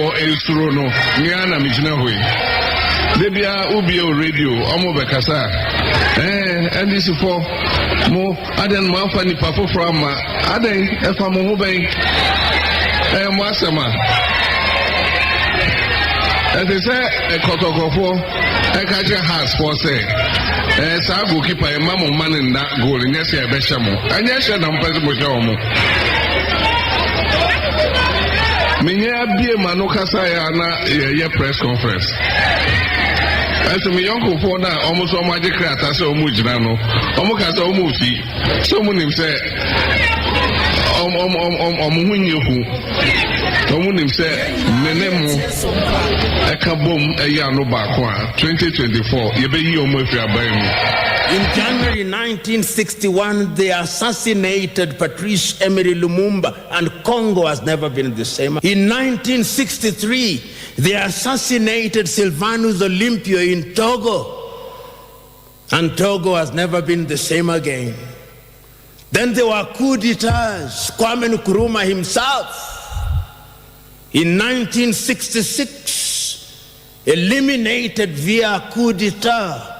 foɔ esuro no, mmea na megyina hɔ yi. Da biara wobie o radio, ɔmo bɛkasa a, NDC foɔ mo adɛn mo amfa nipa foforɔ ama, adɛn ɛfa mo ho bɛn? Ɛyɛ mo asɛm a. Ɛte sɛ kɔtɔkɔfoɔ ɛka kyerɛ Hearts foɔ sɛ ɛɛ saa goalkeeper yɛ ma mo mma ne nna goal, nyɛ sɛ ɛbɛhyɛ mo, ɛnyɛ hyɛ na mo pɛ sɛ mo hyɛ wɔn. Menyɛ abie ma no kasa yɛ ana yɛyɛ press conference. Ɛsɛ me yɔnkofoɔ no a wɔn nso wɔn agye krataa sɛ wɔn gyina no, wɔn ka sɛ wɔn fi sɛ wɔn nim sɛ wɔn wɔn wɔn wɔn ho nyɛ hu. Wɔn nim sɛ me ne mo ɛka bom ɛyɛ ano baako a, 2024 yɛbɛyi wɔn afiri aban mu. In January 1961, they assassinated Patrice Emery Lumumba, and Congo has never been the same. In 1963, they assassinated Sylvanus Olympio in Togo, and Togo has never been the same again. Then there were coup d'etats, Kwame Nkrumah himself, in 1966, eliminated via coup d'etat.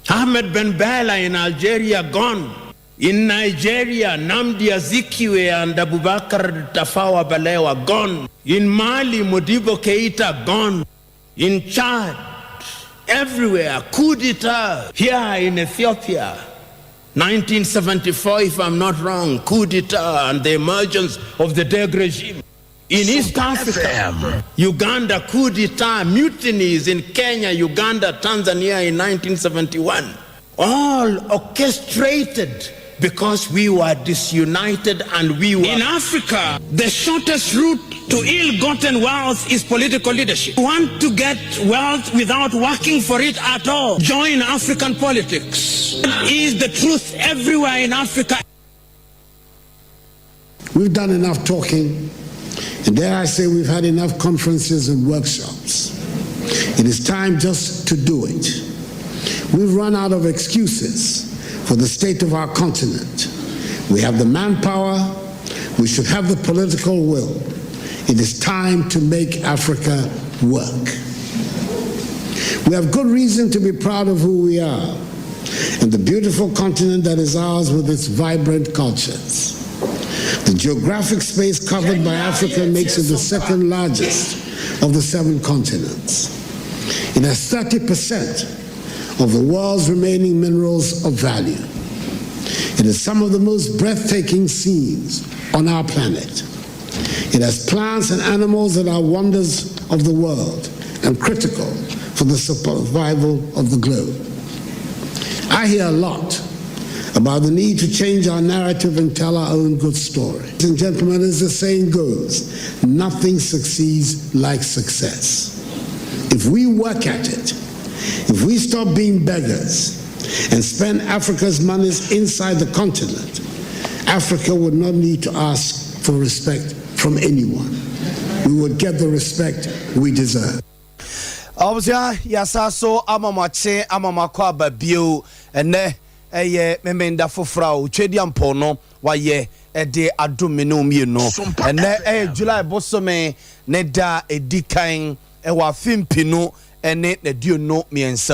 Ahmed Ben Bella in Algeria, gone. In Nigeria, Nnamdi Azikiwe and Abubakar Tafawa Balewa, gone. In Mali, Modibo Keita, gone. In Chad, everywhere, coup d'etat. Here in Ethiopia, 1974, if I'm not wrong, coup d'etat and the emergence of the Derg regime. In East Africa, Uganda, coup d'etat, mutinies in Kenya, Uganda, Tanzania in 1971. All orchestrated because we were disunited and we were. In Africa, the shortest route to ill-gotten wealth is political leadership. You want to get wealth without working for it at all? Join African politics. It is the truth everywhere in Africa. We've done enough talking, and dare I say we've had enough conferences and workshops. It is time just to do it. We've run out of excuses for the state of our continent. We have the manpower, we should have the political will. It is time to make Africa work. We have good reason to be proud of who we are and the beautiful continent that is ours with its vibrant cultures. The geographic space covered by Africa makes it the second largest of the seven continents. It has 30% of the world's remaining minerals of value. It is some of the most breathtaking scenes on our planet. It has plants and animals that are wonders of the world and critical for the survival of the globe. I hear a lot about the need to change our narrative and tell our own good story. Ladies and gentlemen, as the saying goes, nothing succeeds like success. If we work at it, if we stop being beggars and spend Africa's monies inside the continent, Africa would not need to ask for respect from anyone. We would get the respect we deserve. Abusua, yɛasa so ama mo akye, ama mo akɔ aba bio. Ɛnɛ ɛyɛ Memenda foforɔ a Otwadi Ampɔ no wayɛ ɛde adom me ne mmienu. Ɛnɛ ɛyɛ July bosome ne da ɛdi kan ɛwɔ afe 2023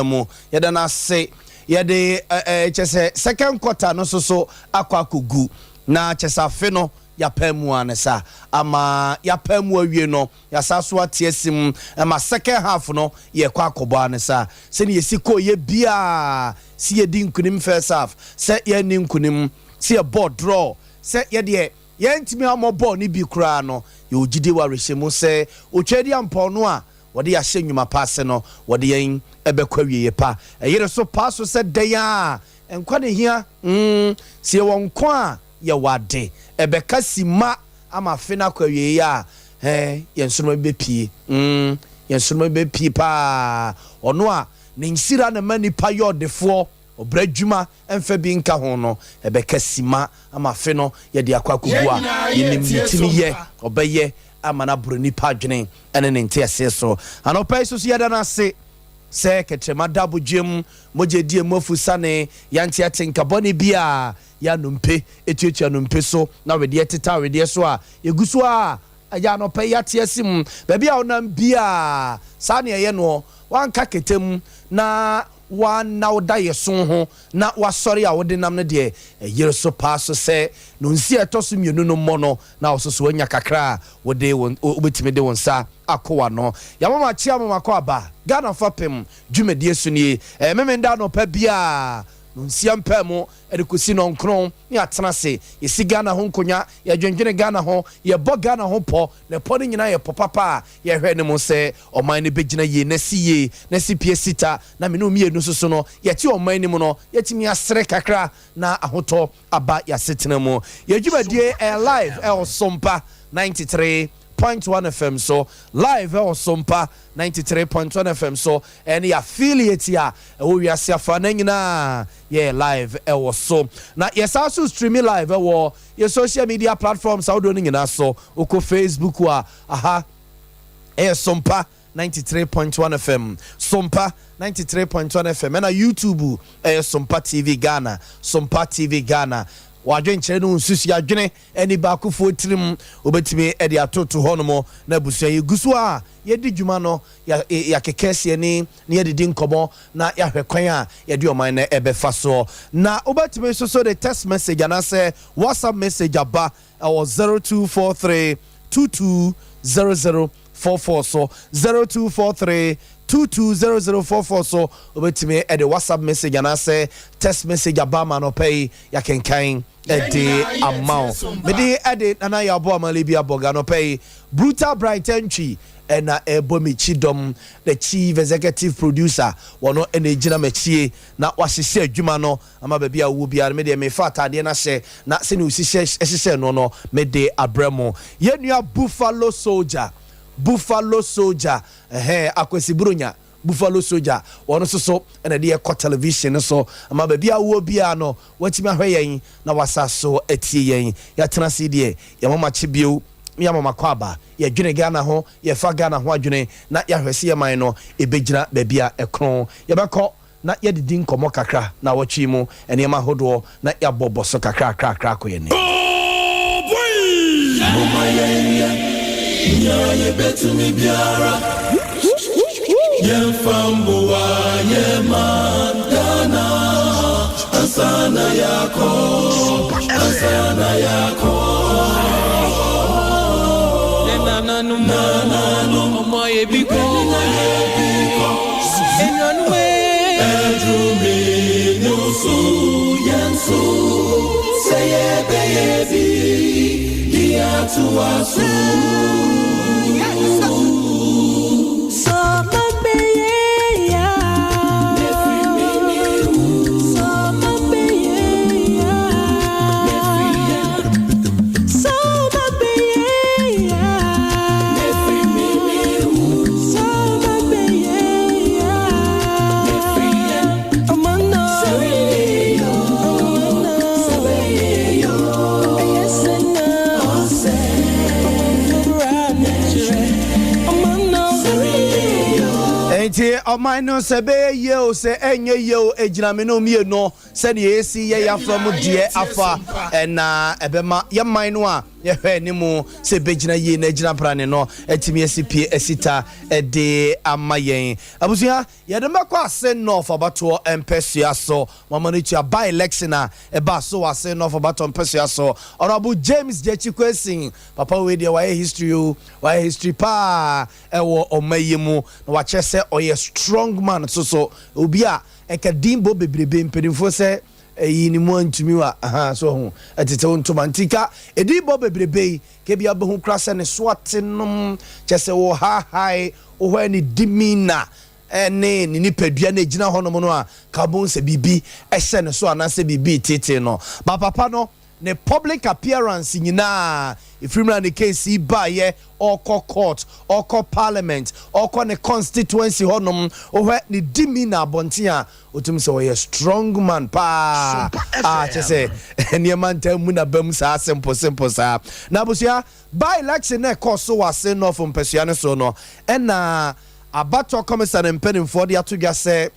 mu. Yɛda no ase. Yɛde ɛɛ kyɛ sɛ second quarter no nso so akɔ akɔgu na kyɛ sɛ afe no yɛapɛ mu a ne sa ama yɛapɛ mu awie no, yɛasa so ate asi mu ɛma second half no yɛkɔ akɔbɔ a ne sa sɛne yɛsi kɔɔ yɛ biaa si yɛdi nkunim first half, sɛ yɛnni nkunim, sɛ yɛbɔ draw, sɛ yɛdeɛ yɛntumi ammɔ bɔɔl no bi koraa no, yɛwɔ gyidie wɔ awerɛhyɛ mu sɛ Otwa di ampɔn no a wɔde yɛahyɛ nnwuma pa ase no, wɔde yɛn ɛbɛkɔ awieɛ pa. Ɛyere so paa so sɛ dɛn a nkwa ne hia sɛ yɛwɔ nko a yɛwɔ ade ɛbɛka si ma ama afe no akɔ awieɛ a yɛn nsoroma bi bɛpie, yɛn nsoroma bi bɛpie paa. Ɔno a ne nsira na ma nipa yɛ ɔdefoɔ, ɔbrɛ adwuma ɛmfa bi nka ho no, ɛbɛka sima ama afe no yɛde akɔ akɔgu a yɛnim ne timi yɛ ɔbɛyɛ ama no aboro nipa adwene ɛne ne nteaseɛ so. Anɔpa yi so so yɛda no ase sɛ kɛtrɛma da abodwam mogya die mu afu sane yɛnte ate nkabɔne bi a yɛanompe ɛtuatua nompe so na wedeɛ teta wedeɛ so a yɛgu so a Agya, anɔpa yi yɛate asi mu. Baabi a wonam biara, saa na ɛyɛ noɔ. Woanka kɛtɛ mu na woanna wo daeɛso ho na woasɔre a wode nam no deɛ, ɛyere so paa so sɛ nonsia a ɛtɔ so mmienu no mmɔ no na wo nso so woanya kakra a wode wo wobɛtumi de wo nsa akɔ w'ano. Yɛama mo akye ama mo akɔ aba. Ghana fapem dwumadie so nie. Ɛyɛ Memenda anɔpa biara nonsia mpaamu de kɔsi nɔnkron ne yɛatena ase, yɛsi Ghana ho nkonwa, yɛdwendwene Ghana ho, yɛbɔ Ghana ho pɔ, na ɛpɔ no nyinaa yɛ pɔ papa a yɛhwɛ no mu sɛ ɔman no bɛgyina yie na asi yie, na asi pie asi ta, na me ne wo mmienu nso so no, yɛte ɔman no mu no, yɛatumi asere kakra na ahotɔ aba yɛn asetena mu. Yɛn dwumadie ɛyɛ live ɛwɔ Sompa 93.1 FM so, live ɛwɔ Sompa 93.1 FM so, ɛne yɛn affiliate a ɛwɔ wiase afa no nyinaa. Yɛyɛ live ɛwɔ so na yɛsan so streami live ɛwɔ yɛ social media platforms ahodoɔ no nyinaa so. Wokɔ Facebook a, aha ɛyɛ Sompa 93.1 FM, Sompa 93.1 FM, ɛna YouTube ɛyɛ Sompa TV Ghana, Sompa TV Ghana. W'adwenkyerɛ ne wo nsusuiɛ, adwene ɛne baakofoɔ tirim, wobɛtumi ɛde atoto hɔ nom na abusua yɛgu so a yɛdi dwuma no. Yɛakeka asi ani na yɛadidi nkɔmmɔ na yɛahwɛ kwan a yɛde ɔman no bɛfa soɔ. Na wobɛtumi nso so de text message anaasɛ WhatsApp message aba wɔ 0243 22 0044 so, 0243 22 0044 so. Wobɛtumi de WhatsApp message anaasɛ text message aba ama anɔpa yi yɛakenkan de ama wo. Mede de Nana Yaw Boamah Libya Bɔga anɔpa yi, Brutal Bright Antwi na ɛrebɔ me kyidɔm, the chief executive producer, wɔno na ɛgyina m'akyie na wahyehyɛ adwuma no ama baabi a wowɔ biara no, me deɛ mefa ataadeɛ no ahyɛ na sɛdeɛ ɔsi hyɛ hyehyɛɛ no no mede abrɛ mo. Yɛn nua Buffalo Soldier, Buffalo Soldier, ɛhɛɛ, Akwasi Buronya, Buffalo Soldier, wɔno nso so na ɛde yɛ kɔ television no so ama baabi a wowɔ biara no watumi ahwɛ yɛn na wasa so atie yɛn. Yɛatena ase yi deɛ yɛn moma kye bio. Ne yɛama makɔ aba. Yɛdwene Ghana ho, yɛfa Ghana ho adwene na yɛahwɛ sɛ yɛn man no ɛbɛgyina baabi a ɛkorɔn. Yɛbɛkɔ na yɛadidi nkɔmmɔ kakra naawɔtwe yi mu nneɛma ahodoɔ na yɛabɔ bɔ so kakrakrakra akɔ yɛn anim. Momma yɛnyɛ nea yebetumi biara, yɛmfa mmoa yɛn man Ghana ansa na yɛakɔ, ansa na yɛakɔ. Yɛn nananom, nananom, ɔmo ayɛ bi kɔ, ayɛ bi kɔ. Enuanom ee. Ɛduru me ne wo so, yɛn so, sɛ yɛbɛyɛ bi de atoa so. Enti ɔman no sɛ ɛbɛyɛ yie o sɛ ɛnyɛ yie o ɛgyina me ne wo mmienu sɛdeɛ yɛsi yɛ yɛafa mu deɛ afa ɛna ɛbɛma yɛ man no a yɛhwɛ anim sɛ ɛbɛgyina yie na agyina brane no atumi asi pie asi ta de ama yɛn abusua. Yɛde mɛkɔ Ase North abatoɔ mpɛsua so. Mama no tua by election a ɛbaa so wɔ Ase North abatoɔ mpɛsua so. Honourable James Gyakye Quayson, papa wei deɛ wayɛ history o, wayɛ history paa ɛwɔ ɔman yi mu na wakyerɛ sɛ ɔyɛ strong man nso so, obi a ɛka din bɔ bebrebe, mpanimfoɔ sɛ ɛyi ne mu antumi wa, ahaa, so wahu, ɛtete wo ntoma nti ka ɛdin bɔ bebrebe yi, ka ebia wobɛhu koraa sɛ ne so ate nom, kyerɛ sɛ wɔhaahae wo hɔ ne demeanor ne ne nipadua no ɛgyina hɔnom no a, ka wobɛhu sɛ biribi hyɛ ne so anaasɛ biribi reteetee no. But papa no, ne public appearance nyinaa, ɛfiri mmerɛ a ne case yi baeɛ, ɔrekɔ court, ɔrekɔ parliament, ɔrekɔ ne constituency hɔnom, wohwɛ ne demeanor abɔnten a, wotumi sɛ ɔyɛ strong man paa a kyerɛ sɛ nneɛma ntaa mmu n'aba mu saa simple simple saa. Na abusua, by election na ɛkɔɔ so wɔ Asen North mpasua no so no, ɛna abatoɔ kɔmisa ne mpanimfoɔ de ato dwa sɛ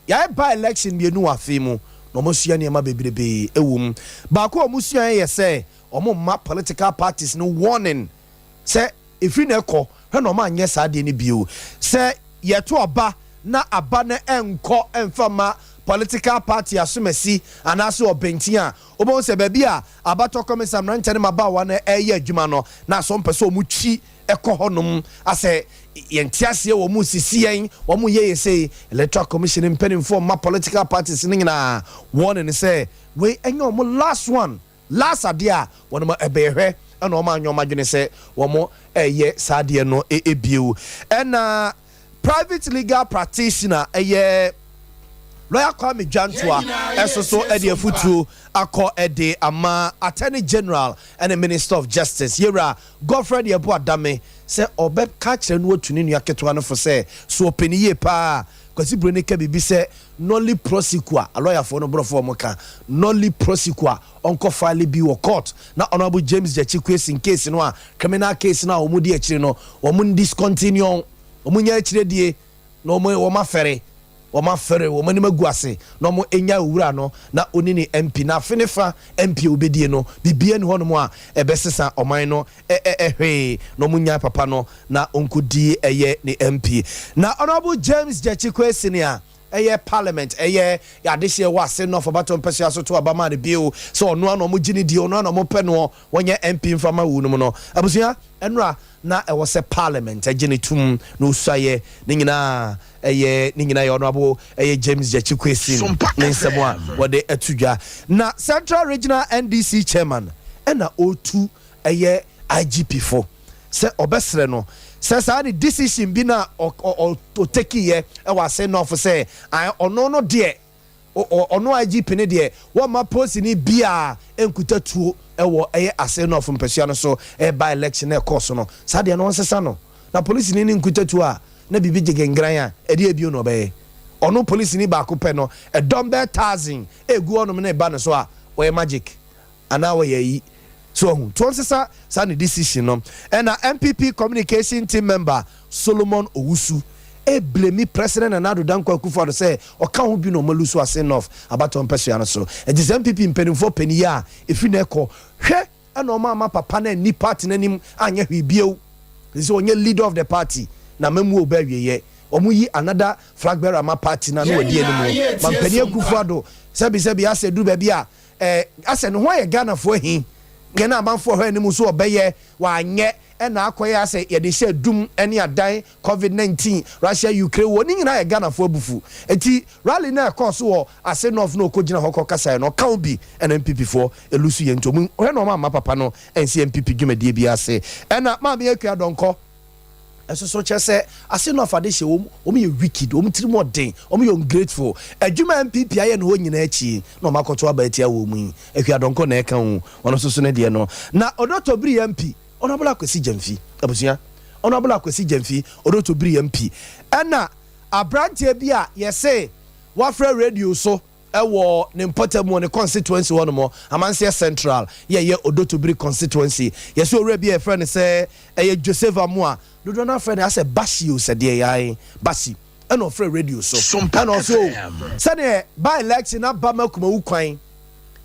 yɛayɛ by election mmienu wɔ afe yi mu na wɔasua nneɛma bebrebe wɔ mu. Baako a wɔsuaeɛ yɛ sɛ wɔmma political parties no warning sɛ Ɛfiri na ɛkɔ hwɛ na ɔma anyɛ saa adeɛ no bio sɛ yɛto aba na aba no ɛnkɔ ɛmfa ma political party asomasi anaasɛ ɔbɛntin a wobɛhu sɛ baabi a abatɔ kɔmisa mmeranteɛ ne mmabaawa no ɛreyɛ adwuma no na asɔ mpɛ sɛ ɔmo twi ɛkɔ hɔnom asɛ yɛnte aseɛ, wɔn mu sisi yɛn, wɔn mu yɛ yɛ sɛ Electoral Commission mpanimfoɔ ma political parties no nyinaa wɔn ne sɛ wei ɛnyɛ wɔn last one, last adeɛ a wɔn ɛbɛyɛ hwɛ ɛna wɔn anyɛ wɔn adwene sɛ wɔn ɛyɛ saa adeɛ no ebiew. Ɛna private legal practitioner ɛyɛ Lawyer Kwame Jantuah ɛso so ɛde afutuo akɔ ɛde ama Attorney General ɛne Minister of Justice yɛwura Godfred Yeboah Dame sɛ ɔbɛka kyerɛ no watu ne nua ketewa no fo sɛ so ɔpɛni yie paa. Kwasi Buroni ka biribi sɛ nolle prosequi, alɔyafoɔ no borɔfoɔ ɔmo ka nolle prosequi, ɔnkɔ file bi wɔ court na Honourable James Gyakye Quayson case no a criminal case no a wɔn di akyire no, wɔn discontinue, wɔn nya akyire die na wɔn afɛre, wɔn afɛre, wɔn anim agu ase na wɔn anya owura no na oni ne MP na afe ne fa MP a obedie no bibia ni hɔnom a ɛbɛsesa ɔman no ɛ ɛhwee na wɔn nya papa no na ɔnkɔdi ɛyɛ ne MP. Na Honourable James Gyakye Quayson a ɛyɛ parliament ɛyɛ adehyeɛ wɔ Assin North ɔbatɔ mpɛsua so to abama no bio sɛ ɔno ano ɔmo gye ne die, ɔno ano ɔmo pɛ noɔ wɔnyɛ MP mfama wu no mu no, abusua, ɛnora na ɛwɔ sɛ parliament ɛgye ne tum na osuayɛ ne nyinaa ɛyɛ ne nyinaa yɛ Honourable ɛyɛ James Gyakye Quayson ne nsɛm a wɔde ɛto dwa. Na Central Regional NDC chairman ɛna ɔretu ɛyɛ IGP fo sɛ ɔbɛsrɛ no sɛ saa ne decision bi na ɔtake yɛ ɛwɔ Assin North sɛ ɔno no deɛ, ɔno IGP ne deɛ, wɔma polisini bia nkuta tuo ɛwɔ ɛyɛ Assin North mpɛsua no so ɛba election na ɛkɔɔ so no, saa deɛ no ɔnsesa no na polisini ne nkuta tuo a na biribi gye gengran a ɛde ebio na ɔbɛyɛ ɔno polisini baako pɛ no ɛdɔm bɛɛ thousand egu hɔnom na ɛba no so a ɔyɛ magic anaa wɔyɛ yi so ɔhu to ɔnsesa saa ne decision no. Ɛna NPP communication team member Solomon Owusu eblame President Nana Addo Dankwa Akufo-Addo sɛ ɔka ho bi na ɔmo lose Assin North abatɔ mpɛsua no so. Ɛti sɛ NPP mpanimfoɔ panyin a efi na ɛkɔ hwɛ ɛna ɔmo ama papa na ni party n'anim anyɛ hwee bio sɛ ɔnyɛ leader of the party na mɛmu ɔbɛ awieyɛ ɔmo yi another flag bearer ama party na no wadi anim ma mpanyin Akufo-Addo sɛbi sɛbi asɛ du baabi a asɛ ne ho ayɛ Ghanafoɔ ahi yɛn amanfoɔ hɔ anim so ɔbɛyɛ wanyɛ ɛna akɔyɛ asɛ yɛde hyɛ dum ɛne adan COVID-19, Russia Ukraine wɔ ne nyinaa yɛ Ghanafoɔ abufu. Eti rally na ɛkɔɔ so wɔ Assin North na ɔkɔ gyina hɔ kɔ kasa yɛ no, ɔka ho bi ɛna NPP foɔ elose yɛn nti ɔmo hwɛ na ɔmo ama papa no ɛnsi NPP dwumadie bi ase. Ɛna Maame Akua Dɔnkɔ ɛso so kyerɛ sɛ Assin North ade hyɛ wɔn, wɔn yɛ wicked, wɔn tiri mu ɔden, wɔn yɛ ungrateful. Adwuma NPP ayɛ no hɔ nyinaa akyi na wɔn akɔto aba atia wɔn mu yi. Akua Dɔnkɔ na ɛka ho, ɔno nso so ne deɛ no. Na Odotobiri MP Honourable Akwasi Gyamfi, abusua, Honourable Akwasi Gyamfi, Odotobiri MP, ɛna aberanteɛ bi a yɛsɛ wafrɛ radio so ɛwɔ ne mpɔtam wɔ ne constituency hɔ nom, Amanseɛ Central, yɛyɛ Odotobiri constituency, yɛsɛ owura bi a yɛfrɛ no sɛ ɛyɛ Joseph Amoa, dodoɔ no afrɛ no asɛ Basi o, sɛdeɛ yɛae Basi, ɛna ɔfrɛ radio so ɛna ɔso sɛdeɛ by election aba ma Kumawu kwan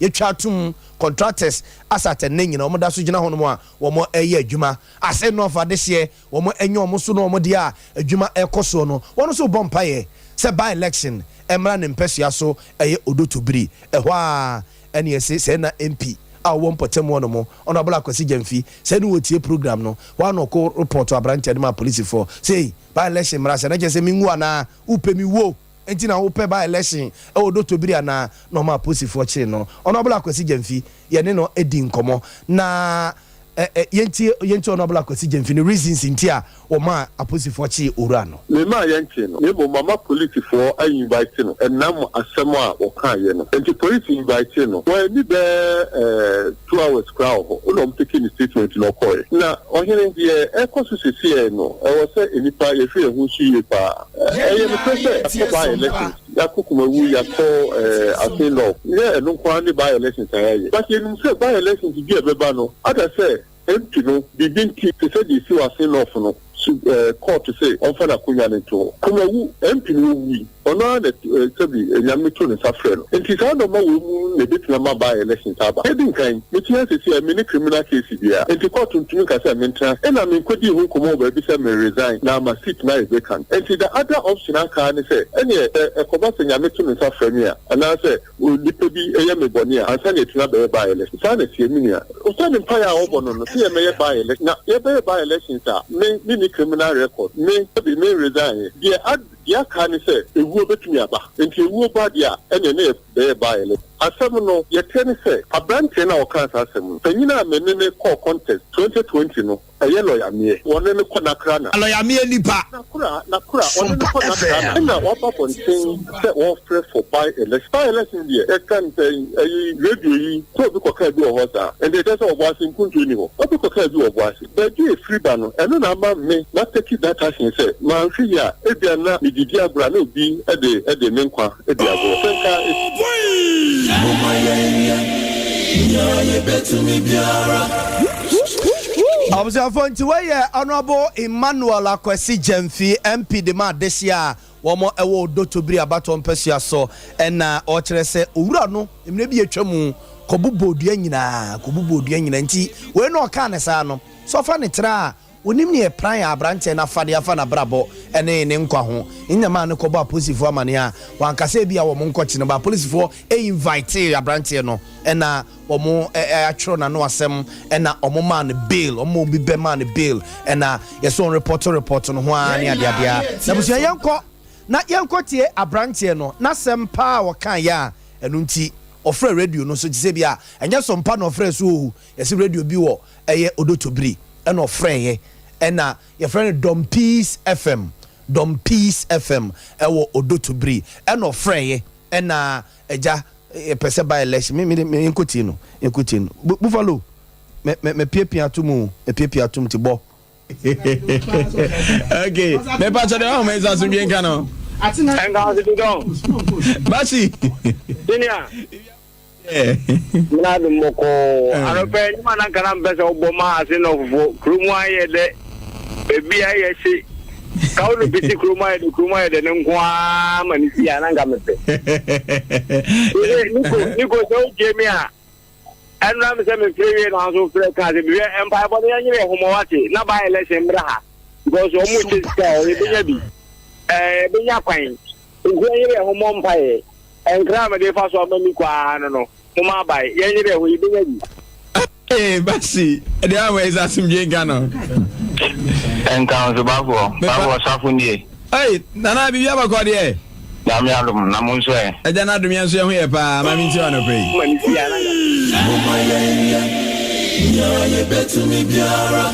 yɛtwa atom, contractors asatɛ ne nyina wɔn da so gyina hɔnom a wɔn ɛyɛ adwuma ase nɔɔfa adehyeɛ wɔn ɛnyɛ wɔn so na wɔn deɛ a adwuma ɛkɔ soɔ no, wɔn nso bɔ mpaeɛ sɛ by election ɛmra ne mpɛsua so ɛyɛ Odotobiri ɛhɔ a ɛne ɛsɛ sɛ na MP a wɔwɔ mpɔtam hɔ nom, Honourable Akwasi Gyamfi, sɛ ne wɔtie program no wɔn ano kɔ report aberanteɛ no ma apolisifoɔ sɛ by election mmara sɛ na kyerɛ sɛ minwu anaa wopɛ mi wo nti na wopɛ by election ɛwɔ Odotobiri anaa na ɔma apolisifoɔ kyere no. Honourable Akwasi Gyamfi, yɛne no edi nkɔmɔ na ɛ yɛntie yɛntie Honourable Akwasi Gyamfi no reasons nti a wɔma apolisifoɔ kye owura no. Mema yɛnkye no na mmom mama polisifoɔ ainvite no ɛnam asɛm a wɔkaeɛ no nti. Polisi invite no, wɔani bɛɛ 2 hours koraa wɔ hɔ wona ɔmo take ne statement na ɔkɔɛ. Na ɔhene deɛ ɛkɔ so sesiɛ no, ɛwɔ sɛ nnipa yɛhwɛ yɛn ho so yie paa. Ɛyɛ nokorɛ sɛ yɛakɔ by elections, yɛakɔ Kumawu, yɛakɔ Assin North, nyɛ ɛno nko ara ne by elections a yɛayɛ, but yɛnim sɛ by elections bi a ɛbɛba no ada sɛ MP no biribi nti te sɛ deɛ esi wɔ Assin North no so court sɛ ɔmfa n'akonnwa no nto hɔ. Kumawu MP no wɔwui. Ɔno ara na sɛbi Nyame to ne nsa frɛ no. Nti saa nnoɔma wei mu na ɛbɛtumi ama by elections aba. Ɛdi nkan, mete ha seesei a menni criminal case biara. Nti court ntumi nka sɛ mentena ase. Ɛna menkɔdii ho nkɔmmɔ wɔ baabi sɛ me resign na ama seat no ayɛ vacant. Nti the other option aka ara ne sɛ ɛneɛ sɛ ɛkɔba sɛ Nyame to ne nsa frɛ me a, anaasɛ onipa bi yɛ me bɔne a, ansa na yɛatumi abɛyɛ by election. Saa na ɛteɛ, me nua. Osiane mpaeɛ a ɔbɔ no no, sɛ yɛmmɛyɛ by election, na yɛbɛyɛ by elections a, me, menni criminal record, me, sɛbe me resign. Deɛ ad, deɛ aka ne sɛ, ewuo bɛtumi aba. Nti ewuo ba deɛ a, ɛneɛ na yɛbɛyɛ by election. Asɛm no, deɛ ɛteɛ ne sɛ, aberanteɛ no a ɔkaa saa asɛm no, panyin a me ne no kɔɔ contest 2020 no, Ɛyɛ lɔya meɛ. Wɔne no kɔ nakra na. Lɔya meɛ nipa. Nakora nakora wɔne no kɔ nakra na. Ɛna waba bɔnten sɛ wɔfrɛ for by election. By election deɛ yɛka no sɛn ɛyi radio yi sɛ obi kɔkaa bi wɔ hɔ saa ɛnti ɛkyerɛ sɛ ɔboase mpuntuo nni hɔ. Obi kɔkaa bi wɔ ɔboase. Baabi a ɛfiri ba no ɛno na ama me ma take that action sɛ manhwɛ yie a ebia na medidi agorɔ a na obi de de me nkwa di agorɔ. Sɛ nka Momma yɛnyɛ nea yebetumi biara. Abusuafoɔ nti wei yɛ Honourable Emmanuel Akwasi Gyamfi, MP de ma adehyeɛ a wɔn wɔ Odotobiri abatoɔ mpasua so ɛna ɔkyerɛ sɛ owura no mmerɛ bi atwa mu kɔbobɔɔ dua nyinaa kɔbobɔɔ dua nyinaa nti wei na ɔkaa no saa no sɛ ɔfa ne tra a Onim nea ɛpran a aberanteɛ no afa de afa n'abrabɔ ne ne nkwa ho. Nna maa no kɔbɔɔ apolisifoɔ amaneɛ a, wanka sɛ ebia wɔn nkɔkye no, but apolisifoɔ invitee aberanteɛ no na wɔn atwerɛ n'ano asɛm na wɔn maa no bail, wɔn ma obi bɛ maa no bail na yɛsɛ wɔn report report no ho ara ne adeadeɛ a. Na abusua yɛnkɔ na yɛnkɔ tie aberanteɛ no n'asɛm paa a ɔkaeɛ a ɛno nti ɔfrɛ radio no so te sɛ bi a ɛnyɛ sompa na ɔfrɛ so oo, yɛse radio bi wɔ ɛyɛ Odotobiri ɛna ɔfrɛeɛ ɛna yɛfrɛ no Dɔm Peace FM Dɔm Peace FM ɛwɔ Odotobiri ɛna ɔfrɛeɛ ɛna agya yɛpɛ sɛ by election me me me nkɔtie no nkɔtie no Buffalo me me me piapia ato mu me piapia ato mu ti bɔ. Okay mepa kyɛ deɛ ɔhoma ɛsɛ asomdwe nka no. Ɛnka ɔsi dudɔn. Basi. Senior. Mena adom bɔkɔɔ. Anɔpɛ nnwom a na nka na mpɛ sɛ wobɔ ma ase nɔfofoɔ. Kurom ayɛ dɛ. Ebi ayɛ hye. Ka wo no piti kurom ayɛ dɛ kurom ayɛ dɛ no nko ara ma ne si a na nka mepɛ. Niko Niko sɛ wotie me a ɛnora me sɛ mefrɛ wie na nso frɛ ka sɛ bihwɛ mpaebɔ no yɛnyere ɛhomɔ wate na by election mmra ha because wɔn mu kyɛ sika ɔ yɛbɛnya bi ɛɛ yɛbɛnya kwan nti yɛnyere ɛhomɔ mpaeɛ. Nkra a mede fa so ama me kɔ ara no no, momma abae. Yɛnyere ɛhɔ, yɛbɛnya bi. Ee, Basi, ɛdeɛ a wɔyɛ sɛ asomdwe nka no. Nka nso bafoɔ, bafoɔ safo nie. Ei, nana biribi abakɔ deɛ. Nyame adom, na mo nso ɛ? Agya no adom yɛn nso yɛn ho yɛ paa, ma mentie anɔpa yi. Momma yɛnyɛ nea yɛbɛtumi biara.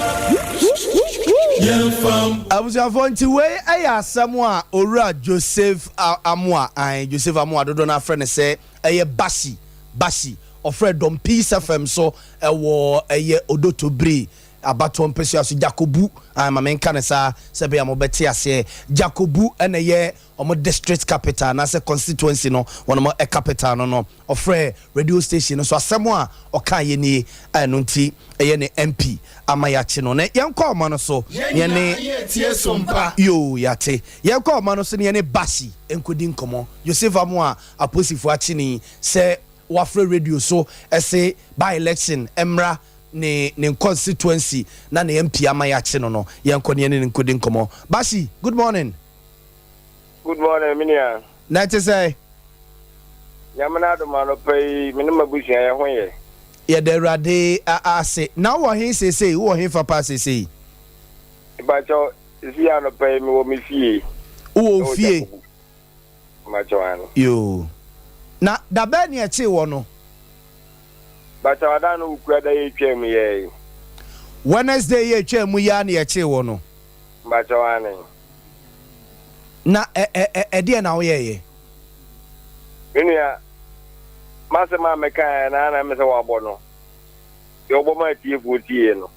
Abusuafoɔ nti wei yɛ asɛm a Owura Joseph Amoah, ae, Joseph Amoah dodoɔ no ara frɛ no sɛ ɛyɛ Bashi, Bashi, ɔfrɛ Dɔm Peace FM so wɔ ɛyɛ Odotobiri abatoɔ mpasua so, Jakobu, ae, ma menka no saa sɛ ɛbɛyɛ a mobɛte aseɛ, Jakobu na ɛyɛ wɔn district capital anaasɛ constituency no wɔn capital no no, ɔfrɛɛ radio station no so asɛm a ɔkaeɛ nie a ɛno nti ɛyɛ ne MP ama yɛakye no. Na yɛnkɔ ahoma no so na yɛne Yoo yɛate. Yɛnkɔ ahoma no so na yɛne Bassey nkɔdi nkɔmmɔ. Joseph Amoah a apolisifoɔ akye no yi sɛ wafrɛ radio so se by election mmra ne ne constituency na ne MP ama yɛakye no no, yɛnkɔ na yɛne no nkɔdi nkɔmmɔ. Bassey, good morning. Good morning me nua. Na ɛte sɛn? Nyame n'adom anɔpa yi me ne m'abusua yɛ ho yɛ. Yɛda Awurade ase. Na wowɔ he seesei? Wowɔ he fa paa seesei? Mepakyɛw, seesei anɔpa yi mewɔ me fie. Wowɔ wo fie? Mepakyɛw aane. Yoo. Na da bɛn ne ɛkyee wɔ no? Mepakyɛw, ada no wukura da yi etwaa mu yɛɛ yi. Wednesday yi etwaa mu yi ara na yɛkyee wɔ no. Mepakyɛw aane. Na ɛ ɛ ɛ ɛdeɛn na woyɛeɛ? Me nua, m'asɛm a mekaeɛ no ara na ɛmɛ sɛ wɔabɔ no. Deɛ wɔbɔ ma atiefoɔ tie no.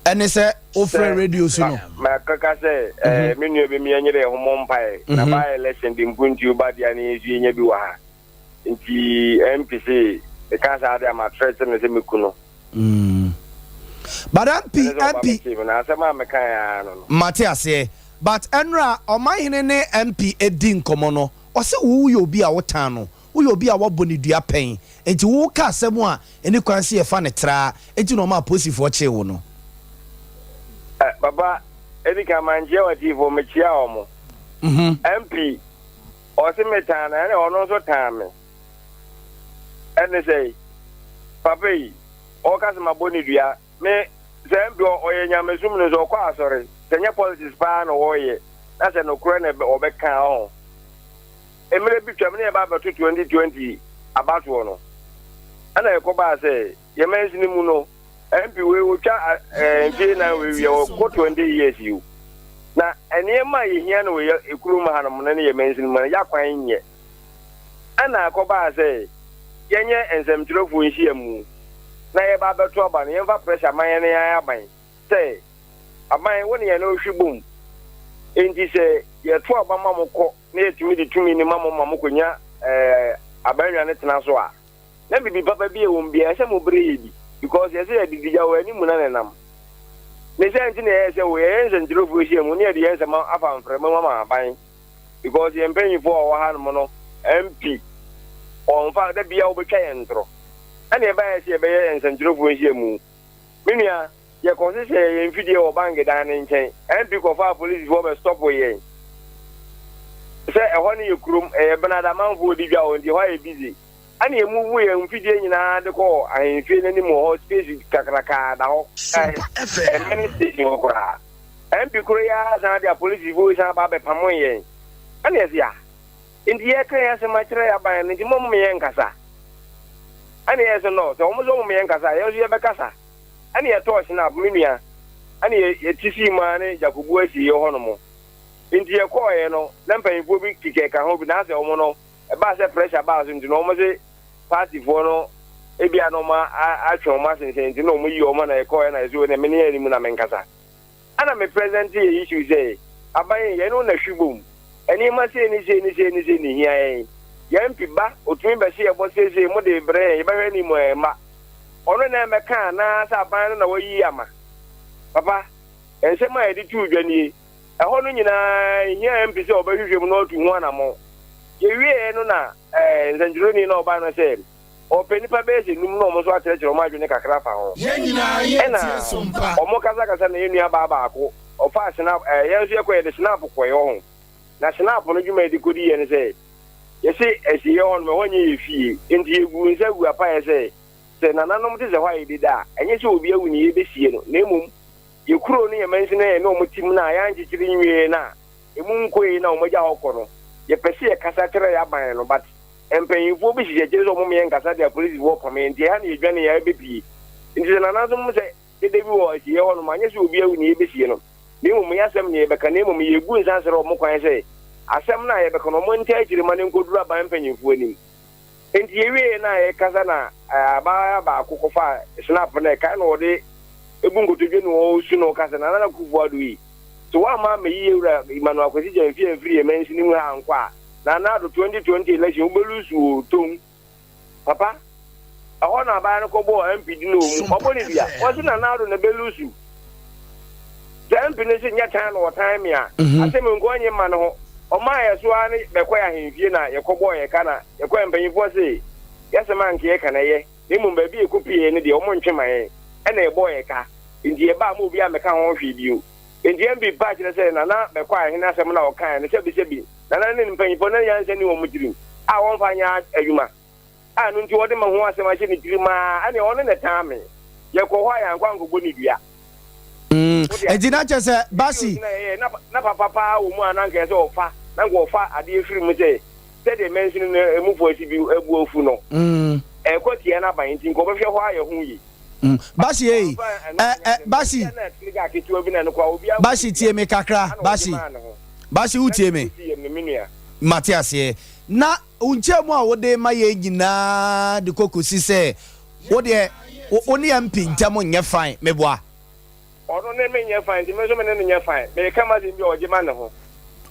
Ɛne sɛ wofrɛ radio so no. Makaka sɛ ɛɛ me nua bi mi yɛnyere yɛn ho mmɔ mpaeɛ. Na by election de mpuntuo ba deɛ na yɛn nso yɛnya bi wɔ ha. Nti MP se meka saa deɛ a ma threaten no sɛ mɛku no. Mm. But MP, MP. Na asɛm a mekaeɛ ara no no. Mate aseɛ. But ɛnora Ɔmanhene ne MP di nkɔmmɔ no, ɔse wo woyɛ obi a wotan no, woyɛ obi a woabɔ no dua pɛn, enti wo ka asɛm a ɛni kwan sɛ yɛfa no traa, enti na ɔma apolisifoɔ kyee wo no. Eh, papa, edi kan mankyia w'atiefoɔ, mekyia wɔn. MP, ɔse metan no, ɛne ɔno nso tan me. Ɛne sɛ, papa yi, ɔka sɛ mabɔ ne dua, Me sɛ mpe ɔyɛ nyamesom no nso ɔkɔ asɔre sɛ nyɛ politics paa na ɔyɛ na sɛ nokorɛ na ɔbɛka ɔho. Mmerɛ bi twam na yɛba abɛto 2020 abatoɔ no ɛna ɛkɔbaa sɛ yɛ mansini mu no MP wei ɔtwa mfie nan wei wie ɔkɔ 20 years yi o na nneɛma a yɛhia no wɔ yɛ kurom hanom no ne yɛ mansini mu no yɛ akwan nyɛ. Ɛnna ɛkɔbaa sɛ yɛnyɛ nsɛmtwerɛfoɔ nhyiamu na yɛreba abɛto aba no, yɛmfa pressure mma yɛn ara aban sɛ, Aban, wo ne yɛn rehwe bom, enti sɛ yɛto aba ma mo kɔ na yɛtumi de tumi no ma mo ma mokɔnya abannwa no tena so a, na biribi papa bi a ɛwɔ mu biara ɛsɛ mo brɛ yɛ bi because yɛsɛ yɛde digya wɔ anim na ne nam. Ne saa nti na yɛyɛ sɛ o yɛyɛ nsɛntwerɛfoɔ nhyiamu na yɛde yɛn nsɛm afa mframa mu ama aban. Because yɛn mpanyinfoɔ a wɔwɔ ha nom no MP wɔnfa da bia wɔbɛtwa yɛn ntorɔ. Ɛna ɛbaeɛ sɛ yɛbɛyɛ nsɛntwerɛfoɔ nhyiamu. Me nua, yɛkɔ hyehyɛɛ yɛn mfidie wɔ bank dan no nkyɛn. MP kɔfaa polisifoɔ bɛ stop yɛn sɛ ɛhɔ no yɛ kurom, ɛyɛ Benada amanfoɔ di dwa hɔ nti ɛhɔ ayɛ busy. Ɛna yɛ move yɛn mfidie nyinaa de kɔɔ ahemfie no anim wɔ hɔ, space kakrakaa da hɔ. Ɛmmɛne station hɔ koraa. MP koro yi ara san de apolisifoɔ yi san ba abɛpamo yɛn. Ɛna yɛse ah, nti yɛreka yɛn asɛm akyerɛ aban no nti mo mom yɛn nkasa. Ɛna yɛse no, sɛ wɔn nso wɔmom yɛn nkasa a, yɛn nso yɛbɛkasa. Ɛna yɛtɔɔ Schnapp, me nua, ɛna yɛte sii mu ara ne Jakobu asieeɛ hɔ nom. Nti yɛkɔɔeɛ no, na mpanyinfoɔ bi kekɛ ka ho bi, na asɛ wɔn no, ɛbaa sɛ pressure baa so nti no wɔn se partyfoɔ no ebia na wɔn atwe wɔn asensɛn nti na wɔn yi wɔn na yɛkɔɔeɛ na yɛse wei na mene anim na menkasa. Ɛna me present yɛ issue sɛ aban yi yɛne wo na hwi bom nneɛma sei ne sei ne sei ne sei na ehia yɛn. Yɛn MP ba otumi bɛhyɛ yɛ bɔ seesei mo de brɛ yɛn yɛbɛhwɛ anim a ɛmma. Ɔno na ɛmmɛka anaa sɛ aban no na wayi ama. Papa, nsɛm a yɛde too dwa nie. Ɛhɔ no nyinaa ehia MP sɛ ɔbɛhwehwɛ mu na watu ho anammɔn. Yɛwieɛ no na ɛɛ nsɛnkyerɛwni no a ɔbae no sɛ Ɔpɛ nnipa bɛyɛ sɛ num na wɔn nso akyerɛkyerɛ wɔn adwene kakra afa ho. Ɛna wɔkasakasa na yɛn nua baa baako, ɔfaa snap, ɛɛ yɛn nso yɛkɔ yɛde snap kɔe wɔ ho. Na snap no dwuma a yɛde kɔdi yɛ ne sɛ, yɛse asieɛ hɔ nom, ɛhɔ nyɛ yɛ fie, enti yɛguu nsa guu apaeɛ sɛ, sɛ nananom te sɛ hɔ a yɛdeda a, ɛnyɛ sɛ obi awu ne yɛbɛsie no, na mmom yɛ kuro ne yɛ mansini a yɛne wɔn te mu no a yɛankyekyere nwiee no a ɛmu nkɔe na wɔagya hɔ kɔ no, yɛpɛ sɛ yɛkasa kyerɛ yɛn aban no, but Mpanyimfoɔ bi hyehyɛ akyire sɛ wɔn yɛn nkasa de apolisifoɔ pam yɛn nti ɛha na yɛdwane yɛn bɛpie. Nti sɛ nananom sɛ dede bi wɔ asieɛ hɔ nom anyɛ sɛ obi awu na yɛbɛsie no na mmom yɛ asɛm na yɛbɛka na mmom yɛgu nsa srɛ wɔn kwan sɛ asɛm no a yɛbɛka no wɔn ntaa akyire ma no nkɔduru aban mpanyimfoɔ anim. Nti yɛwieɛ no a yɛkasa na abaayewa baako kɔfaa snap no ɛkae na ɔde gu nkotodwe na ɔresu na ɔka sɛ Nana Akufo Addo yi sɛ woamma ammɛyi yɛwura Emmanuel Akwasi Gyamfi amfiri yɛn mansini mu ha ankɔ a Nana Addo 2020 election wo bɛ lose oo toom papa ɛhɔ na abaayewa no kɔ bɔɔ MP din wɔ mu ɔbɔ ne dua ɔse Nana Addo na bɛ lose sɛ MP no se nyɛ tan na ɔtan me a asɛm nko ɔnye mma ne ho ɔmaa yɛ so ara ne bɛkɔ yɛ ahemfie na yɛkɔ bɔɔ yɛ ka na yɛkɔ yɛ mpanyinfoɔ se yɛsɛm a nka yɛka na ɛyɛ na mmom baabi a yɛkɔ pie no deɛ ɔmo ntwe ma yɛn ɛna yɛbɔɔ yɛ ka nti yɛbaa ma obi a mɛka ho hwee bio nti MP pa kyerɛ sɛ Nana bɛkɔ ahene asɛm na ɔkae no sɛbi sɛbi Nana ne ne mpanyimfoɔ na nyansa nni wɔn tirim a wɔmfa nyɛ adwuma a ɛno nti wɔde me ho asɛm ahyɛ ne tirim ara, ɛnneɛ ɔno na ɛtaa me. Yɛkɔɔ hɔ a yɛankɔ ankɔbɔ no dua. Wode Enti na aseɛ? kyerɛ sɛ Videos Basi. na yɛyɛɛ, na, na papa paa wɔ mu a na anka ɛsɛ sɛ ɔfa, na anka ɔfa adeɛ firi mu sɛ sɛdeɛ mansini no mufoɔ asi bi abu afu no, ɛrekɔ tia n'aban, nti nka ɔbɛhwɛ hɔ ayɛ ho yie. Basi ei, ɛ ɛ Basi. Basi tie me kakra, Basi. Basi wo tie me? Mate aseɛ. Na wo nkyɛmu a wode ma yɛn nyinaa de kɔ kɔsi sɛ wo deɛ wo ne MP ntam nyɛ fine, meboa? Ɔno ne me nyɛ fine nti me nso me ne no nyɛ fine. Meka m'asɛm bi a ɔgye ma ne ho.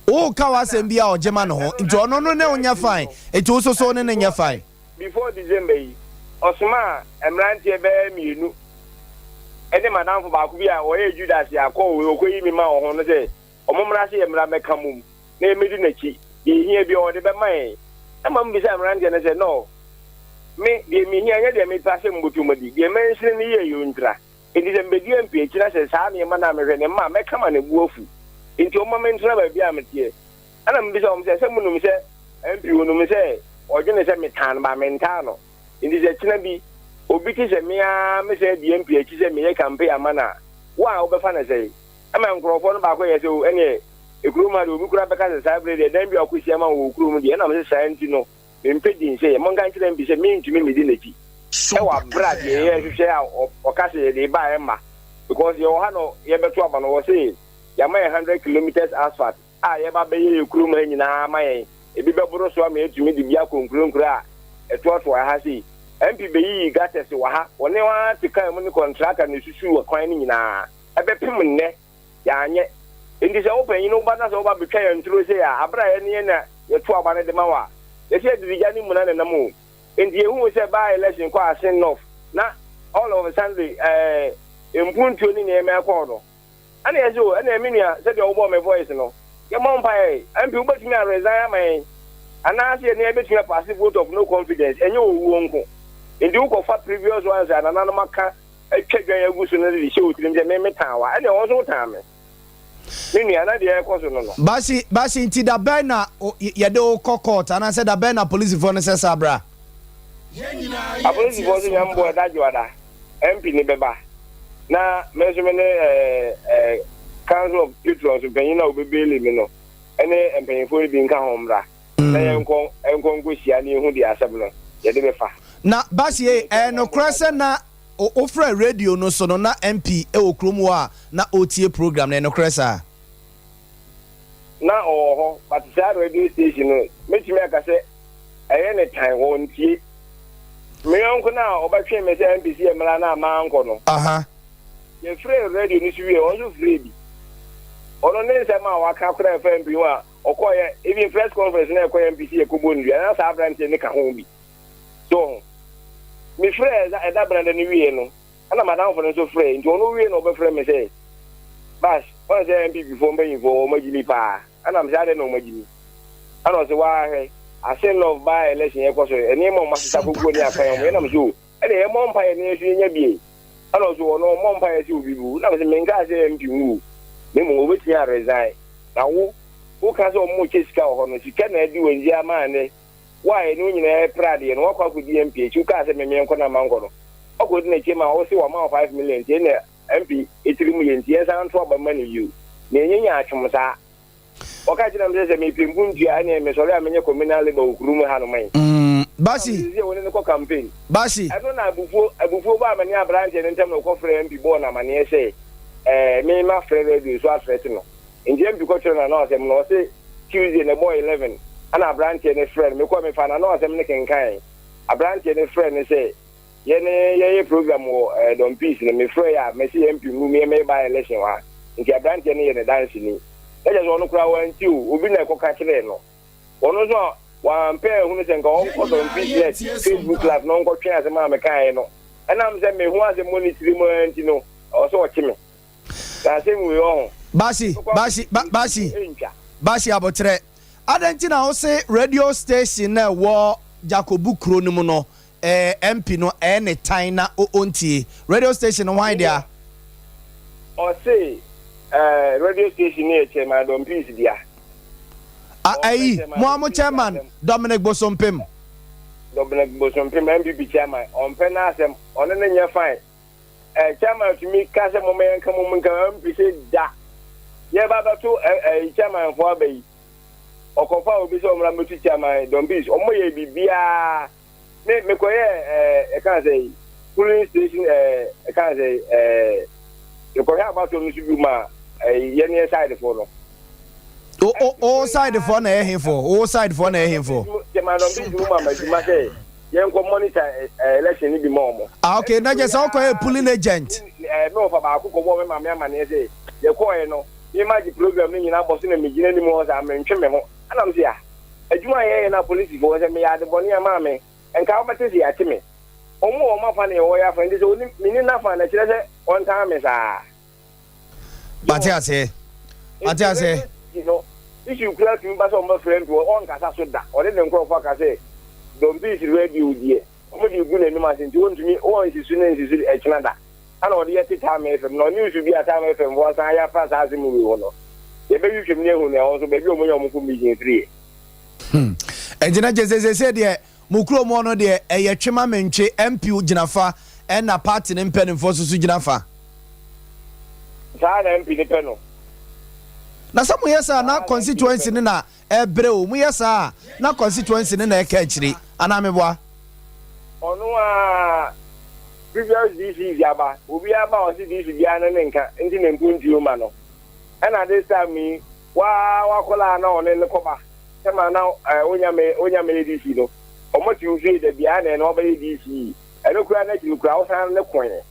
Woka w'asɛm bi a ɔgye ma ne ho nti ɔno no ne wo nyɛ fine nti wo nso so wo ne no nyɛ fine. Before December yi, ɔsomaa mmeranteɛ bɛyɛ mienu ne m'adamfo baako bi a ɔyɛ Judas a kɔ ɔkɔyi me ma wɔ ho no sɛ. Wɔmmra sɛ yɛmmra mmɛka mmom na yɛmmɛdi n'akyi. Deɛ ɛhia biara ɔde bɛma yɛn. Ɛma mebisaa mmeranteɛ no sɛ, No, me, deɛ mehia nyɛ deɛ mepɛ asɛ mobɔtɔ mu adi. Deɛ mansini no yɛ yei ntira. Enti sɛ mebɛdi MP akyi na sɛ saa nneɛma no a mehwɛ no mma a, mɛka ma ne bo afu. Enti wɔmma mentena baabi a meteɛ. Ɛna mebisa wɔn sɛ, Sɛ monim sɛ MP ɔnim sɛ ɔdwene sɛ metaa no, but mentaa no. Enti sɛ kyena bi obi te sɛ me ara mesan di MP akyi sɛ meyɛ campaign ama no a, wo a wobɛfa no sɛn? Ɛma nkurɔfoɔ no baako yɛɛ sɛ, O, ɛnneɛ kurom ha deɛ obi koraa bɛka sɛ saa berɛ yi deɛ dan bi a wɔkɔsi ama wo wɔ wo kurom deɛ, ɛnam sɛ saa nti no mempɛ din sɛ yɛ. Monka nkyerɛ MP sɛ mentumi mmɛdi n'akyi wɔ aberɛ a deɛ yɛrehwehwɛ a ɔka sɛ yɛde reba a ɛmma because yɛwɔ ha no yɛbɛto aba no wɔse yɛama yɛn 100 kilometres asphalt a yɛba bɛyɛ yɛn kurom ha nyinaa ama yɛn. Ebi bɛboro so ama yɛatumi de bi akɔ nkuro nkuro a ɛtoatoa ha sei. MP bɛyiyi gutters wɔ ha. Wɔne wɔn ara te kaa mu ne kɔntrata na ɛsusuu kwan no nyinaa. Ɛbɛpem nnɛ, yɛanyɛ. Enti sɛ wo panyin wo ba na sɛ woba bɛtwa yɛn nturo sei a, aberɛ a yɛne yɛn na yɛto aba no de ma wo a, yɛsɛ yɛde de gya ne muna nenam o. Enti yɛhuu sɛ by election kɔ Asin North na all of a suddenly ɛɛ mpuntuo ne nneɛma ɛkɔɔ no. Ɛna yɛse o ɛna me nua sɛdeɛ wobɔɔ me voice no yɛmmɔ mpaeɛ MP wobɛtumi a resign ama yɛn anaasɛ yɛne yɛbɛtumi a pass vote of no confidence ɛnyɛ owuo nko nti wokɔfa previous ones a nananom aka atwa dwan agu so no de hyɛ wo tirim sɛ me metan wa ɛne wɔn nso wotan me me nua na deɛ ɛkɔ so no no. Basi Basi nti da bɛn na yɛde wo kɔ court anaasɛ da bɛn na polisifoɔ no sɛ saa bra? Apolisifoɔ nso nya mboa da dwoada. MP no bɛba na me nso me ne ɛɛ Council of Patrons mpanyin a wɔbɛbeeli me no ne mpanyinfoɔ no bi nka ho mmra na yɛnkɔ nkɔ nkɔhyia na yɛhu deɛ asɛm no yɛde bɛfa. Na Basie, ɛyɛ nokorɛ sɛ na wofrɛ radio no so no na MP wɔ kurom hɔ a na ɔretie program no, ɛyɛ nokorɛ saa? Na ɔwɔ hɔ but saa radio station no mɛtumi aka sɛ ɛyɛ ne tan, ɔntie. Me yɔnko no a ɔbɛtwee me sɛ NPC yɛ mmara no a mankɔ no, yɛfrɛɛ radio no so wie, ɔno nso frɛɛ bi. Ɔno ne nsɛm a waka koraa ɛfa MP ho a ɔkɔeɛ, even press conference na ɛkɔyɛ NPC yɛkɔbɔ no dua, na saa aberanteɛ no ka ho bi. So ho. Mefrɛɛ ɛda benada no wieɛ no, ɛna madamfo no nso frɛɛ, nti ɔno wie na ɔbɛfrɛ me sɛ, Bash, wɔn sɛ NPP foɔ mpanyinfoɔ wɔn agyimi paa. Ɛna mesɛ adɛn na wɔn agyimi? Ɛna ɔse waa hwɛ Asin North by election yɛkɔ so nneɛma ɔmo asesa koguo ne akan ɔmo yɛ na mesɛ o ɛne yɛmmɔ mpaeɛ na yɛn nso yɛnya bie. Ɛna ɔse ɔno ɔmmɔ mpaeɛ sɛ obi bu na mesɛ menkaa sɛ MP nwu o na mmom obetumi a resign na wo woka sɛ ɔmo kyɛ sika wɔ hɔ no sika na adi wɔn nti ama ɛnɛ wo a yɛne wo nyinaa ɛpere adeɛ no woakɔ akɔdi MP akyi wokaa sɛ me menkɔ na mankɔ no woakɔdi n'akyi ma wose wama wo 5 million nti ɛnna MP tiri mu yɛ nti yɛnsan nto aba mma no bio. Na ɛnyɛ nyaatwom saa. Ɔka kyerɛɛ me sɛ sɛ mepɛ mpuntua a ɛneɛ mesɔre a menyɛ communal labour wɔ kurom hanom ɛ. Basi. Ɛna mesɛ wo ne no kɔ campaign. Basi. Ɛno na abufuo abufuo baa me ne aberanteɛ no ntam na ɔkɔfrɛɛ MP bɔɔ no amaneɛ sɛ ɛɛ me mafrɛ radio so athreaten no. Nti MP kɔkyerɛɛ no ano asɛm no ɔse Tuesday na ɛbɔɔ 11 ɛna aberanteɛ no frɛɛ no. Mekɔɔ mefaa n'ano asɛm no kenkae. Aberanteɛ no frɛɛ no sɛ Yɛne yɛyɛ program wɔ eh, Don Peace no, mefrɛe a mese yɛn MP ngu me yɛmɛyɛ by election wɔ ha. Nti aberanteɛ no yɛ ne danseni. Na kyerɛ sɛ ɔno koraa wantie o, obi na ɛkɔka kyerɛɛ no. Ɔno nso a wampɛ ahunu sɛ nka ɔnkɔ Don Peace net, Facebook live na ɔnkɔtwe asɛm a mekaeɛ no. Ɛnam sɛ me ho asɛm wɔ ne tirim ara nti no, ɛwɔ sɛ ɔkye me. Na asɛm wei ɔho. Basi, Basi, ba, Basi, Basi aboterɛ. Adɛn nti na wose radio station no a ɛwɔ Jakobu kuro no mu no Eh MP no ɛyɛ ne tan na o ontie. Radio station no hwan dea? Ɔse eh radio station no yɛ chairman Don Peace dea. Ah ayi mo a mo chairman Dominic Bosompem. Dominic Bosompem NPP chairman ɔmpɛ n'asɛm ɔne no nyɛ fine. Eh chairman tumi ka sɛ momma yɛnka mom nka MP se da. Yɛba bɛto eh eh chairman fo aba yi. Ɔkɔfa obi sɛ ɔmmra mmɛtu chairman Don Peace ɔmo yɛ biribiara. Me mekɔyɛɛ ɛɛ ɛka sɛ polling station ɛɛ ɛka sɛ ɛɛ mekɔhwɛ abatoɔ no so bi ma ɛɛ yɛn yɛ side foɔ no. O o o side foɔ na ɛyɛ he foɔ o side foɔ na ɛyɛ he foɔ. Jɛma dɔm bi mu ma ma adwuma sɛ yɛn kɔ monitor ɛɛ election no bi ma wɔn. Ah okay na kyɛ sɛ ɔkɔ yɛ polling agent. Ɛɛ me wɔfa baako kɔ bɔ me maame amaneɛ sɛ yɛkɔɛ no me ma gye program no nyinaa bɔ so na me gyina anim hɔ saa mentwe me ho ɛna me sɛ ah. Adwuma a yɛyɛ no apolisifoɔ sɛ meyɛ ade bɔne a maame nka wobɛte sɛ yɛakye me. Wɔn wɔ wɔn afa ne wɔyɛ afa nti sɛ ɔnim menni n'afa na ɛkyerɛ sɛ ɔntaa me saa. Mate aseɛ. Mate aseɛ. No, issue koraa tumi ba sɛ wɔbɛfrɛ MP, ɔnkasa so da. Ɔne ne nkurɔfoɔ aka sɛ Don Peace radio deɛ, wɔde gu n'anim ase nti wɔntumi, wɔnsi so na nsi so ɛkyena da. Ɛna ɔde yɛte Time FM. Na news bi a Time FM foɔ asan ayɛ afa saa asɛm wei ho no, yɛbɛhwehwɛ mu na yɛahu nea ɛwɔ nso, baabi a wɔnya wɔn information firiiɛ. Hmm. Ɛnti na kyerɛ sɛ seesei deɛ mo kurom hɔ no deɛ ɛyɛ twe ma mentwe, MP gyina fa ɛna party no mpanimfoɔ nso so gyina fa. Saa na MP no pɛ no. Na sɛ moyɛ saa na constituency no na ɛbrɛ o, moyɛ saa a na constituency no na ɛka akyire anaa meboa? Ɔno a previous DCs aba, obiara ba a ɔse DC biara ne ne nka nti na mpuntuo ma no. Ɛna this time yi Waa wakɔlaa na ɔne no kɔba sɛ ma na onya me onya mɛyɛ DC no ɔmo te wo fie da biaa na ɛna ɔbɛyɛ DC yi ɛno koraa n'akyi no koraa wosan ne koe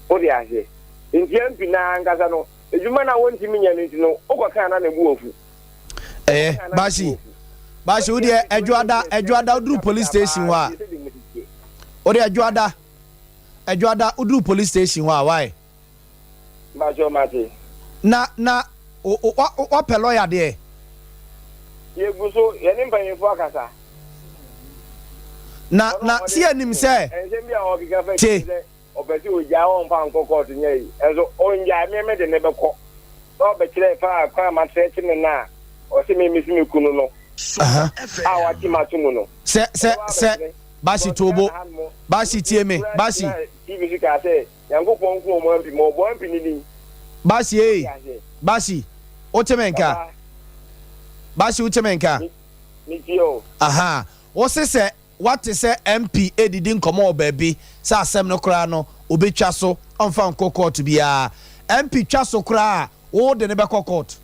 wode aseɛ nti MP naa ankasa no adwuma no a wɔntimi nyɛ no nti no wokɔ kaa na ne bo afu. Ɛyɛ Bashi Bashi wo deɛ Adwoada Adwoada woduru police station hɔ a wo deɛ Adwoada Adwoada woduru police station hɔ a why. Mpakyɛw mate. Na na wapɛ lɔya deɛ? Yɛgu so, yɛne mpanyinfoɔ akasa. Na na si yɛnim sɛ. Nsɛm bi a ɔkeka fa Tie. sɛ ɔpɛ sɛ ogyaa ɔmfa nkɔ kɔɔto nyɛ yi nso ɔngyae me mede ne bɛkɔ na ɔbɛkyerɛ fa kwan a matrɛkye ne no a ɔse me mesi me kunu no a wakye mato mu no. Sɛ sɛ sɛ Basi tuobo Basi tie me Basi. TV so kaa sɛ Nyankopɔn nku wɔn ampi ma ɔbɔ ampi ne din. Basi ei, Basi, wote me nka? Basi wote me nka? Me tie o. Aha, wose sɛ woate sɛ MP redidi nkɔmmɔ wɔ baabi sɛ asɛm no koraa no obetwa so ɔmfa nkɔ court biara. MP twa so koraa a, wo de no bɛkɔ court?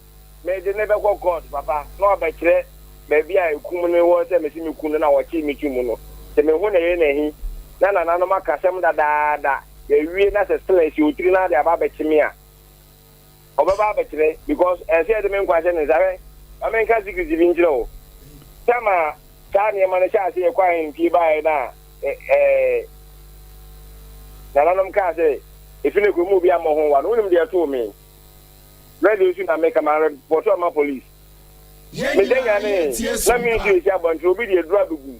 Me de no bɛkɔ court papa na wabɛkyerɛ baabi a ekum no wɔ sɛ mese me kun no na wɔkyee me to mu no. Sɛ mehu ne yere no ahi na nananom aka asɛm dadaada yɛawie na sɛ still ɛhyɛ otiri na ade aba abɛkye me a ɔbɛba abɛkyerɛ because ɛsɛ yɛde me nkwa hyɛ ne nsa. Hwɛ ma menka secret bi nkyerɛ wo. Time a saa nneɛma no hyɛ ase yɛkɔ ahemfie baeɛ no a ɛɛ nananom kaa sɛ efi no kurom obi ammɔ ho wa no wonim deɛ ɛtoo me. Radio so na meka ma repɔto ama police. Meda nyanee na me nso esi abɔnten obi de aduru abegu.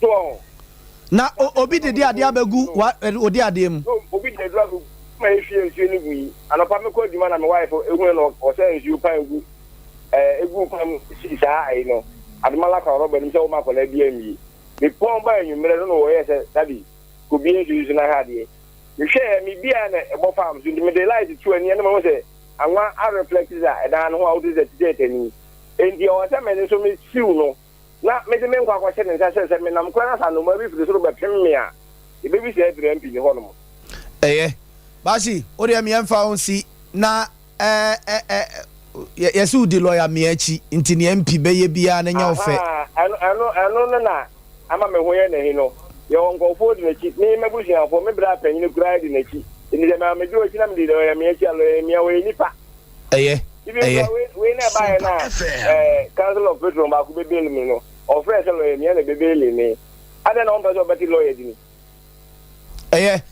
So ɔho. Na obi de de adeɛ abegu wa ode adeɛ mu. No obi de aduru abegu ma ehwie nsuo no gu yi. Anɔpa mekɔ adwuma na me wife ehunu na ɔsɛ nsuo pan gu ɛɛ egu pan mu si saa ayi no. Adomala ka rɔba nim sɛ wɔma akwadaa bi anwie. Mepɔn ba anwummerɛ no na wɔyɛ sɛ daddy kɔbie nsuo yi so na hwɛ adeɛ. Mehwɛɛ, miribiara na ɛbɔ faa me so, nti mede light too ani na mahu sɛ anwa areflect dza ɛdan no ho a wotu sɛ te sɛ tani. Enti ɛwɔ sɛ me nso mesiw no na mede me nkwa kɔhyɛ ne nsa sɛ sɛ menam kwan na sɛ anomaa bi firi soro bɛpem me a, ebebisa afiri MP no hɔnom. Ɛyɛ. Basi, wo deɛ meɛ mfa wo nsi na ɛ ɛ ɛ yɛse wo di lawyer mea akyi nti nea MP bɛyɛ biara no nyɛ wo fɛ. Ahaa, ɛno ɛno ɛno no na ama me ho yɛ n'ahi no. Yɛwɔ nkurɔfoɔ di n'akyi, me m'abusuafoɔ, me bra panyin koraa di n'akyi. Enti sɛ mama medi w'akyi na mede lawyer mea akyi a, lawyer mea ɔyɛ nipa. Ɛyɛ, Even ɛyɛ. koraa wei wei na ɛbaeɛ no a ɛɛ council of patron baako bɛbeli me no, ɔfrɛɛ sɛ lawyer mea na ɛbɛbeli me. Adɛn na ɔmpɛ sɛ ɔbɛte lawyer dini? Ɛyɛ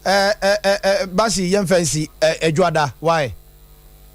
ɛ ɛ ɛ ɛ Basi yɛmfa nsi ɛ Adwoada why?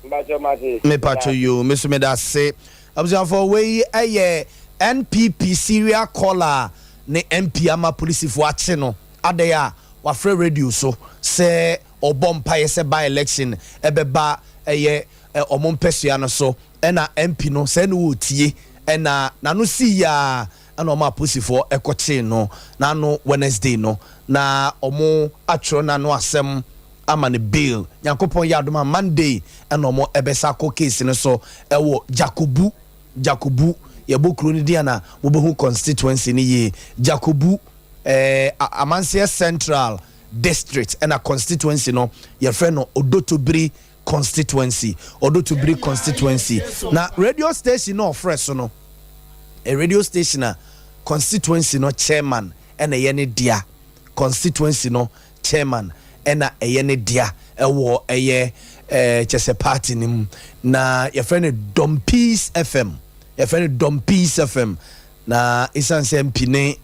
Mpakyɛw mate. Mepakyɛw yoo me so meda ase. Abusuafoɔ wei yɛ NPP serial caller a ne MP ama polisifoɔ akye no adɛn a wafrɛ radio so sɛ ɔbɔ mpaeɛ sɛ by election ɛbɛba ɛyɛ ɔmo mpɛsua no so ɛna MP no sɛ ne ɔretie ɛna n'ano sii aa ɛna ɔmo apolisifoɔ ɛkɔkyee no n'ano Wednesday no na ɔmo atwerɛ n'ano asɛm ama no bail. Nyankopɔn yɛ adom a Monday ɛna ɔmo ɛbɛsa akɔ case no so ɛwɔ Jakobu, Jakobu, yɛbɔ kuro no din a na mobɛhu constituency no yie, Jakobu, ɛɛ Amanseɛ Central District ɛna constituency no yɛfrɛ no Odotobiri Constituency, Odotobiri Constituency. Na radio station no a ɔfrɛ so no, ɛyɛ radio station a constituency no chairman na ɛyɛ ne dea. Constituency no chairman na ɛyɛ ne dea ɛwɔ ɛyɛ ɛɛ kyɛ sɛ party no mu. Na yɛfrɛ no Dom Peace FM. Yɛfrɛ no Dom Peace FM. Na esiane sɛ MP ne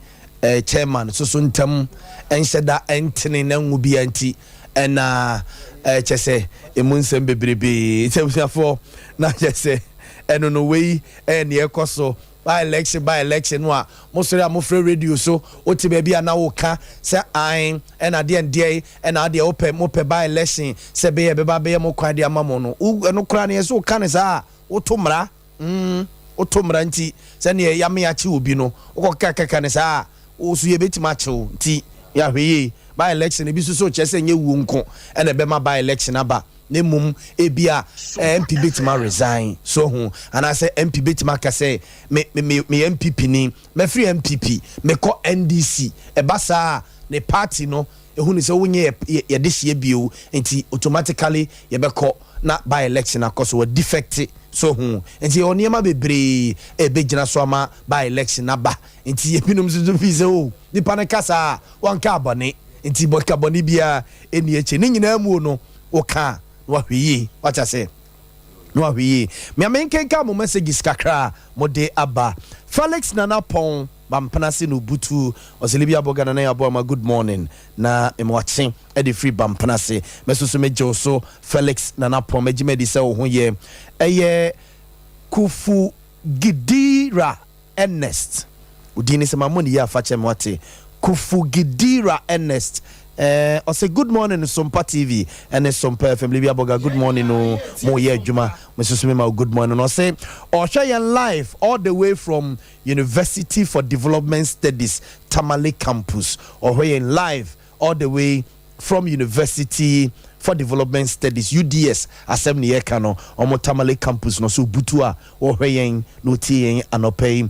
chairman soso ntam nhyɛ da ntene na ngu biara nti, Ɛna kyɛ sɛ emu nsɛm bebrebe. Nti abusuafoɔ, na kyɛ sɛ ɛno no, wei ɛyɛ neɛ ɛkɔ so. By election, by election no a, mosɔre a mofrɛ radio so, wote baabi a na woka sɛ ae, ɛna deɛ ndeɛ ɛna adeɛ wopɛ, mopɛ by election sɛ bɛyɛ bɛba bɛyɛ mo kwan de ama mo no. Ɛno koraa no, yɛ sɛ woka ne saa a, woto mmara. Woto mmara. Nti sɛneɛ yame akye obi no, wokɔkeka keka ne saa a, wo so yɛbɛtumi akye wo. Nti yɛahwɛ yie. By election ebi nso so kyerɛ sɛ nyɛ wuo nko ɛna ɛbɛma by election aba, na mmom ebi a MP bɛtumi resign so ho, anaasɛ MP bɛtumi aka sɛ me me me me NPP ni, mɛfiri NPP mekɔ NDC. Ɛba saa, ne party no ehu ne sɛ wonyɛ yɛde hyia bio, nti automatically yɛbɛkɔ na by election akɔ so, wɔ defect so ho. Nti yɛwɔ nneɛma bebree ɛbɛgyina so ama by election aba. Nti ebinom nso so fi sɛ o, nipa no kasa a, wanka abɔne, nti bɔka bɔne biara ɛni akyi. Ne nyinaa mu no, wɔka na wahwɛ yie, wakyɛ sɛ na wahwɛ yie. Mmea nkenka mo messages kakra a mode aba. Felix Nana Pɔn Bampena se no butu, ɔsɛ Libia Bɔga Nana yɛabɔ ama, good morning, na mmewakye ɛde firi Bampena se. Mɛso so megye wo so, Felix Nana Pɔn, mɛgye madi sɛ wo ho yɛ. Ɛyɛ Kufu Gidira Ernest, odin ne sɛ mammɔ ne yie afa kyɛ me, wate. Kufu Gidira Ernest, ɔsɛ good morning Sompa TV ɛne Sompa FM. Libia Bɔga, good morning o, mo yɛ adwuma, mo nso so mema wo good morning. Ɔsɛ ɔhwɛ yɛn live all the way from University for Development Studies, Tamale campus. Ɔhwɛ yɛn live all the way from University for Development Studies, UDS asɛm ne yɛka no, ɔmo Tamale campus no so butu a wɔhwɛ yɛn na ɔtie yɛn anɔpɛ yi.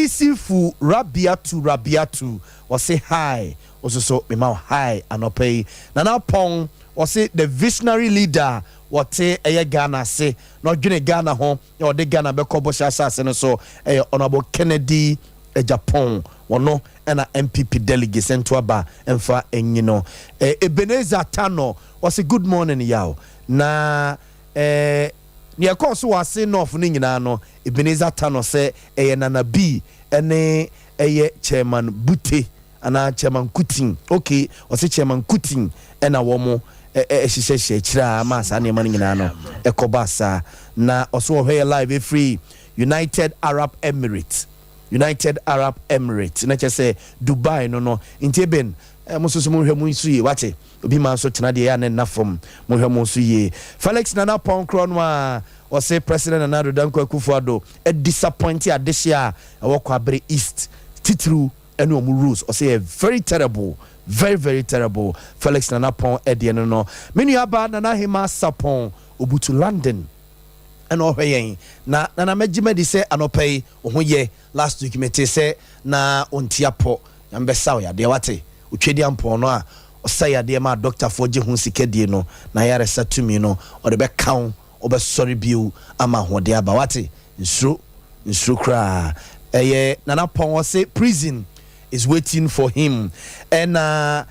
Isifu Rabiatu Rabiatu, ɔse hi, ɔso so mema wo hi anɔpɛ yi. Nana Pɔn, ɔse the visionary leader wɔte ɛyɛ Ghana ase na ɔdwene Ghana ho na ɔde Ghana bɛkɔ bɔhyɛ asase no so ɛyɛ Honorable Kennedy Agyapong. Wɔno ɛna NPP delegates nto aba mfa enyi no. Ebenezer Tano, ɔse good morning yaw. Na nea ɛkɔɔ so wɔ Ase North no nyinaa no, Ebenezer Tano sɛ ɛyɛ Nana B ɛne ɛyɛ Chairman Bute anaa Chairman Kutin. Okay, ɔsɛ Chairman Kutin ɛna wɔn ɛhyehyɛhyɛ akyire a ama saa nneɛma no nyinaa no ɛkɔba saa. Na ɔso ɔhwɛ yɛ live efiri United Arab Emirates, United Arab Emirates, na kyerɛ sɛ Dubai no. Nti eben mo nso so monhwɛ mo nso yie, wate. Obi ma nso tena deɛ ɛyɛ a ne nna fam, monhwɛ mo nso yie. Felix Nana Pɔnkorɔ no a, ɔse President Nana Addo Dankwa Akufo-Addo disappoint adehye a ɛwɔ Kwabere East titiriw ɛne ɔmo rules. Ɔsɛ yɛ very terrible, very very terrible. Felix Nana Pɔn ɛdeɛ no, me nua ba Nana Hema Sapɔn Obutu London ɛna ɔhwɛ yɛn. Na Nana, mɛgye madi sɛ anɔpɛ yi wo ho yɛ. Last week mete sɛ na ɔnti apɔ. Nyame bɛsa wo yadeɛ, wate. Otwadi ampɔn no a ɔsa yadeɛ ma adɔktafoɔ gye ho sika die no, na yaresa tumi no ɔde bɛka wo, wobɛsɔre bio ama ahoɔden aba, wate. Nsuro, nsuro koraa. Ɛyɛ Nana Pɔn, ɔse prison is waiting for him. Ɛna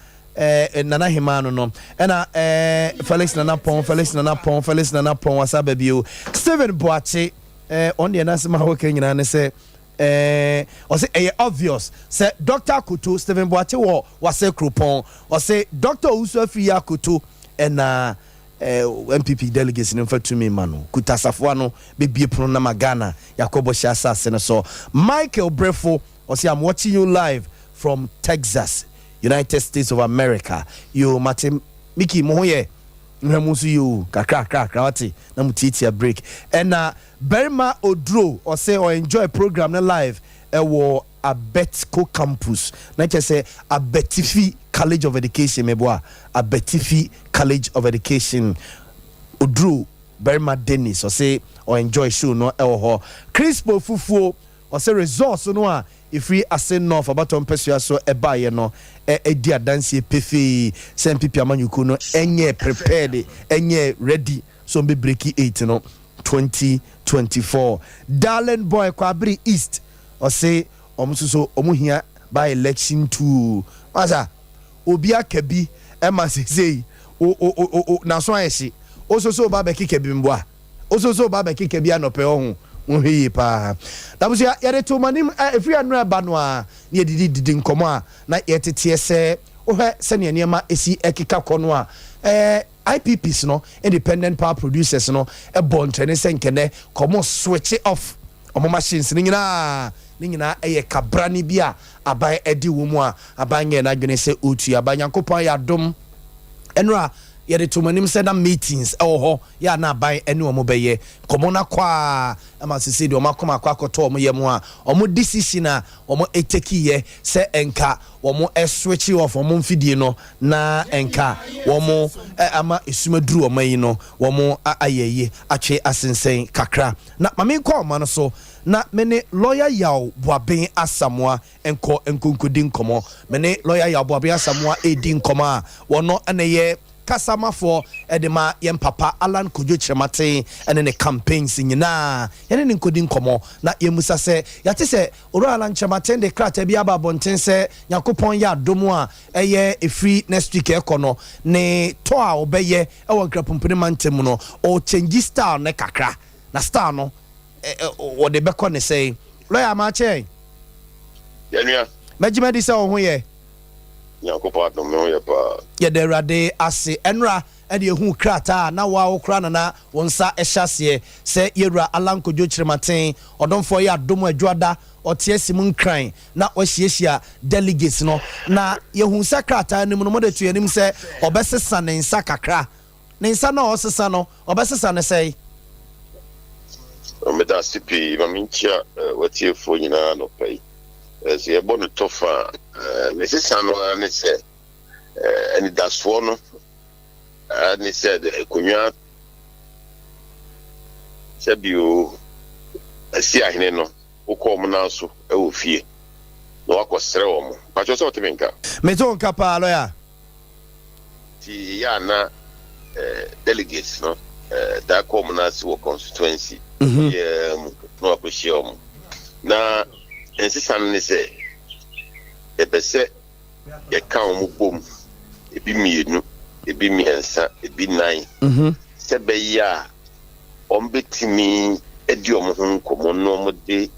Nana Hema no, ɛna Felix Nana Pɔn, Felix Nana Pɔn, Felix Nana Pɔn wasa ba bio. Stephen Boakye, ɔno deɛ n'asɛm a wɔka nyinaa ne sɛ ɔsɛ ɛyɛ obvious sɛ Dr Akoto. Stephen Boakye wɔ Wase Kuropɔn, ɔsɛ Dr Owusu Afiri Akoto ɛna NPP delegates no mfa tumi ma no kuta asafoa no bɛbie pono nama Ghana yɛakɔ bɔhyɛ asase no so. Michael Brefo, ɔsɛ I'm watching you live from Texas, United States of America. Yo, mate. Miki, mo ho yɛ, nhwɛ mo nso yi o, kakra kakra kakra, wate, na mo tietia break. Ɛna Barima Oduro, ɔsɛ ɔ enjoy program no live ɛwɔ Abetco campus, na kyerɛ sɛ Abetifi College of Education, meboa, Abetifi College of Education. Oduro Barima Dennis, ɔsɛ ɔ enjoy show no ɛwɔ hɔ. Crispo Fufuo, ɔsɛ results no a ɛfiri Ase North abatɔ mpɛsua so ɛbaeɛ no ɛdi adanseɛ pefee sɛ NPP amanyɔkuo no ɛnyɛ prepared, ɛnyɛ ready so ɔmbɛ break eight no 2024. Darling Boy, Kwabere East, ɔse ɔmo nso so ɔmo hia by election too. Masa obi aka bi ɛma sesei o o o o n'aso ayɛ hye. Ososo ɔba abɛkeka bi mboa, ososo ɔba abɛkeka bi anɔpɛ. Ɔho wɔhwɛ yie paa. Dabusua yɛde to ma nim efiri ano ɛba no a, na yɛdidi didi nkɔmɔ a na yɛteteɛ sɛ wohwɛ sɛnea nneɛma esi ɛkeka kɔ no a. IPPs no, Independent Power Producers no, bɔɔ ntrɛne sɛ nkɛnɛ kɔ ɔmo switch off ɔmo machines no nyinaa. Ne nyinaa ɛyɛ kabrane bi a aban adi wɔ mu a aban nyɛɛ n'adwene sɛ ɔretua. Ba Nyankopɔn ayɛ adom, ɛnora yɛde too mo anim sɛ na meetings ɛwɔ hɔ yɛ a na aban ɛne ɔmo bɛyɛ nkɔmɔ no akɔ a ɛma sesei deɛ ɔmo akoma akɔ akɔtɔ ɔmo yam a ɔmo decision a ɔmo take yɛ sɛ nka wɔn switch off wɔn mfidie no na nka wɔn ama esum aduru wɔn ayi no wɔn ayɛ yie atwe asensɛn kakra. Na maame nkɔ ɔma no so na me ne lawyer Yaw Boaben Asamoah nkɔ nkonkodi nkɔmɔ. Me ne lawyer Yaw Boaben Asamoah edi nkɔmɔ a wɔn na ɛyɛ kasamafoɔ de ma yɛn papa Allan Kojo Kyerematen ne ne campaigns nyinaa. Yɛne no nkɔdi nkɔmmɔ na yɛmmisa sɛ, yɛate sɛ Owura Allan Kyerematen de krataa bi aba abɔnten sɛ Nyankopɔn yɛ adom a ɛyɛ ɛfiri next week ɛkɔ no, ne tour a ɔbɛyɛ wɔ Nkrapumpuni mantam mu no, ɔrekyɛngyi style no kakra, na style no wɔde bɛkɔ ne sɛn? Lawyer Amakye. Yɛnua. Mɛgye madi sɛ wo ho yɛ. Nyankopɔn adom me ho yɛ paa. Yɛda Awurade ase. Ɛnora ɛna yɛhuu krataa a na wo a wokora na na wo nsa hyɛ aseɛ sɛ Yɛwura Allan Kojo Kyerematen, ɔdomfoɔ yɛ adom Adwoada, ɔte asi mu Nkran na wahyiahyia delegates no. Na yɛhuu sɛ krataa no mu no mode to yɛn anim sɛ ɔbɛsesa ne nsa kakra. Ne nsa no a ɔresesa no, ɔbɛsesa no sɛn? Meda ase pii. Ma menkyia w'atiefoɔ nyinaa anɔpa yi. Sɛ yɛbɔ no tɔfa a, ne sesa no ara ne sɛ anidasoɔ no ne sɛ akonnwa sɛbio asi ahene no wokɔ wɔn nan so wɔ fie na wakɔsrɛ wɔn. Pakyɛ sɛ wote me nka? Mete wo nka paa, lɔya. Nti eyɛ a na delegates no taa kɔ wɔn ase wɔ constituency biara mu na wɔakɔhyia wɔn. Na nsesa no ne sɛ yɛpɛ sɛ yɛka wɔn bom, ebi mmienu, ebi mmiɛnsa, ebi nnan, sɛ ɛbɛyɛ a wɔbɛtumi adi wɔn ho nkɔmmɔ na wɔde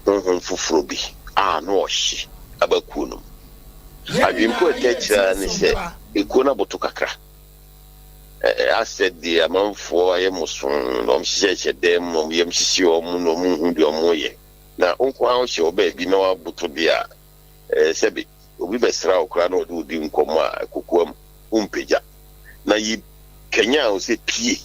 honhom foforɔ bi a na ɔhye aba kuo no mu. Adwempo a ɛtaa akyire ara ne sɛ ekuo no aboto kakra. Asɛ deɛ amanfoɔ ayɛ mosoo na wɔhyehyɛhyɛ dan mu na wɔn yam hyehye wɔn na wɔnhu deɛ wɔreyɛ. Na wo nko ara wohyɛ hɔ baabi na woaboto deɛ a, sɛbe obi bɛsra wo koraa na ɔde wo di nkɔmmɔ a, kokoam wompagya. Na yi kanyan wo sɛ pue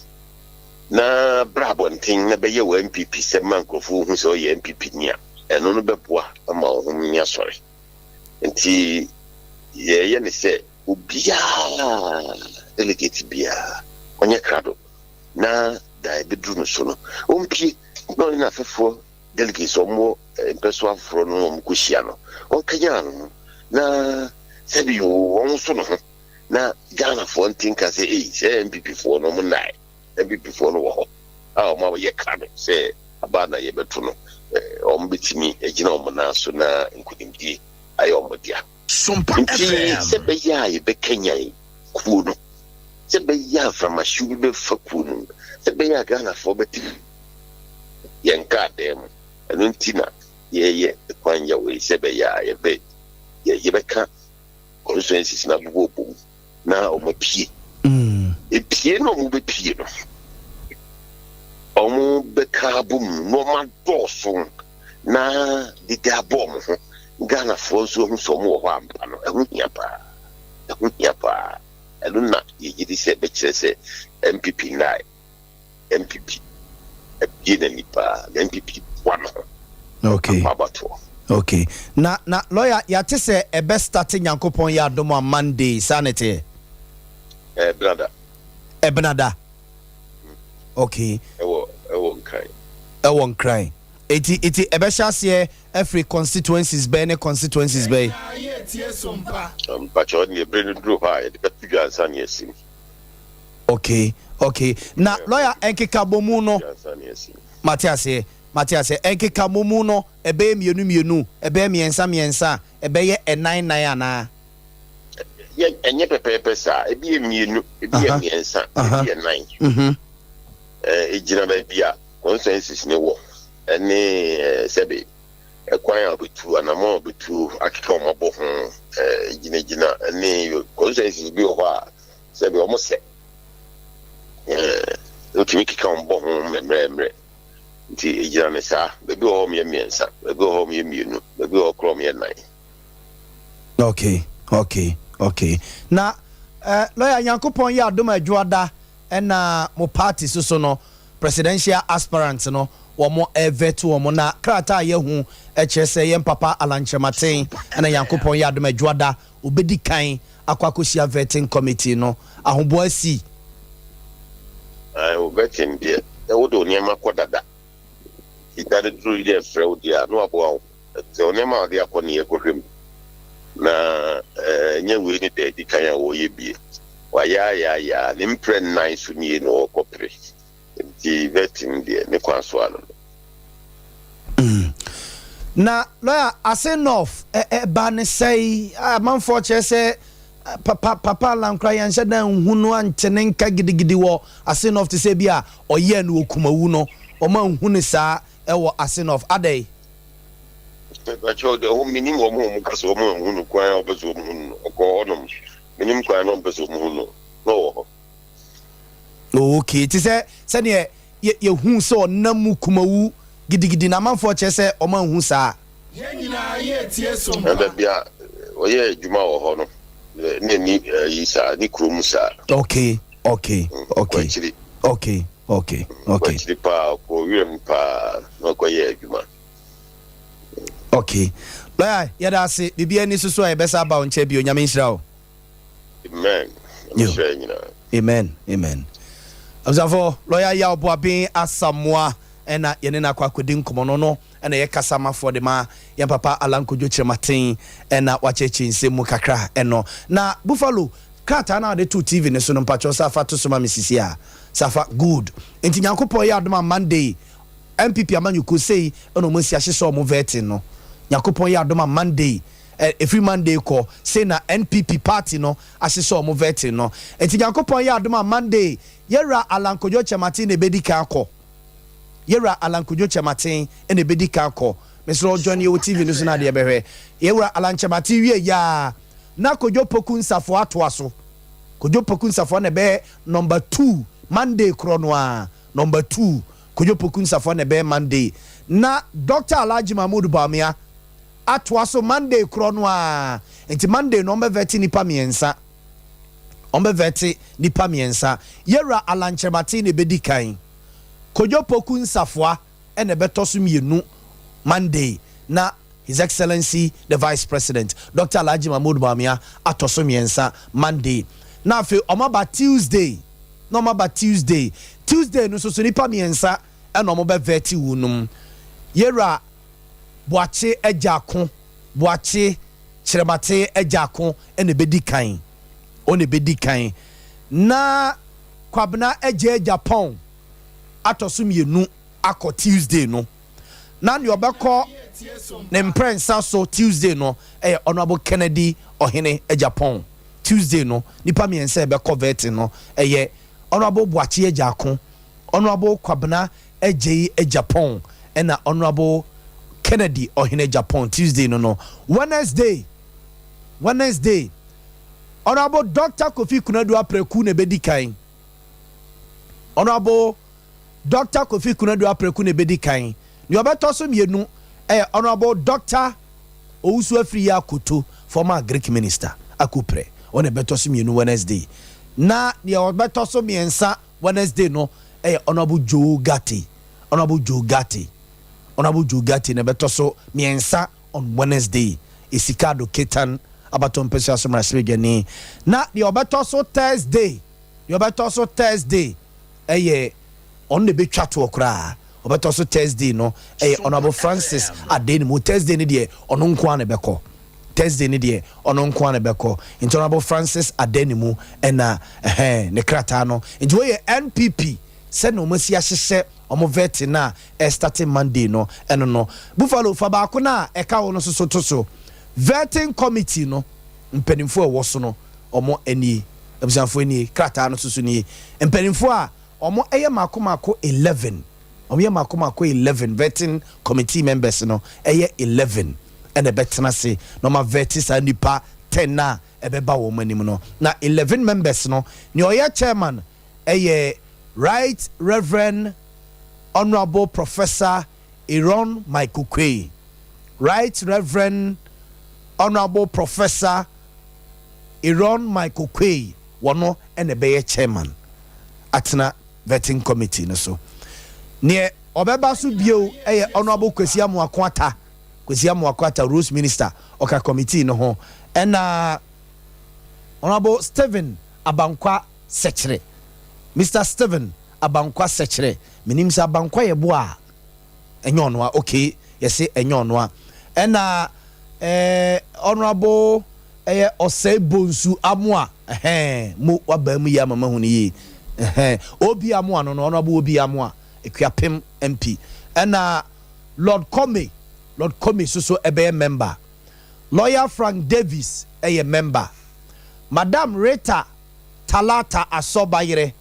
na bra abɔnten na bɛyɛ wo NPP sɛm ma nkurɔfoɔ hu sɛ woyɛ NPP ni a, ɛno no bɛboa ma wo ho asɔre. Nti yɛyɛ ne sɛ obiara, delegate biara, ɔnyɛ krado na da ɛbɛduru no so no, ɔmpue na ɔne n'afɛfoɔ delegates a wɔwɔ mpɛsoa afoforɔ no wɔn kɔhyia no, ɔnkanyan no ho na sɛbi wɔnwoso ne ho na Ghanafoɔ nte nka sɛ ei sɛ NPP foɔ no wɔn nnae, NPP foɔ no wɔ hɔ a wɔn a wɔyɛ krado sɛ aba na yɛbɛto no wɔn bɛtumi agyina wɔn nan so na nkunimdie ayɛ wɔn dea. Nti sɛ bɛyɛ a yɛbɛkanyan kuo no, sɛ bɛyɛ a mframahyew bi bɛfa kuo no mu, sɛ bɛyɛ a Ghanafoɔ bɛte yɛn nkradaa mu, ɛno nti na yɛyɛ kwan yɛ wei sɛ bɛyɛ a yɛbɛ yɛbɛka constituencies no abobɔ bom na wɔn apue. Epie na wɔn bɛpie no, wɔn bɛka abom na wɔn adɔɔso na dede abɔ wɔn ho. Ghanafoɔ nso ahu sɛ wɔn wɔ hɔ ampa no, ɛho hia paa. Ɛho hia paa. Ɛno na yɛgye di sɛ ɛbɛkyerɛ sɛ NPP nnae. NPP abue n'ani paa na NPP boa ne ho Okay. akɔ abatoɔ. Okay. Na na lawyer yɛate sɛ ɛbɛ starte Nyankopɔn yɛ adom a Monday, saa na ɛteɛ? Ɛbenada. Ɛbenada. Okay. Ɛwɔ ɛwɔ Nkran. Ɛwɔ Nkran. Eti eti ɛbɛhyɛ aseɛ afiri constituencies bɛn ne constituencies bɛn? Mpakyɛw ɛnneɛ bere no duru hɔ a yɛde bɛto dwa ansa na yɛasi mu. Okay okay na lawyer nkekabomu no mate aseɛ mate aseɛ nkekabomu no ɛbɛyɛ mmienu mmienu ɛbɛyɛ mmiɛnsa mmiɛnsa ɛbɛyɛ ɛnan nan anaa. Yɛ ɛnyɛ pɛpɛɛpɛ saa ebi yɛ mmienu ebi yɛ mmiɛnsa ebi yɛ nan ɛgyina baabi a consensus ne wɔ ɛne sɛbe ɛkwan a wɔbɛtu anamɔn a wɔbɛtu akeka wɔn abɔ ho gyinagyina ɛne consensus bi wɔ hɔ a. Sɛbi wɔn sɛ. Ɛɛ wotumi keka wɔn bɔ ho mmerɛmmerɛ. Nti egyina ne saa. Baabi wɔ hɔ wɔn yɛ mmiɛnsa, baabi wɔ hɔ wɔn yɛ mmienu, baabi wɔ hɔ koraa wɔn yɛ nnan. Okay, okay, okay. Na eh, lawyer Nyankopɔn yɛ adom adwoada ɛna mo party so so no presidential aspirant no wɔn ɛvet wɔn na krataa a yɛahu ɛkyerɛ sɛ yɛn papa Alan Kyerematen ɛna Nyankopɔn yɛ adom adwoada obedi kan akɔ akɔhyia vetting committee no ahoboa asi. Ae wo vetting deɛ sɛ wode wo nneɛma kɔ dada nti da no duru yi dɛ frɛ wo deɛ a na waboa wo sɛ wo nneɛma a wode akɔ no yɛkɔhwɛ mu na ɛnyɛ wei ne da adi kan a wɔyɛ bie wayɛ ayɛ ayɛ a ne mprɛ nnan so nie na ɔrekɔ pere nti vetting deɛ ne kwan so ano no. Na lawyer ase north ɛba ne sɛe amanfoɔ kyerɛ sɛ papa papa Alankora yɛnhyɛ da nhu no ante ne nka gidigidi wɔ ase north te sɛ bi a ɔyɛɛ no wɔ Kumawu no wɔn anhu no saa ɛwɔ ase north adɛn? Mepakyɛw deɛ hɔ menim wɔn a wɔn ka sɛ wɔn anhu no kwan a wɔpɛ sɛ wɔn hu no ɔkɔɔ hɔnom menim kwan na wɔn pɛ sɛ wɔn hu no na ɔwɔ hɔ. Okay te sɛ sɛdeɛ yɛ yɛhuu sɛ ɔnam mu kumawu gidigidi na amanfoɔ kyerɛ sɛ wɔn anhu saa. Na baabi a ɔyɛɛ adwuma wɔ hɔ no, na ɛnni ayi saa, ne kurom saa. Okay, okay, okay. Ɔkɔ akyiri. Okay, okay, okay. Ɔkɔ akyiri paa, ɔkɔ wiram paa na ɔkɔyɛɛ adwuma. Okay. Lawyer, yɛda ase. Biribiara nni so so a yɛbɛsa aba wo nkyɛn bio. Nyame nhyira wo. Amen. Nyame nhyira yɛn nyinaa. Amen amen. Abusuafo, lawyer Yaw Boaben Asamoah ɛna yɛne no akɔ akɔdi nkɔmmɔ no no ɛna ɛyɛ kasamafoɔ de ma yɛn papa Alan Kojo Kyerematen ɛna wakyerɛkyerɛ nsɛm mu kakra ɛno. Na Buffalo, krataa no a wɔde too TV no so no mpakyɛw sa fa to so ma me sisi a. Sa fa, good. Nti Nyankopɔn yɛ adom a Monday NPP amanyɔkuo sei ɛna wɔn asi ahyehyɛ wɔn vetting no. Nyankopɔn yɛ adom a Monday Ɛfiri Monday kɔ, sei na NPP party no ahyehyɛ wɔn vetting no. Nti Nyankopɔn yɛ adom a Monday, Yɛwura Allan Kojo Kyerematen na ɛbɛdi kan akɔ. Yɛwura Allan Kojo Kyerematen na ɛbɛdi kan akɔ. Mesrɛ wo join yɛ wɔ TV no so na adeɛ bɛhwɛ. Yɛwura Allan Kyerematen wie yɛ a, na Kojo Poku Nsafoa atoa so. Kojo Poku Nsafoa na ɛbɛyɛ number two Monday korɔ no ara, number two, Kojo Poku Nsafoa na ɛbɛyɛ Monday. Na Doctor Alhaji Mahmood Bawumia atoa so Monday korɔ no ara, nti Monday no wɔbɛvɛte nnipa mmiɛnsa, wɔbɛvɛte nnipa mmiɛnsa, Yɛwura Allan Kyerematen na ɛbɛdi kan, Kojo Poku Nsafoa na ɛbɛtɔ so mmienu Monday, na His Excellency the Vice President, Doctor Alhaji Mahmood Bawumia atɔ so mmiɛnsa Monday, na afei wɔaba Tuesday, na wɔaba Tuesday, Tuesday no nso so nnipa mmiɛnsa na wɔbɛvɛte wɔnom, Yɛwura. Boakye Agyarko, Boakye Kyerɛmatee Agyarko na ɛbɛdi kan, ɔna ɛbɛdi kan, na Kwabena Agyei Agyapong atɔ so mmienu akɔ Tuesday no, na deɛ ɔbɛkɔ ne mprɛnsa so Tuesday no yɛ Honourable Kennedy Ɔhene Agyapong. Tuesday no, nnipa mmiɛnsa a ɛbɛkɔ vetting no yɛ Honourable Boakye Agyarko, Honourable Kwabena Adjei Agyapong ɛna Honourable Kennedy Ɔhene Agyapong Tuesday no no Wednesday Wednesday Honourable Doctor Kofi Konadu Apraku na ɛbɛdi kan Honourable Doctor Kofi Konadu Apraku na ɛbɛdi kan Nea ɔbɛtɔ so mmienu ɛyɛ Honourable Doctor Owusu Afriyie Akoto former Agric Minister Akoprɛ ɔna ɛbɛtɔ so mmienu Wednesday na nea ɔbɛtɔ so mmiɛnsa Wednesday no yɛ Honourable Joe Ghartey, Honourable Joe Ghartey, Honourable Joe Ghartey na ɛbɛtɔ so mmiɛnsa on Wednesday, Esikado Ketan abatoɔ mpɛsua so mmarahyɛbadwani. Na deɛ ɔbɛtɔ so Thursday, deɛ ɔbɛtɔ so Thursday yɛ ɔno na ɛbɛtwa toɔ koraa, ɔbɛtɔ so Thursday no yɛ Honourable Francis Adenimo. Thursday no deɛ ɔno nko ara na ɛbɛkɔ. Thursday no deɛ ɔno nko ara na ɛbɛkɔ nti Honourable Francis Adanimu ɛna ɛhɛn ne krataa no nti wei yɛ NPP sɛnea wɔn asi ahyehyɛ wɔn vetting no a ɛrestate Monday no ɛno no Buffalo fa baako no a ɛka ho no nso so to so Vetting committee no mpanimfoɔ a ɛwɔ so no wɔn nie abusuafoɔ nie krataa no nso so nie mpanimfoɔ a wɔn ɛyɛ mako mako 11 Wɔyɛ mako mako 11, vetting committee members no yɛ 11 ɛna ɛbɛtena ase na wɔn avɛte saa nnipa 10 no a ɛbɛba wɔn anim no. Na 11 members no, nea ɔyɛ chairman yɛ Right Reverend Honourable Professor Aaron Michael Quaye. Right Reverend Honourable Professor Aaron Michael Quaye, wɔno na ɛbɛyɛ chairman atena vetting committee no so. Neɛ ɔbɛba so bio yɛ Honourable Kwesi Amoako Atta, Kwesi Amoako Atta, Roads Minister, ɔka committee no ho, ɛna Honourable Stephen Abankwa Sekyere, Mister Stephen Abankwa Sekyere, menim sɛ Abankwa yɛ boa a, ɛnyɛ ɔnoa, okay, yɛse ɛnyɛ ɔnoa, ɛna eh, Honourable ɛyɛ Osei Bonsu Amoah, ɛhɛn, mo wabaa mu yie ama mahu no yie, ɛhɛn, OB Amoah no no, Honourable OB Amoah, Akuapem MP, ɛna Lord Commey, Lord Commey soso ɛbɛyɛ member, Lawyer Frank Davies ɛyɛ member, Madam Rita Talata Asɔbayerɛ,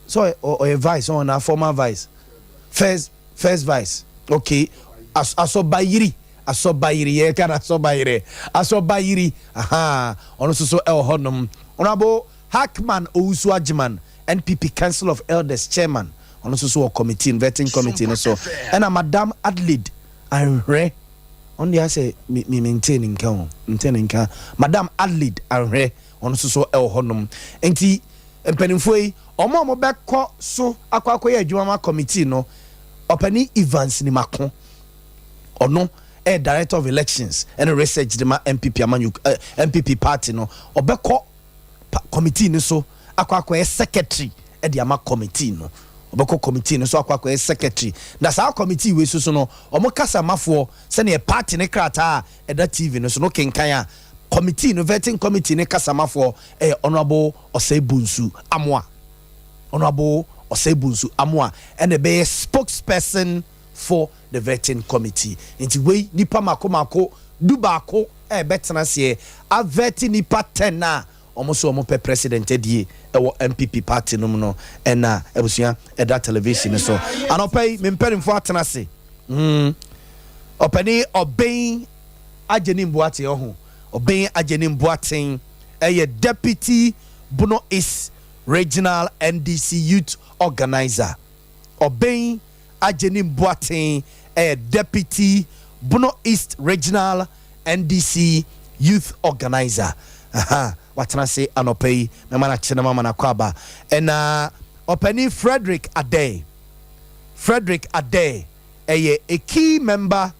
sɛ ɔyɛ vice ɔn na former vice, first first vice, okay, As Asɔbayiri, Asɔbayiri, yɛka no Asɔbayerɛ, Asɔbayiri, ahaa, ɔno nso so ɛwɔ hɔnom. Honourable Hackman Owusu Agyeman, NPP Council of Elders Chairman, ɔno nso so wɔ committee no, vetting committee no so. Ɛna Madam Adelaide Anhwerɛ, ɔno deɛ asɛ me me mentee ne nka o, mentee ne nka. Madam Adelaide Anhwerɛ, ɔno nso so wɔ hɔnom. Nti mpanimfoɔ yi, wɔn a wɔbɛkɔ so akɔ akɔyɛ adwuma ma committee no, Ɔpanin Evans Nimako, ɔno ɛyɛ Director of Elections ɛne Research de ma NPP amanyɔ eh, NPP party no, ɔbɛkɔ pa committee no so akɔ akɔyɛ secretary de ama committee no. Ɔbɛkɔ committee no so akɔ akɔyɛ secretary. Na saa committee wei so so no, wɔn kasamafoɔ, sɛdeɛ party no krataa a ɛda TV no so no kenkan a, committee no, vetting committee no kasamafoɔ yɛ Honourable Osei Bonsu Amoah. Honourable Osei Bonsu Amoah ɛna ɛbɛyɛ spokesperson for the vetting committee. Nti wei nipa mako mako dubaako a ɛbɛtena aseɛ avɛte nipa 10 a wɔn nso wɔn pɛ president adie ɛwɔ NPP party no mu no ɛna abusua ɛda television no so. Anɔpa yi me mpanimfoɔ atena ase. Mm. Ɔpanin Ɔben Agyenim Boateng ɔho. Ɔben Agyenim Boateng ɛyɛ Deputy Bono East Regional NDC Youth Organizer. Ɔben Agyenim Boateng yɛ Deputy Bono East Regional NDC Youth Organizer. Aha, watena ase anɔpa yi, mɛma no akye na mama no akɔ aba. Ɛna Ɔpanin Frederick Adei, Frederick Adei yɛ a key member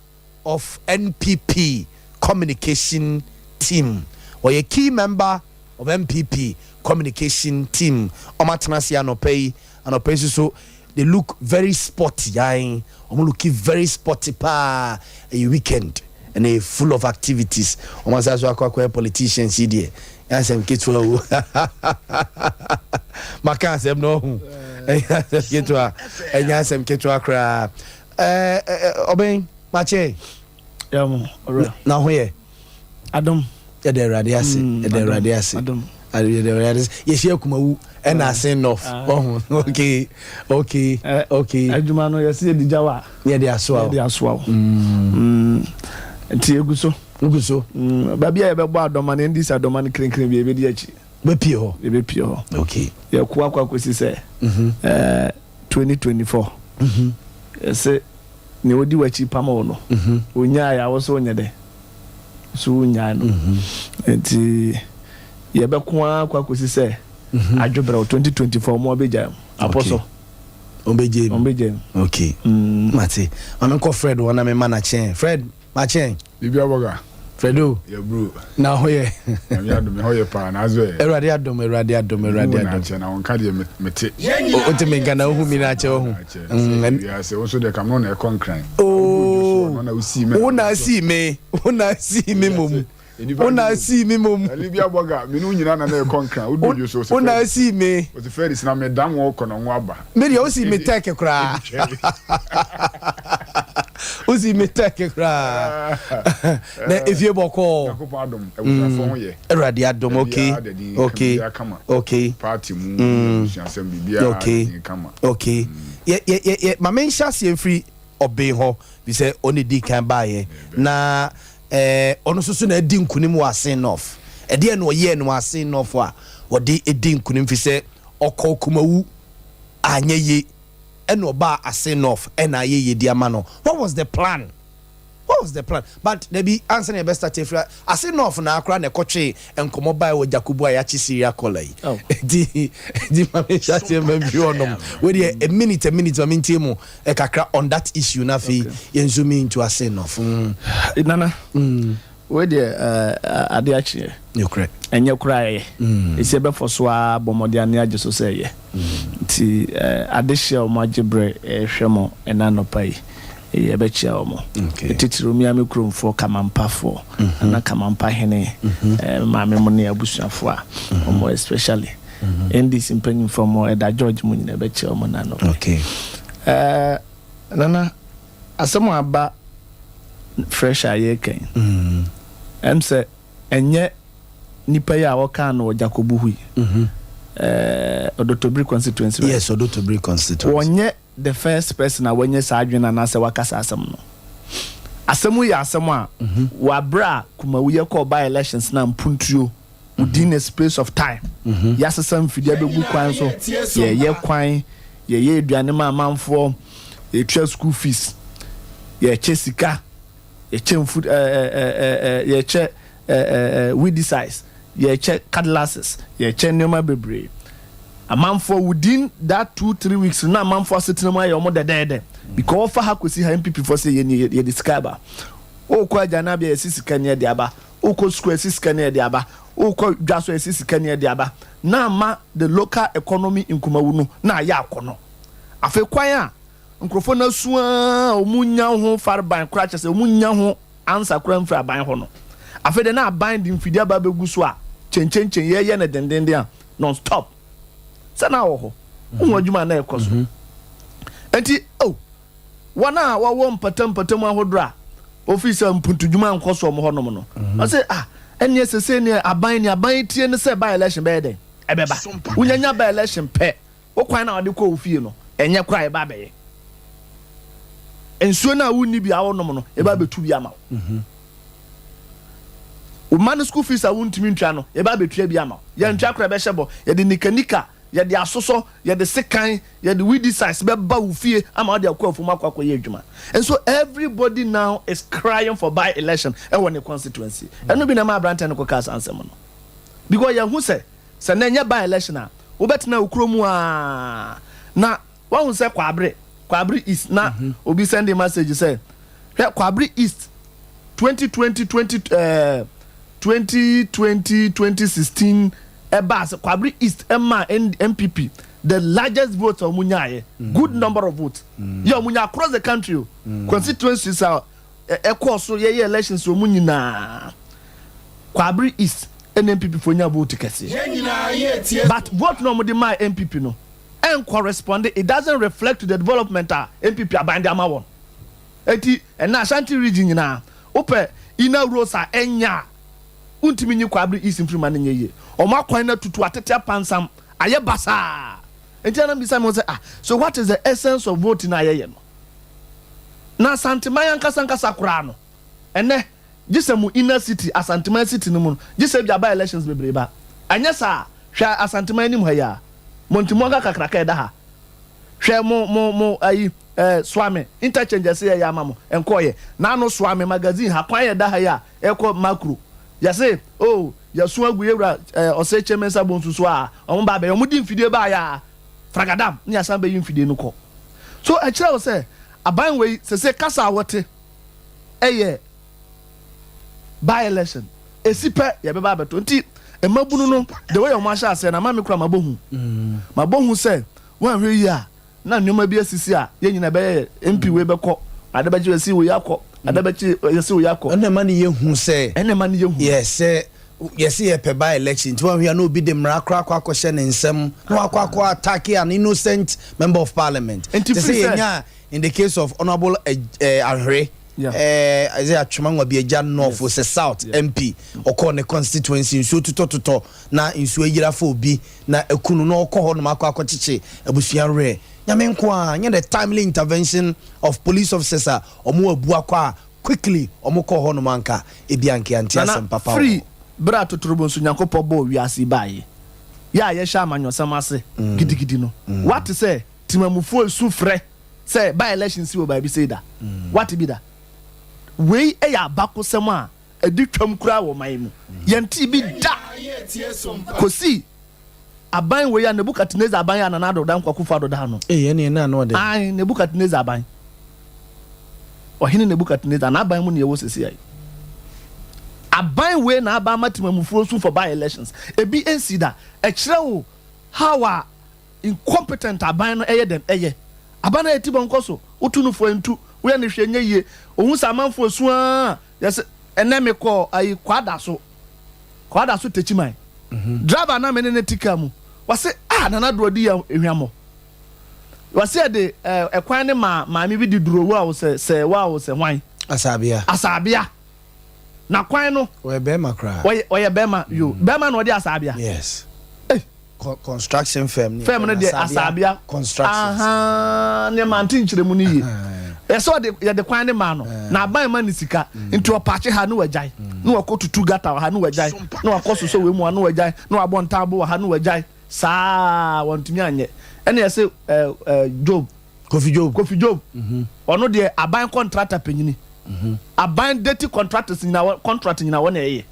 of NPP communication team. Ɔyɛ key member of NPP communication team. Wɔn atena ase anɔpa yi, anɔpa yi nso so they look very sporty, ae, wɔn look very sporty paa. Ɛyɛ weekend ɛna ɛyɛ full of activities. Wɔn asan so akɔ akɔyɛ politicians yi deɛ, ɛyɛ asɛm ketewa o. Maka asɛm na ɔho, ɛyɛ asɛm ketewa, ɛnyɛ asɛm ketewa koraa. Ɛɛ ɔbɛn makye. Na ho yɛ. Adom. Yɛda Awurade ase. Mm, Yɛda Awurade ase. Adom. Yɛda Awurade ase. Yɛhyia Kumawu ɛna Asen North. Ɔho. Okay. Okay. Okay. Adwuma no yɛsi yɛde gya wa. Yɛde asoa o. Yɛde asoa o. Mm. Nti egu so. Egu so. Mm. Baabi a yɛbɛbɔ adɔma no NDC adɔma no kirenkire bi yɛbɛdi akyi. Bɛpie hɔ. Yɛbɛpie hɔ. Okay. Yɛko akɔ akɔsi sɛ. Mm-hmm. Ɛɛ 2024. Mm-hmm. Yɛsɛ nea odi w'akyi pam wo no. Mm-hmm. Onyae a wo so wonyɛ dɛ. So wonyae no. Nti yɛbɛko ara kɔ akɔsi sɛ adwobrɛw 2024 mo abɛgyae mu. Apɔ so. Ɔbɛgyae mu. Ɔbɛgyae mu. Okay. Mm. Mate. Ma menkɔ Fred hɔ na mema no akyɛn. Fred, makyɛn. Biribi abɔga. Fred o. Yɛ bro. Na ho yɛ. Nyame adom, ɛhɔ yɛ paa na azɔ yɛ. Awurade adom, Awurade adom, Awurade adom. Na akyɛ na wɔn ka deɛ mete. O te me nka na ohu mi na akyɛ ohu. Wiase wo nso deɛ kam no na ɛkɔ nkran. Oo. Wo na asi me, wo na asi me mom. Wo na asi me mom. Libya bɔga, me no nyina na na ɛkɔ nkran. Wo du dwo so. Wo na asi me. Ɔsi Ferdis na me dam wɔ kɔ na ɔnwo aba. Me deɛ wosi me tɛk koraa. Wosi me tɛk koraa. Na efie bɔkɔɔ. Nyankopɔn adom, abusuafoɔ ho yɛ. Awurade adom, okay, okay, okay. Party mu, abusuasɛm, biribiara okay, de kama. Okay. Yɛ yɛ yɛ yɛ ma me nhyɛ aseɛ mfiri ɔben hɔ, fi sɛ ɔne di kan baayɛ na ɛɛ ɔno nso so na adi nkunim wɔ Asen North. Ɛdeɛn na ɔyɛɛ no Assin North a ɔde di nkunim firi sɛ ɔkɔɔ Kumawu anyɛ yie ɛna ɔbaa Assin North ɛna ayɛ yie de ama no. What was the plan? What was the plan? But dabi ansa na yɛbɛ start afiri Assin North na akora na ɛkɔtwee nkɔmmɔ bae wɔ Jakubu a yɛakye serial caller yi. Nti nti ma me nhyɛ aseɛ ma mfiri hɔnom. Wei deɛ a minute a minute ma mentie mu kakra on that issue na afei yɛn zoom into Assin North. Nana, wei deɛ ade akyeɛ. Nokorɛ. Ɛnyɛ koraa ɛyɛ. Ɛsi ɛbɛfɔ so ara bɔ mmɔden ani agye so sɛ ɛyɛ. Nti adehyeɛ a wɔn agye berɛ rehwɛ mo ɛnɛ anɔpa yi, yɛbɛkyea wɔn. Titiriw me ara me kuromfoɔ Kamampafoɔ, Nana Kamampa hene, maame mo ne abusuafoɔ a wɔn especially NDC mpanyinfoɔ mo, Ɛda George mo nyinaa yɛbɛkyea wɔn ɛnɛ anɔpa yi. Nana, asɛm a aba fresh a yɛreka yi, ɛm sɛ ɛnyɛ nipa yi a wɔkaa no wɔ Jakobu hɔ yi, Odotobiri constituency, right? Yes, Odotobiri constituency. Wɔnyɛ the first person a wanya saa adwene anaasɛ waka saa asɛm no. Asɛm yi yɛ asɛm a wɔ abere a Kumawu yɛkɔɔ by elections na mpuntuo within a space of time yɛasesa mfidie abɛgu kwan so, yɛyɛ kwan, yɛyɛ aduane ma amanfoɔ, yɛtua school fees, yɛkyɛ sika, yɛkyɛ mfu ɛɛ ɛɛ yɛkyɛ ɛɛ weedicides, yɛkyɛ cutlasses, yɛkyɛ nneɛma bebree. Amanfoɔ within that 2-3 weeks na amanfoɔ asetena mu ayɛ wɔn dɛdɛɛdɛ because wɔfa ha kɔsi ha, NPP foɔ sɛ yɛ yɛde sika aba. Wokɔ agyanabea, yɛsi sika ne yɛde aba. Wokɔ sukuu, yɛsi sika ne yɛde aba. Wokɔ dwa so, yɛsi sika ne yɛde aba. Na ama the local economy nkumawu no na ayɛ akɔnɔ. Afei kwan a nkurɔfoɔ no asu a wɔn nya ho fareban koraa kyerɛ sɛ wɔn nya ho ansa koraa mfiri aban hɔ no, afei de na aban de mfidie aba abɛgu so a kyɛnkyɛnkyɛn yɛyɛ no dendenden a non stop sɛ na wɔ hɔ wohu adwuma na ɛkɔ so. Nti oh, wɔn a wɔwɔ mpatam mpatam ahodoɔ a ofiri sɛ mpuntudwuma nkɔ so wɔn hɔnom no, ɔsɛ ah, ɛnneɛ sese neɛ aban ne aban tie ne sɛ by election bɛyɛ dɛn ɛbɛba. Wonyanya by election pɛ, wo kwan na wɔde kɔ wo fie no ɛnyɛ koraa, ɛba abɛyɛ nsuo no a wonni bi a wɔnom no, ɛba abɛtu bi ama wo. Wo ma no school fees a wontumi ntua no, yɛba abɛtua bi ama wo. Yɛntua koraa, ɛbɛhyɛ bɔ, yɛde nikanika, yɛde asosɔ, yɛde sekan, yɛde weedicides bɛba wo fie ama wode akɔ afum akɔ akɔyɛ adwuma. And so everybody now is crying for by election ɛwɔ ne constituency. Ɛno bi na ɛma aberanteɛ no kɔkaa saa nsɛm no because yɛhu sɛ na ɛnyɛ by election a wobɛtena wo kurom a na wahu sɛ Kwabre East na obi send message sɛ hwɛ Kwabre East 2020 20 2020 2016 ɛbaa sɛ Kwabre East ɛma NPP the largest votes a wɔn nyaayɛ, good number of votes yɛ wɔn nya across the country o, constituencies a ɛkɔɔ so yɛyɛ elections wɔn nyinaa, Kwabre East ɛna NPP fo nya vote kɛseɛ. But vote na wɔn de maa NPP no ɛn correspond, it doesn't reflect to the development a NPP aban de ama wɔn. Eti ɛna Ashanti Region nyinaa, wopɛ inner roads a ɛnya a wontumi nyi Kwabre East mfiri ma no nyɛ yie. Ɔmo akwan no atutu atete apansam ayɛ basaa. Nti ɛna mbisa mi sɛ, ah, so what is the essence of voting a yɛyɛ no? Na Asanteman ankasa ankasa koraa no, ɛnɛ gye sɛ mo inner city, Asanteman city no mu no, gye sɛ bi aba elections bebree ba. Ɛnyɛ saa, hwɛ Asanteman anim ha yi a Montimuaga kakraka ɛda ha, hwɛ mo ayi Suame interchange ɛsɛ yɛ ama mo nkɔɔyɛ n'ano Suame magazine ha kwan yɛ da ha yi a ɛkɔ Makro, yɛsɛ oh, yɛso agu yɛwura ɔsɛ kyɛmɛ nsa bɔ nsusu a ɔmo ba abɛyɛ, ɔmo di mfidie ba yɛ a fragadam ne yɛasan bɛyi mfidie no kɔ so. Ɛkyerɛ wo sɛ aban wei sese kasa a wɔte ɛyɛ by election esi pɛ yɛbɛba abɛto. Nti mmabunu no, the way ɔmo ahyɛ aseɛ na maame kura mabɔ hu sɛ wɔn ahwɛ yi a na nneɛma bi asisi a yɛn nyinaa bɛyɛ MP wei bɛkɔ ade bɛkye yɛsi wei akɔ ade bɛkye yɛsi wei akɔ. Ɛna ɛma ne yɛ hu sɛ ɛna ɛma ne yɛ hu. Yɛ sɛ yɛsɛ yɛpɛ by election nti wɔn ahwɛ na obi de mmara kora akɔ akɔhyɛ ne nsam na wakɔ akɔ attack an innocent member of parliament. Nti te sɛ firi sɛ- yɛnya in the case of Honourable Ahwere ɛsɛ Atwima Nwabiagya North sɛ South MP ɔkɔɔ ne constituency, nsuo totɔtotɔ na nsuo ayira fa obi na ekunu na ɔkɔ hɔ nom akɔ akɔkyekye abusua werɛ. Nyame nko a nyɛ the timely intervention of police officers a ɔmo abu akɔ a quickly ɔmo kɔ hɔ nom anka ebi anke ante Nana asɛm papa wɔ free hɔ. Berɛ a totorobonsu Nyankopɔn bɔɔ wiase yi baeɛ, yɛ a yɛhyɛ amanyɔsɛm ase gidigidi no, woate sɛ temamufoɔ resu frɛ sɛ by-election si wɔ baabi sei da? Woate bi da? Wei yɛ abakosɛm a ɛdi twam koraa wɔ ɔman yi mu. Yɛntee bi da kɔsi aban wei a Nebukadnesar aban a Nana Addo Dankwa Akufo-Addo da ano. Ee, ɛnneɛ na ano ɔden. Ae, Nebukadnesar aban. Ɔhene Nebukadnesar, n'aban mu na yɛwɔ seesei yi. Aban wei na aba ama temamufoɔ su for by-elections. Ebi nsii da. Ɛkyerɛ wo how a incompetent aban no ɛyɛ dɛn ɛyɛ. Aban no ayɛ tibɔnkɔ so. Wotu no fo a ɛntu. Woyɛ no hwee ɛnyɛ yie. Ohu sɛ amanfoɔ resu ara a, yɛse, ɛnnɛ mekɔɔ ayi Kwadaso. Kwadaso Techiman. Driver na me ne no te car mu. Ɔse, ah Nana Addo adi yɛn hwammɔ. Wɔse yɛde ɛkwan no maa maame bi de duro wo a wo sɛ sɛ wo a wo sɛ hwan? Asabea. Asabea. Na kwan no. Ɔyɛ bɛrima koraa. Ɔyɛ ɔyɛ bɛrima yo. Bɛrima na ɔde asabea. Yes. Ei. Construction firm ne Firm no deɛ asabea. Construction. Ahaa ne mante nkyerɛmu no yie. Yɛsɛ ɔde yɛde kwan no maa no. Na aban ma no sika. Nti ɔpaakye ha ne wagyae. Ne wakɔ tutu gata wɔ ha ne wagyae. Ne wakɔ sosɔ wei mu ha ne wagyae. Ne wabɔ ntaabo wɔ ha ne wagyae. Saa wantumi anyɛ. Ɛna yɛse eh, eh, Job. Kofi Job. Kofi Job. Ɔno deɛ aban kɔntrata panyini. Aban dirty contractors nyinaa wɔ contract nyinaa wɔn na ɛyɛ.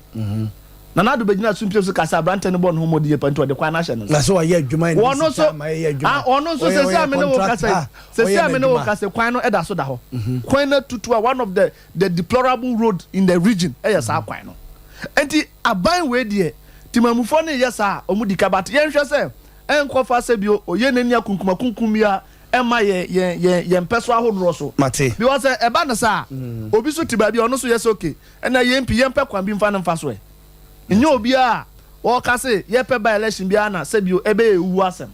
Nana Addo bɛgyina sumpie so kasa aberanteɛ no bɔ ne ho mmɔden yie pa nti ɔde kwan no ahyɛ ne nsa. Na sɛ wayɛ adwuma ɛne sika ama ɛyɛ adwuma. Ah, ɔno nso sɛsɛ a me ne wo kasa yi, sɛsɛ a me ne wo kasa kwan no ɛda so da hɔ. Kwan no atutu a one of the the deplorable road in the region ɛyɛ saa kwan no. Nti aban wei deɛ Temamufoɔ no reyɛ saa a, wɔn di ka but yɛnhwɛ sɛ ɛnkɔfa sɛ bio oyɛ n'ani akunkumakunkum bi a ɛmma yɛn yɛn yɛn yɛn mpɛso ahodoɔ so. Mate. Because sɛ ɛba no saa a, obi nso te baabi a ɔno nso yɛ sɛ okay, ɛnna yɛn mpi yɛmpɛ kwan bi mfa no mfa so ɛ. Nyɛ obiara a ɔreka se yɛpɛ by election biara na sɛ bio ɛbɛyɛ ewuo asɛm.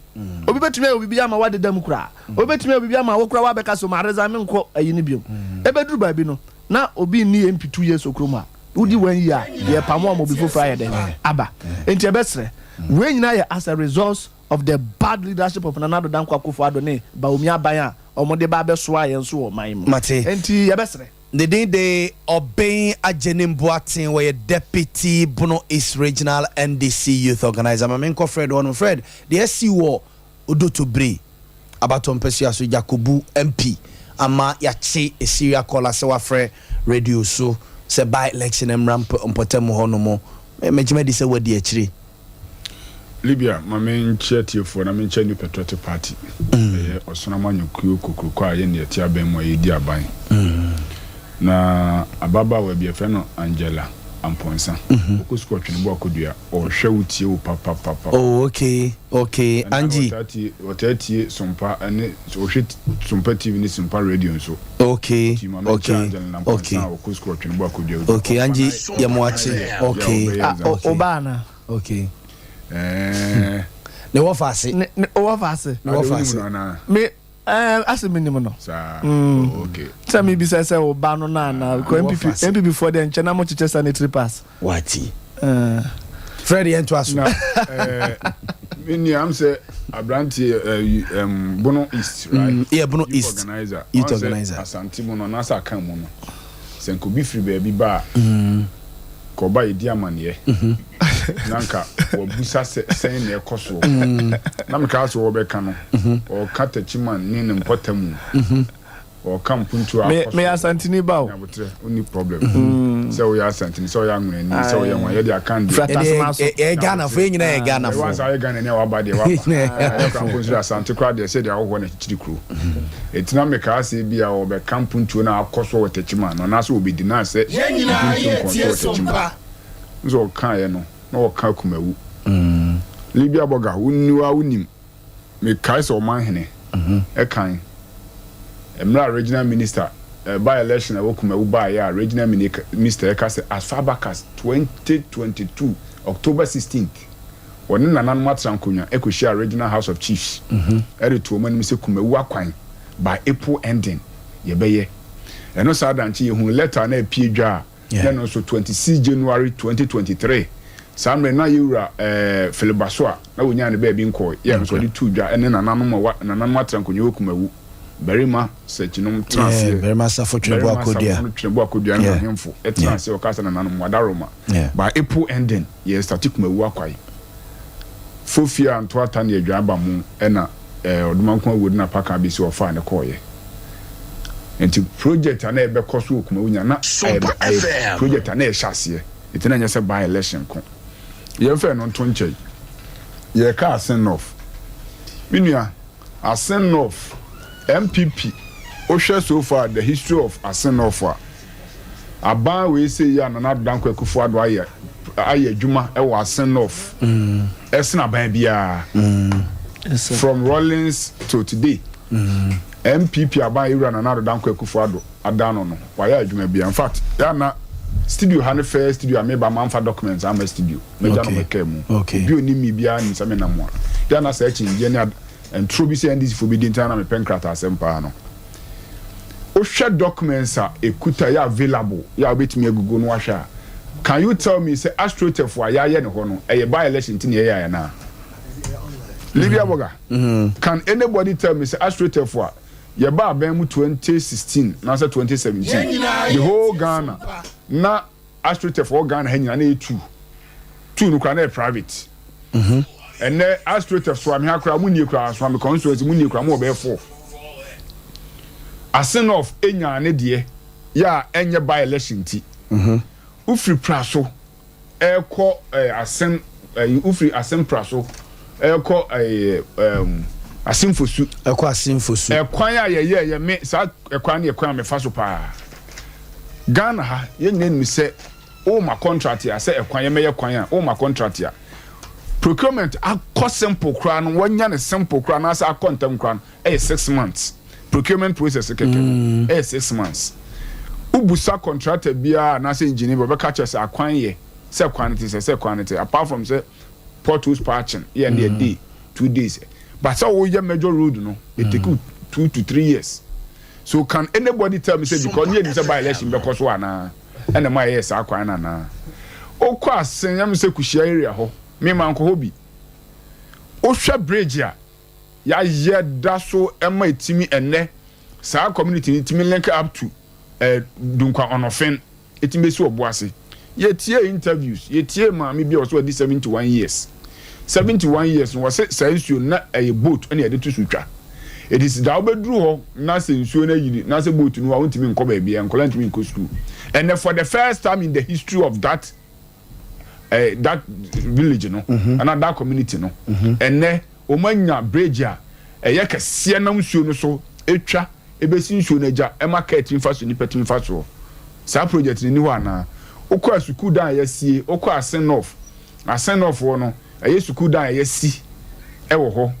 Obi bɛtumi ayɛ biribi ama woadeda mu koraa. Obi bɛtumi ayɛ biribi ama wo koraa woabɛka sɛ ma resign menkɔ ayi no biom. Ɛbɛduru baabi no na obi nni MP 2 years wɔ kurom ha. Wodi 1 year a, yɛpamo ama obi foforɔ ayɛ dɛn? Aba. Enti yɛbɛsrɛ. Wei nyinaa yɛ as a result of the bad leadership of Nana Addo Dankwa Akufo-Addo ne Bawumia aban a wɔde ba abɛsoa yɛn so wɔ ɔman yi mu. Mate. Enti yɛbɛsrɛ. Ne din de Obeng Agyenim Boateng, ɔyɛ Deputy Bono East Regional NDC Youth Organiser. Ma menkɔ Fred hɔ nom. Fred, deɛ asi wɔ Odotobiri abatoɔ mpasua so, Jakobu MP ama yɛakye Syria caller sɛ wafrɛ radio so sɛ by election mmra mpɔtam hɔ nom. Mɛgyema adi sɛ woadi akyire. Libya, ma menkyia atiefoɔ na menkyia New Patriotic Party. Ɛyɛ ɔsono amanyɔkuo kokroko a yɛn deɛ yɛte abɛn mu a yɛredi aban. Na ababaawa bi yɛfrɛ no Angela Amponsah. Ɔkɔ sukuu ɔtwene bo akɔdua. Ɔhwɛ wo tie wo papapapa. Oh okay okay Ɛna Angie. ɔtaa tie ɔtaa tie Sompa ɛne ɔhwɛ Sompa TV ne Sompa radio nso. Okay Nti ma menkyia okay Angela okay Amponsah a ɔkɔ sukuu ɔtwene bo akɔdua. Okay Ɔfa Angie na yɛ mo ɔfa na akye yɛ yɛ a okay ɔbɛyɛ Ah, exam. o, okay obaa anaa? okay. Ɛɛ. Ne wɔfa ase. Ne, ne, ɔwɔ fa ase. Ne Ade wɔfa wonim ase. no anaa? Me, ɛɛ, ase menim no. Saa. Mm. Oh, okay. Sɛ mebisa sɛ wo ba no na anaa, because Ne wɔfa NPP, ase. NPP foɔ deɛ nkyɛ na mo kyekyɛ sanitary pass. Wati. Eh. Fred yɛn to aso. Na ɛɛ me nua am sɛ aberanteɛ ɛɛ Bono East right? Yeah, Bono Youth East. organizer. Youth Ɔn sɛ organizer. Asante mu no anaasɛ Akan mu no sɛ nka obi firi baabi ba a ka ɔba yɛdi amaneɛ na nka wabusa sɛ sɛn na ɛkɔ soɔ na mekaa sɛ wɔbɛka no ɔka Techiman ne ne mpɔtamu ɔka mpuntuo a Me, akɔ me soɔ Asantini ba o. Nyabotrɛ wonni problem sɛ woyɛ Asantini sɛ woyɛ Anwonani sɛ woyɛ hwan yɛde Akan deɛ Firi Atasoma so. Yɛ Ghana fo yɛn nyinaa yɛ Ghana ɛwɔ fo. ansa woyɛ Ghana ni a waba deɛ waba ɛyɛ kora mpo nso de Asante koraa deɛ sɛdeɛ ahohoɔ na akyikyiri kuro ɛti na mekaa sɛ bi a wɔbɛka mpuntuo no a akɔ so wɔ Techiman no anaasɛ wɔbɛdi no a sɛ mpuntuo nkɔɔ so wɔ Techiman nso ɔkaeɛ no na wɔka Kumawu Libya Bɔga wonni a wonim mekae sɛ ɔmanhene ɛkan mmerɛ a regional minister by election a ɛwɔ Kumawu baeɛ a regional minister ɛka sɛ as far back as 2022 October 16th wɔne nananom atena nkonnwa ɛkɔhyia regional house of chiefs ɛde to wɔn anim sɛ Kumawu akwan by April ending yɛbɛyɛ ɛno saa dankye yɛhunu letter na apie dwa a na ɛno nso 26 January 2023 saa mmerɛ na yɛwura Philip Basoa na wɔnyaa ne baabi nkɔɔ yɛ no nso ɔde too dwa ɛne nananom a nananom atena nkonnwa wɔ Kumawu. Barima Sɛkyinom tena aseɛ. Barima Safo Tweneboa Kodua. Barima Safo Tweneboa Kodua ne ahemfo tena aseɛ ɔkaa sɛ nananom Wadaroma. By April ending yɛ starte Kumawu akwae. Fofie a Ntoata ne Adwan ba mo ɛna Ɔdomankon awuo de n'apakan bɛsi ɔfaa no kɔɔeɛ. Nti project a na ɛbɛkɔ so wɔ Kumawu nyinaa na ɛyɛ project a na ɛhyɛ aseɛ. Nti na ɛnyɛ sɛ by election nko. Yɛmfa ɛno nto nkyɛn. Yɛreka Asen North. Me nua, Asen North, NPP, wohwɛ so far the history of Asen North a, aban wei sei yi a Nana Addo Dankwa Akufo Addo ayɛ ayɛ adwuma wɔ Asen North ɛsen aban biara. From Rawlings till today, NPP aban yɛwura Nana Addo Dankwa Akufo Addo adan no no, wayɛ adwuma biara. In fact, yɛ a na studio ha ne first studio a meba mamfa documents amma studio. M'agya no bɛkaa mu. Obi a onim me biara nim sɛ menam a. Yɛ a na saa akyinnyeɛ ne ntoro bi sɛ NDC foɔ bɛdi nti na na mepɛ nkrataasɛm paa no. Wohwɛ documents a ɛkuta yɛ available yɛ a wobɛtumi agugu no ahwɛ a, can you tell me sɛ AstroTurf a yɛayɛ no hɔ no ɛyɛ by election nti na yɛyɛeɛ anaa? Libya Boga, can anybody tell me sɛ AstroTurf a yɛbaa abɛn mu 2016 anaasɛ 2017 the whole Ghana na Astroturf wɔ Ghana ha nyinaa na ɛyɛ two. Two no koraa na ɛyɛ private. Ɛnɛ Astroturf Soame ha koraa mo nnie koraa Soame constituency mo nnie koraa mo wɔ bɛyɛ four. Asenof nyaa ne deɛ yɛ a ɛnyɛ by election nti. Wofiri Praso ɛrekɔ Asen wofiri Asen Praso ɛrekɔ Asenfosu. Ɛkɔ Asenfosu. Ɛkwan a yɛyɛɛ yɛ me saa ɛkwan no yɛ kwan a mefa so paa. Ghana ha yɛn nyinaa nim sɛ woma contract a sɛ ɛkwan yɛmɛyɛ kwan a woma contract a procurement akɔ simple koraa no wanya no simple koraa anaasɛ akɔ ntɛm koraa no ɛyɛ 6 months. Procurement process kɛkɛ no ɛyɛ 6 months. Wobusa contractor biara anaasɛ engineer bi ɔbɛka kyerɛ sɛ akwan yɛ sɛ kwan no te sɛ kwan no te, apart from sɛ potholes patching yɛ ne yɛ day 2 days, but sɛ woyɛ major road no, it take you 2 to 3 years. So can anybody tell me say because ne yɛ nim sɛ by election bɛkɔ so anaa ɛna mo ayɛ saa kwan no anaa? Wokɔ Asen yam sɛ Kuhyia area hɔ, mema nkɔ hɔ bi, wohwɛ bridge a yɛayɛ da so ɛma ɛtumi ɛnɛ saa community no tumi link up to Dunkwa Ɔnɔfen, ɛtumi bɛsi ɔbo ase. Yɛtie interviews, yɛtie maame bi a ɔsɛ ɔdi 71 years. 71 years no, wɔsɛ saa nsuo no na ɛyɛ boat ɛna yɛde to so twa. Ɛti sɛ da wobɛduru hɔ na sɛ nsuo no ayiri na sɛ boat no a wontumi nkɔ baabi a nkɔla ntumi nkɔ school. And for the first time in the history of that village no mm -hmm. ana that community no, ɛnɛ wɔn anya bridge a ɛyɛ kɛseɛ nam nsuo no so etwa ebesi nsuo no agya ɛma kaa tumi fa so, nipa tumi fa soɔ. Saa project no ni hɔ anaa? Wokɔ a sukuu dan a yɛasie, wokɔ Asen North, Asen North hɔ no ɛyɛ sukuu dan a yɛasi ɛwɔ hɔ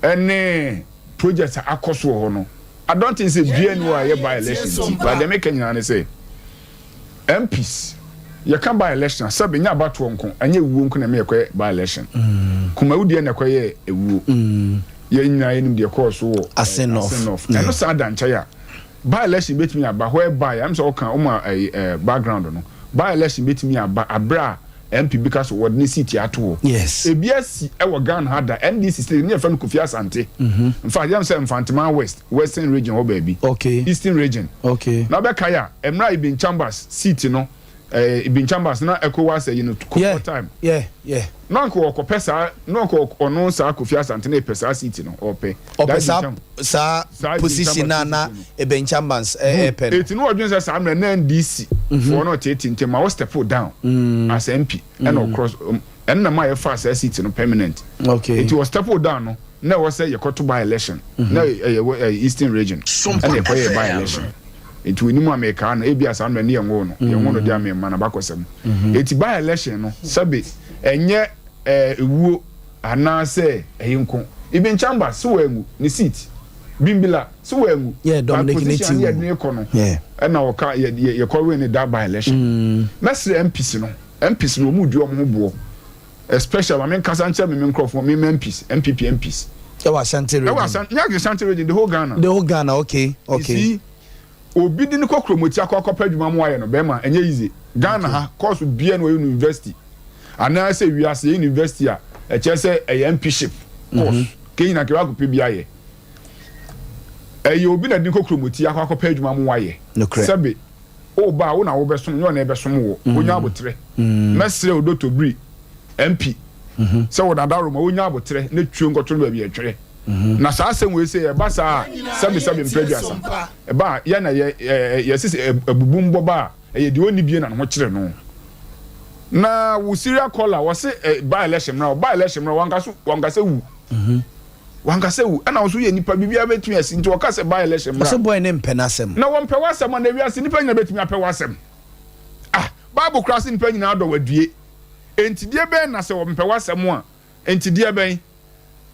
ɛne project a akɔ so wɔ hɔ no. I don't think sɛ bia ni hɔ a ɛyɛ by election ti, but deɛ meka nyinaa ne sɛ MPs yɛka by election a, sɛbi nyɛ abatoɔ nko, ɛnyɛ ewuo nko na ɛmɛ yɛkɔyɛ by election. Kumawu deɛ na ɛkɔyɛ ewuo, yɛn nyinaa yɛnim deɛ kɔɔ so wɔ Asen North. North. Ɛno saa da nkyɛn a, by election betumi aba whereby ɛm sɛ ɔka ɔma ɛyi background no, by election betumi aba abere a MP bi ka so wɔde ne seat ato hɔ. Ebi asi ɛwɔ Ghana ha da. NDC state ne yɛfrɛ no Kofi Asante. In fact, yɛm sɛ Mfanteman West, Western Region hɔ baabi, Eastern Region. Na ɔbɛka yɛ a mmerɛ Ibn Chambers seat no, Ibn Chambers na ECOWAS ɛyi no Kufuor time. Na nka ɔkɔpɛ saa, na nka ɔno saa Kofi Asante na ɛpɛ saa seat no ɔpɛ. Ɔpɛ saa position na Ibn Chambers ɛpɛ no. Eti no ɔdwen sɛ saa mmerɛ na NDC foɔ no ɔtete nti ma wɔ step down as MP ɛna ɔcross ɛna ma yɛfa saa seat no permanent. Eti wɔ step down no na ɛwɔ sɛ yɛkɔto by election na ɛyɛ ɛyɛ Eastern Region ɛna ɛkɔyɛ by election. Nti onim a mɛka no ebi a saa mmerɛ ne yɛn wo no, yɛn wo no de ama mma na bakɔsɛm. Eti by election no, sɛbi ɛnyɛ ewuo anaasɛ ɛyɛ nko. Ibn Chambers so wɔ ɛngu ne seat Bimbila so wɔ ɛngu. Yeah, Dominic position Nitiwul. ne yɛde ne kɔ no ɛna ɔka yɛ yɛ yɛkɔ win ne that by election. Mɛsrɛ MPs no, MPs no wɔn di wɔn ho boɔ, especially maame nkasa nkyɛn mi nkurɔfoɔ mi MPs, NPP MPs. Ɛwɔ Ashanti Region. Ɛwɔ Ashanti, nyɛ Ashanti Region, the whole Ghana. The whole Ghana, okay. You see, obi di ne kɔ kuromoti akɔ akɔpɛ adwuma mu ayɛ no bɛrima ɛnyɛ easy. Ghana ha course bia no wɔ university anaasɛ wiase yɛ university a ɛkyerɛ sɛ ɛyɛ MPship course kɛnyina kɛ wakɔpɛ bi ayɛ. Ɛyɛ obi na de no kɔ kuromoti akɔ akɔpɛ adwuma ama wayɛ. Nokorɛ. Sɛbe, woba a, wo na wobɛsom, nyɛ ɔna ɛbɛsom woɔ. Wonya aboterɛ. Mɛsrɛ wo Dɔtɔ Biri, MP, sɛ wo Dada Roma, wonya aboterɛ na tuo nkɔto no baabi a ɛtwerɛ. Na saa asɛm wei sei, ɛba saa a, sɛbe sɛbe mprɛ aduasa, ɛba a, yɛ na yɛ, ɛ, yɛse sɛ abubu mbɔ ba a, ɛyɛ deɛ ɔnni bie na ne ho kyere no. Na wo serial caller, wɔse ɛ, by election mmra, by election mmra, wanka so, wanka sɛ wu. Wanka sɛ wu. Ɛna wo nso woyɛ nipa, biribiara bɛtumi asi. Nti wɔka sɛ by election mmra. Ɔse boy no mpɛ n'asɛm. Na wɔmpɛ w'asɛm a, na wiase nnipa nyinaa bɛtumi apɛ w'asɛm. Ah, Bible koraa se nnipa nyinaa dɔ w'adue. Enti deɛ bɛn na sɛ wɔmpɛ w'asɛm a, enti deɛ bɛn?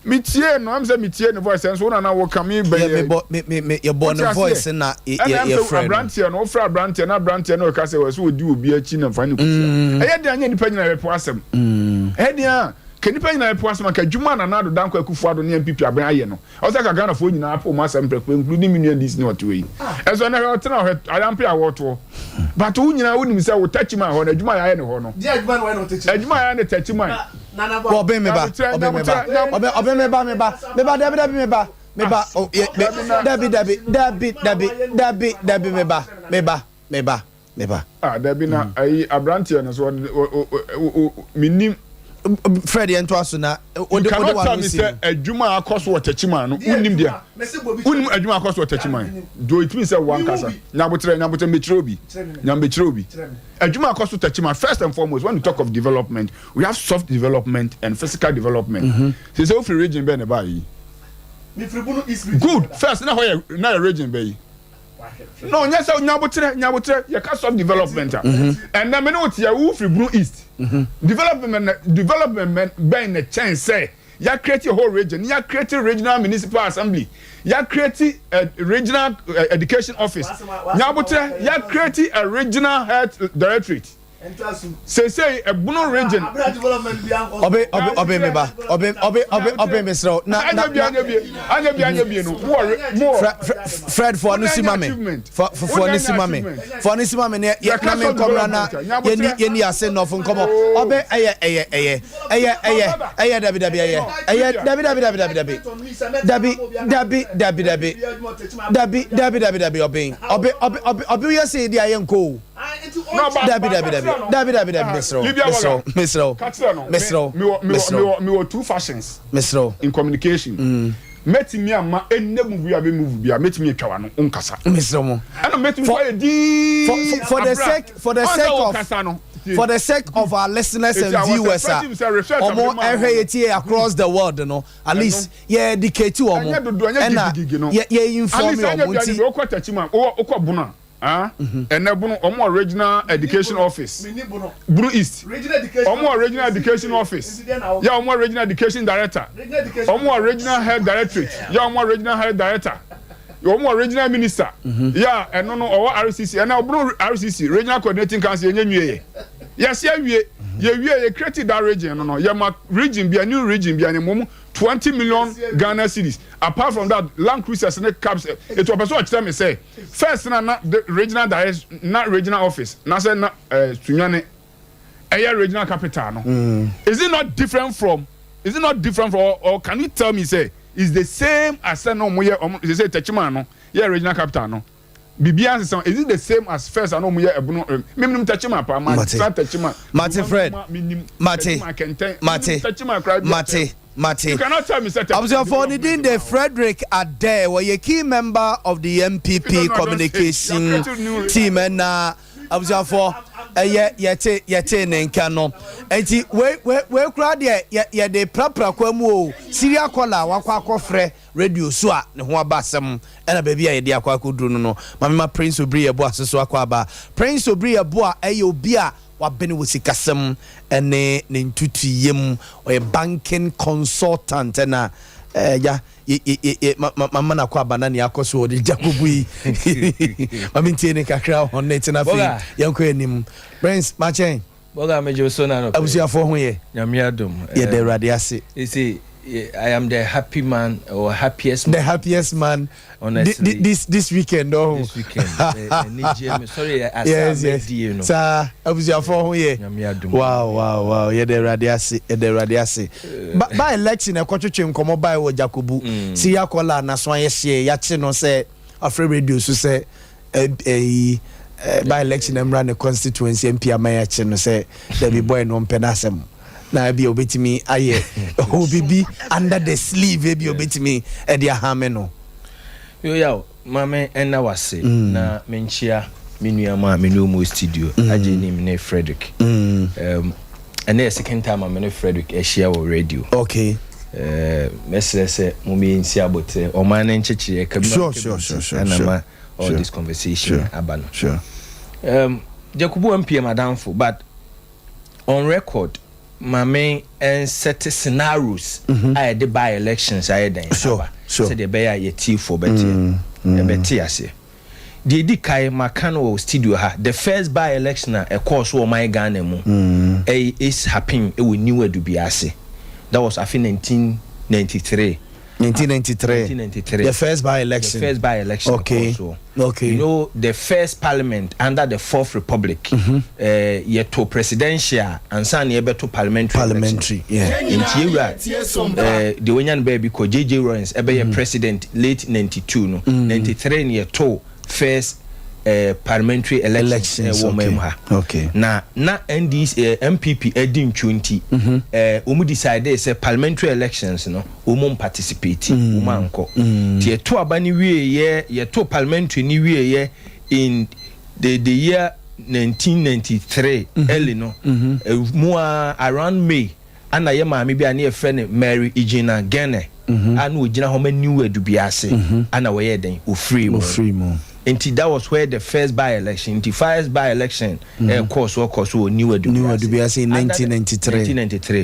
Metiee no, ɛm sɛ metiee ne voice, ɛnso wo na na woka, me bɛyɛ. Yeah, mebɔ, me, me, me, yɛbɔɔ ne voice na yɛ, yɛ, yɛfrɛ no. Ɛna ɛm sɛ aberanteɛ no, wofrɛ aberanteɛ na aberanteɛ no reka sɛ ɛwɔ sɛ wɔdi obi akyi na mfa ne kɔhyia. Ɛyɛ den a, nyɛ nnipa nyinaa bɛpɛ w'asɛm. Ɛyɛ den a. Ka nnipa nyinaa ɛpo asɛm anka adwuma a Nana Addo Dankwa Akufo Addo ne NPP aban ayɛ no ɛwɔ sɛ anka Ghanafoɔ nyinaa po wɔn asɛm prɛko including me nua DC ne ɔte hɔ yi ɛnso ɛnɛ hwɛ ɔtena hɔ hwɛ ayampe a wɔtoɔ but wo nyinaa wonim sɛ wo Techiman hɔ no adwuma a yɛayɛ ne hɔ no adwuma a yɛayɛ ne Techiman Ɔbɛn me ba ɔbɛn me ba ɔbɛn ɔbɛn me ba me ba me ba dabi dabi me ba me ba dabi dabi dabi dabi dabi dabi me ba me ba me ba. Me ba. Ah dabi na ayi abranteɛ no so ɔde o o o menim. Fred yɛn to aso na ode ode wa no si. You cannot tell me sɛ adwuma a akɔ so wɔ Techiman no wonim deɛ wonim adwuma akɔ so wɔ Techiman do it means sɛ wankasa nyabotrɛ nyabotrɛ mekyerɛ obi nyamekyerɛ obi adwuma akɔ so Techiman first and foremost when you talk of development we have soft development and physical development sɛ sɛ wofiri region bɛn na ɛbaa yi good first na hɔ yɛ na yɛ region bɛyi. No nyɛ sɛ nyabotrɛ nyabotrɛ yɛka soft development a ɛnɛ me ne wo teɛ wo firi Bunu East development na development bɛn na kyɛn sɛ ya create a whole region ya create regional municipal assembly ya create a regional education office nyabotrɛ ya create a regional health directorate. Seesei ɛbono region. Ɔbe ɔbe ɔbe me ba ɔbe ɔbe ɔbe ɔbe me srɛ na na na. Anya bie anya bie anya bie no mo wɔ mo wɔ. Fred fo ano si ma me fo fo ano si ma me fo ano si ma me ne yɛ na me nkɔmra na yɛni yɛni ase nɔfo nkɔmɔ ɔbe ɛyɛ ɛyɛ ɛyɛ ɛyɛ ɛyɛ ɛyɛ dabi dabi ɛyɛ ɛyɛ dabi dabi dabi dabi dabi dabi dabi dabi dabi dabi dabi dabi dabi ɔbe ɔbe ɔbe ɔbe ɔbe yɛ se di ayɛ nko o. Dabi dabi dabi dabi dabi dabi mesrɛ wo mesrɛ wo mesrɛ wo mesrɛ wo mesrɛ wo. Mewɔ two fashions. Mesrɛ wo. In communication. Mm. Mɛtumi ama ɛnɛ move a bɛ move bi a mɛtumi atwa w'ano nkasa. Mesrɛ mo. Ɛna mɛtumi so ayɛ dii. For the sake for the sake of for the sake of our listeners and viewers a ɔmo ɛhwɛ yɛ tie across the world no at least yɛ educate wɔn ɛna yɛ yɛ inform wɔn nti. Wokɔ Techiman wokɔ Bono a. Ah, ɛnɛ Bono, wɔn wɔ regional education office. Bono East. Wɔn wɔ regional education office. Yɛ wɔn wɔ regional education director. Wɔn wɔ regional health directorate. Yɛ wɔn wɔ regional health director. Wɔn wɔ regional minister. Yɛ ɛno no ɔwɔ RCC. Ɛnɛ Bono RCC regional coordinating council yɛ nye nwie yɛ. Yɛsi awie. Yɛ wie yɛ create that region no no. Yɛ ma region bia new region bia ne mom 20 million Ghana cedis. Apart from that, Land Cruisers ne cabs. Etu ɔpɛ so ɔkyerɛ me sɛ. First na na the regional direct na regional office na sɛ na eh, Sunyani ɛyɛ regional capital no. Mm. Is it not different from is it not different from or, or can you tell me say is the same as sɛ na ɔmo yɛ ɔmo sɛ sɛ Techiman no yɛ regional capital no biribiara nsesa is it the same as first ana ɔmo yɛ ɛbono eh, mímu Techiman paa ma tra Techiman. Mate Fred mate mate mate. Mate. Abusuafoɔ ne din de Frederick Adair, wɔyɛ key member of the NPP communication team ɛna abusuafoɔ ɛyɛ yɛte yɛte ne nka no. Nti wei wei wei koraa deɛ yɛ yɛde prapra kwa mu o. Syria kɔla wakɔ akɔfrɛ radio so a ne ho aba asɛm ɛna baabi a yɛde akɔ akɔduru no no. Maame ma Prince Obiri Yeboah soso akɔ aba. Prince Obiri Yeboah ɛyɛ obi a Waben wɔ sikasɛm ne ne ntutuiɛ mu. Ɔyɛ banking consultant ɛna ya mama no akɔ aba na nea akɔ so ɔde gya kɔbu yi. Ma mentie ne kakra on it na afei yɛnkɔ anim. Prince, makyɛn. Bɔga megye wo so na anɔpa yi. Abusuafoɔ ho yɛ? Nyame adom. Yɛda Awurade ase. Ese. I am the happy man or happiest man. The happiest man. Honestly. This weekend oh. This weekend. Anigye me sorry asa yes. Medie no. Saa abusuafo ho yɛ. Nyame adom. Wow. Yɛda Awurade ase. Yɛda Awurade ase. Ba election ɛkɔtwetwe nkɔmɔ bae wɔ Jakobu. Syria kɔla naso ayɛ hyeɛ yɛakye no sɛ afrɛ radio so sɛ ɛyi by election mmra ne constituency MP ama yɛakye no sɛ dabi boy no ɔmpɛ n'asɛm na ebi a obetumi ayɛ obibi under the sleeve ebi obetumi ɛde ahame no. Yoyaw maame ɛna wase na menkyia me nua mu a me ne ɔmu studio agye nim ne Frederick. Ɛnɛ yɛ second time a me ne Frederick ahyia wɔ radio. Okay. Mɛsrɛ sɛ mo mi nsi abotire ɔman ne nkyekyere ɛka bi sure. Ma all this conversation aba no. Jakubu MP madamfo, but on record maame ɛnsɛte scenarios a yɛde by elections ayɛ dɛn aba sɛdeɛ ɛbɛyɛ a yɛtiefoɔ bɛteɛ ɛbɛte aseɛ. Deɛ edi kae maka no wɔ studio ha, the first by election a ɛkɔɔ so wɔ ɔman Ghana mu ɛyɛ is happen ɛwɔ New Edubiase. That was afe 1993. 1993. 1993. The first by election. The first by election. So. You know, the first parliament under the Fourth Republic, yɛto presidential ansa na yɛbɛto parliamentary. Parliamentary, yeah. Nti ewura deɛ wonya no baabi kɔ JJ Rawlings ɛbɛyɛ president late 92 no. 93 na yɛto first parliamentary elections wɔ ɔman mu ha. Na NDC NPP adi ntwo nti wɔn decide sɛ parliamentary elections no wɔn participate, wɔn ankɔ. Nti yɛto aba ne wie yɛ, yɛto parliamentary ne wie yɛ in the year 1993 early no mu a around May ana yɛ maame bi a ne yɛfrɛ no Mary Ijina Gene a na ogyina hɔ ma New Edubiase ana wɔyɛ den ofiri mu. Ofiri mu. Nti that was where the first by election, nti first by election ɛkɔɔ so ɛkɔ so wɔ New Edubiase. New Edubiase in 1993.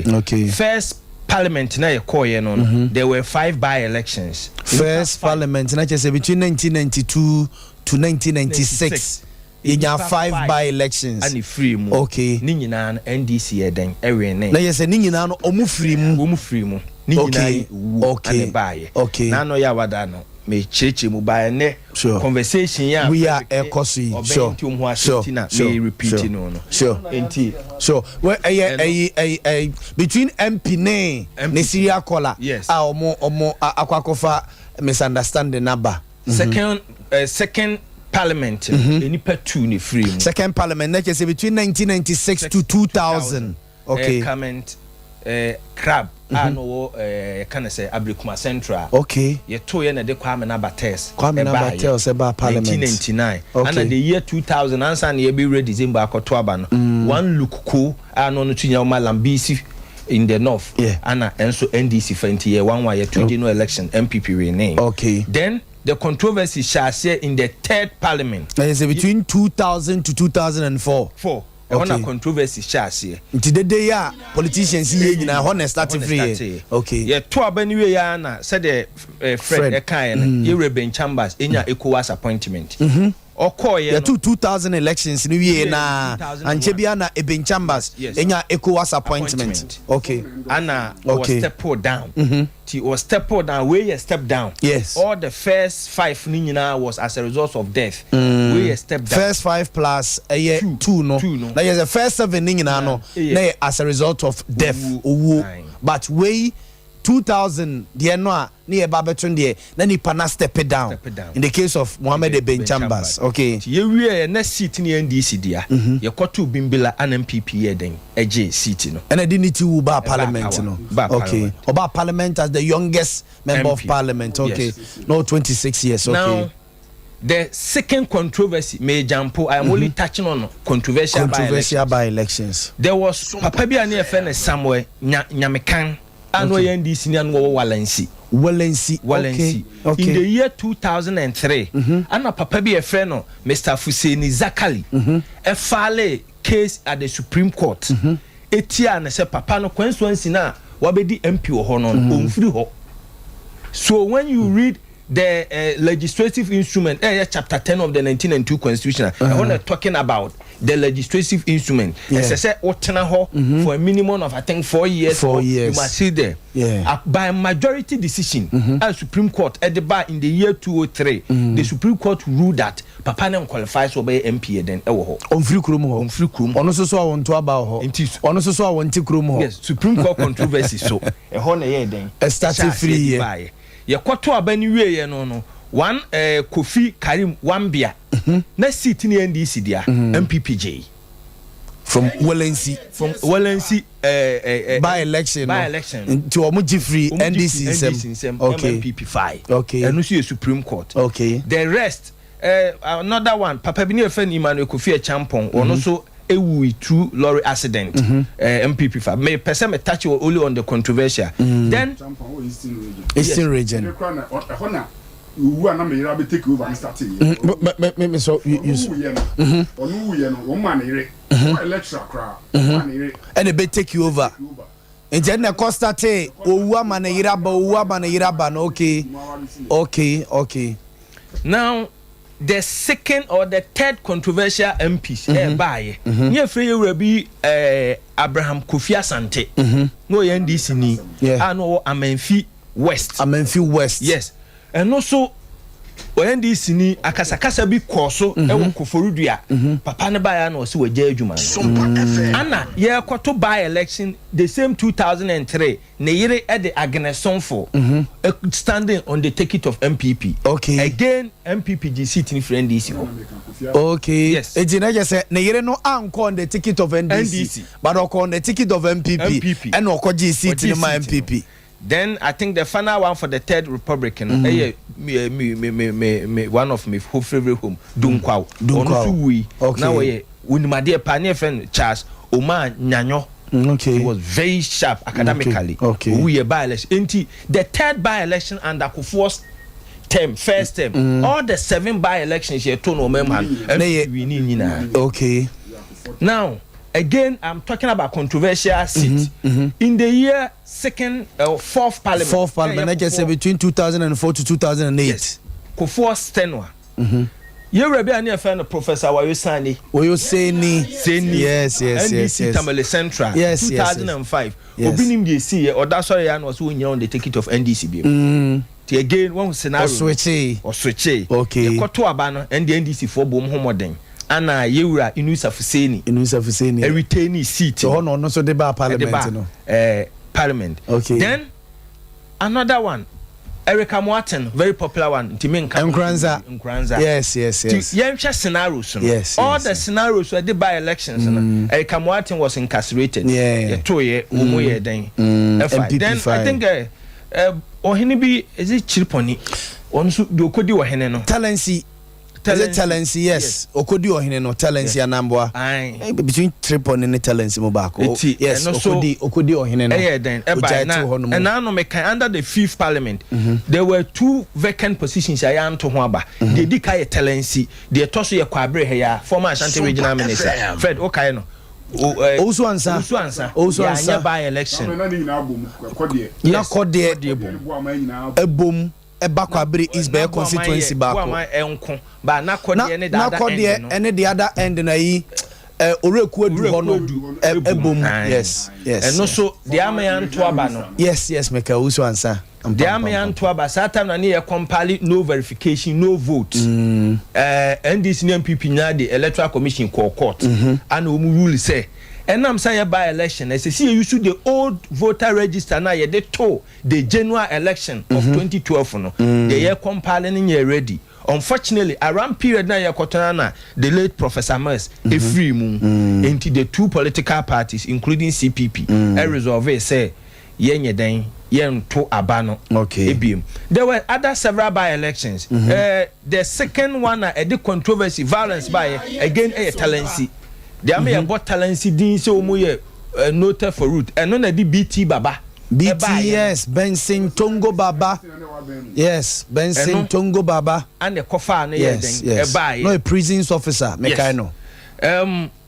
1993. First parliament na yɛkɔɔyɛ no, there were five by elections. First parliament na kyerɛ sɛ between 1992 to 1996 yɛnya five by elections. Ana firi mu. Ne nyinaa no NDC yɛ den ɛwɛ ne. Na yɛ sɛ ne nyinaa no ɔmo firi mu. Wɔn firi mu. Ne nyinaa wu ana baayɛ. N'ano yɛ awada no mekyerɛkyerɛ mu baayɛ nɛ conversation yɛ a we are ɛkɔ so yi. Ɔbɛn nti ohun ase ti na me repeat no. Nti sure, well, ɛyɛ ɛyi between MP ne Syria caller yes a ɔmo akɔ akɔfa misunderstanding naba. Second parliament mm nipa two ne firi mu. Second parliament na kyerɛ sɛ between 1996 to 2000. Okay. Comment crab a na ɔwɔ yɛka no sɛ Ablekuma Central. Yɛto yɛ na de Kwame Naba Tess. Kwame Naba Tess ɛba parliament. 1999. Ana the year 2000 ansa na yɛbɛwura December akɔto aba no. One Luke Ko a na ɔno too nyɛ ɔma Lambisi in the north. Ana ɛnso NDC fa nti yɛ one one yɛto general election, NPP win. Then the controversy hyɛ aseɛ in the third parliament. Na yɛ sɛ between 2000 to 2004. Four. Ɛhɔ na controversy hyɛ aseɛ. Nti dede yi a politicians yi yɛ nyinaa hɔ na start free yɛ. Yɛto aba no wie ya na sɛdeɛ Fred ɛkaeɛ no, yɛwura Ben Chambers ɛnya ECOWAS appointment. Ɔkɔɔyɛ no yɛto 2000 elections no wie na ankyɛ bia na Eben Chambers ɛnya ECOWAS appointment. Ana ɔwɔ step down. Ti ɔ step down, wei yɛ step down. All the first five ni nyinaa was as a result of death. Wei yɛ step down. First five plus ɛyɛ two no. Two no. Na yɛ sɛ first seven ni nyinaa no na yɛ as a result of death, owuo. But wei 2000 deɛ no a ne yɛ ba bɛto deɛ na nipa na step it down. Step it down. In the case of Mohammed Eben Chambers. Okay. Nti yɛwie yɛ next seat ne NDC dea. Yɛkɔto Bimbila ana NPP yɛ den ɛgye seat no. Ɛna de ne ti wu ba parliament no. Ba parliament. Ɔba parliament as the youngest member of MP. Parliament. Okay. Yes. No, 26 years. Okay. Now the second controversy may jampo, I am only touching on controversial, Controversial by by elections. There was papa bi a ne yɛfrɛ no Samuel Nyamekan a na ɔyɛ NDC ni a na wɔwɔ Walensi. Walensi. Walensi. In the year 2003, ana papa bi yɛfrɛ no Mr Fuseni Zakali ɛfile case at the Supreme Court etia ne sɛ papa no constituency na wabɛdi MP wɔ hɔ no, ɔmfiri hɔ. So when you read the legislative instrument, ɛyɛ chapter 10 of the 1992 constitution a ɛhɔ na talking about the legislative instrument, ɛsɛ sɛ wotena hɔ for a minimum of, I think, 4 years. 4 or years. You must sit there. By majority decision a Supreme Court ɛde ba in the year 203, the Supreme Court ruled that papa ne qualify sɛ ɔbɛyɛ MP then ɛwɔ hɔ. Ɔmfiri kurom hɔ. Ɔmfiri kurom. Ɔno nso so a wɔnto aba wɔ hɔ. Nti ɔno nso so a wɔnte kurom hɔ. Yes, Supreme Court controversy so ɛhɔ na ɛyɛ dɛn? Ɛstart Ɛhyɛ aseɛ firi de yɛ. baeɛ. Yɛkɔto aba no wieɛ no, one Kofi Karim Wambia na seat ne NDC dea, NPP gye. From Welensi. From Welensi by election by no. election. Nti wɔn gye firi Wɔn gye NDC firi nsɛm. NDC nsɛm. NPP fae. Ɛno nso yɛ Supreme Court. The rest, another one, papa bi ne yɛfɛ no Emmanuel Kofi Acheampong, ɔno nso ewu through lorry accident. NPP fa. Me pɛ sɛ me touch only on the controversial then. Eastern Region. Ɛhɔ na owu a na meyere abɛ take over ne start yɛ. Me so you you Ɔno wuyɛ no, ɔno wuyɛ no, wɔn maa ne yere ɔyɛ lecturer koraa, wɔn maa ne yere. Ɛna ebe take you over, nti ɛna ɛkɔ start owu ama ne yere aba, owu ama ne yere aba no. Okay. Now the second or the third controversial MPs ɛɛbaayɛ ne yɛfrɛ yɛwura bi Abraham Kofi Asante na ɔyɛ NDC ni a na ɔwɔ Amanfi West. Amanfi West. Yes, ɛno so ɔyɛ NDC ni. Akasakasa bi kɔɔ so ɛwɔ Koforidua. Papa ne baayɛ na ɔsɛ wɔgya adwuma no, ana yɛrekɔto by election the same 2003, ne yere ɛde Agnes Sonfo standing on the ticket of NPP. Again, NPP gye seat ni firi NDC hɔ. Okay. Yes. Eti na kyerɛ sɛ ne yere no ankɔ on the ticket of NDC, NDC. but ɔkɔ on the ticket of NPP. NPP. Ɛna ɔkɔ gye seat Ɔgye ne ma seat no. NPP. Then I think the final one for the Third Republic no ɛyɛ me me me me me me one of my favourite home, Dunkwaw. Dunkwaw. Ɔno nso wui. Na wɔyɛ onimadeɛ paa ne yɛfrɛ no Charles Omar Nyanyo. He was very sharp academically. Owu yɛ by election. Nti the third by election under Kufuor's term, first term, all the seven by elections yɛ to no ɔmo ɛmu ha no, Ne yɛ- NPP win ne nyinaa. Now again, I'm talking about controversial seats in the year second fourth parliament. Fourth parliament, na kyerɛ sɛ between 2004 to 2008. Yes, Kufuor's tenure. Yewura bi a ne yɛfrɛ no Professor Wayo Sani. Wayo Sani. Sani. Yes. NDC, Tamale Central. 2005. Obi nim deɛ esi yɛ, ɔda sɔrɔ yɛ ano ɔsɛ wɔnyina on the ticket of NDC bi. Ti again wɔn scenario. Ɔswitche. Ɔswitche. Yɛkɔto aba no, ɛn deɛ NDC foɔ bɔ wɔn ho mmɔden ana yewura Inusa Fuseni. Inusa Fuseni. Ɛretain seat. So hɔ na ɔno nso de ba parliament Ɛde ba, no. Parliament. Then another one, Erica Moaten, very popular one. Nti mi nka. Nkoranza. Nkoranza. Ti yɛnhwɛ scenarios no. All the scenarios were de by elections no. Erica Moaten was incarcerated. Yɛto yɛ wɔn mu yɛ dɛn? Ɛfa. NPP Then I fine. think ɔhene bi, is it Kyiripɔni? Ɔno nso deɛ okodi ɔhene no. Talensi. Is it Talensi? Yes. Okodi ɔhene no Talensi Anamboa. Aye. Between Tripoli ne Talensi mu baako. Eti Yes, ɛno so okodi ɔhene no. Ɛyɛ dɛn ɛba Ogyae na to hɔ nom. ɛna ano meka under the fifth parliament, there were two vacant positions a yɛanto ho aba. Deɛ di ka yɛ Talensi, deɛ ɛtɔ so yɛ Kwabere ha yɛ former Ashanti Super Regional Minister FM. Fred okae no. Owusu Ansa. Owusu Ansa. Owusu Ansa. Yɛanyɛ by election. Na ne nyinaa bom kɔdeɛ. Na kɔdeɛ Kɔdeɛ bom. ɛbom ɛba Kwabere East bɛyɛ constituency baako. Boama ɛnko ba na kɔdeɛ ne na the other kɔdeɛ end no. ɛne the other end na yi Oreku edu hɔ no ɛbom. Yes. Ɛno so deɛ ama yɛanto aba no. Yes, meka Owusu Ansa. Deɛ ama yɛanto aba saa time na ne yɛ compile no verification, no vote. NDC ne NPP nyinaa de Electoral Commission kɔɔ court ana wɔn rule sɛ ɛnam sɛ yɛ by election, ɛsɛ sɛ yɛ use the old voter register na yɛde to the general election of 2012 no. Deɛ yɛ compile no nyɛ ready. Unfortunately, around period na yɛ kɔtɔn na the late Professor Mills efiri mu, nti the two political parties, including CPP, ɛ resolve sɛ yɛnyɛ dɛn, yɛnto aba no. Ebiem, there were other several by elections. The second one na ɛde controversy, violence by again ɛyɛ Talensi. Deɛ ama yɛbɔ Talensi din sɛ wɔn yɛ noted for root, ɛno na ɛde BT Baba. BT, yes, Benson Tongo Baba, yes, Benson Tongo Baba. Ana ɛkɔfa no yɛ den ɛbaayɛ. No, a prisons officer mekae no.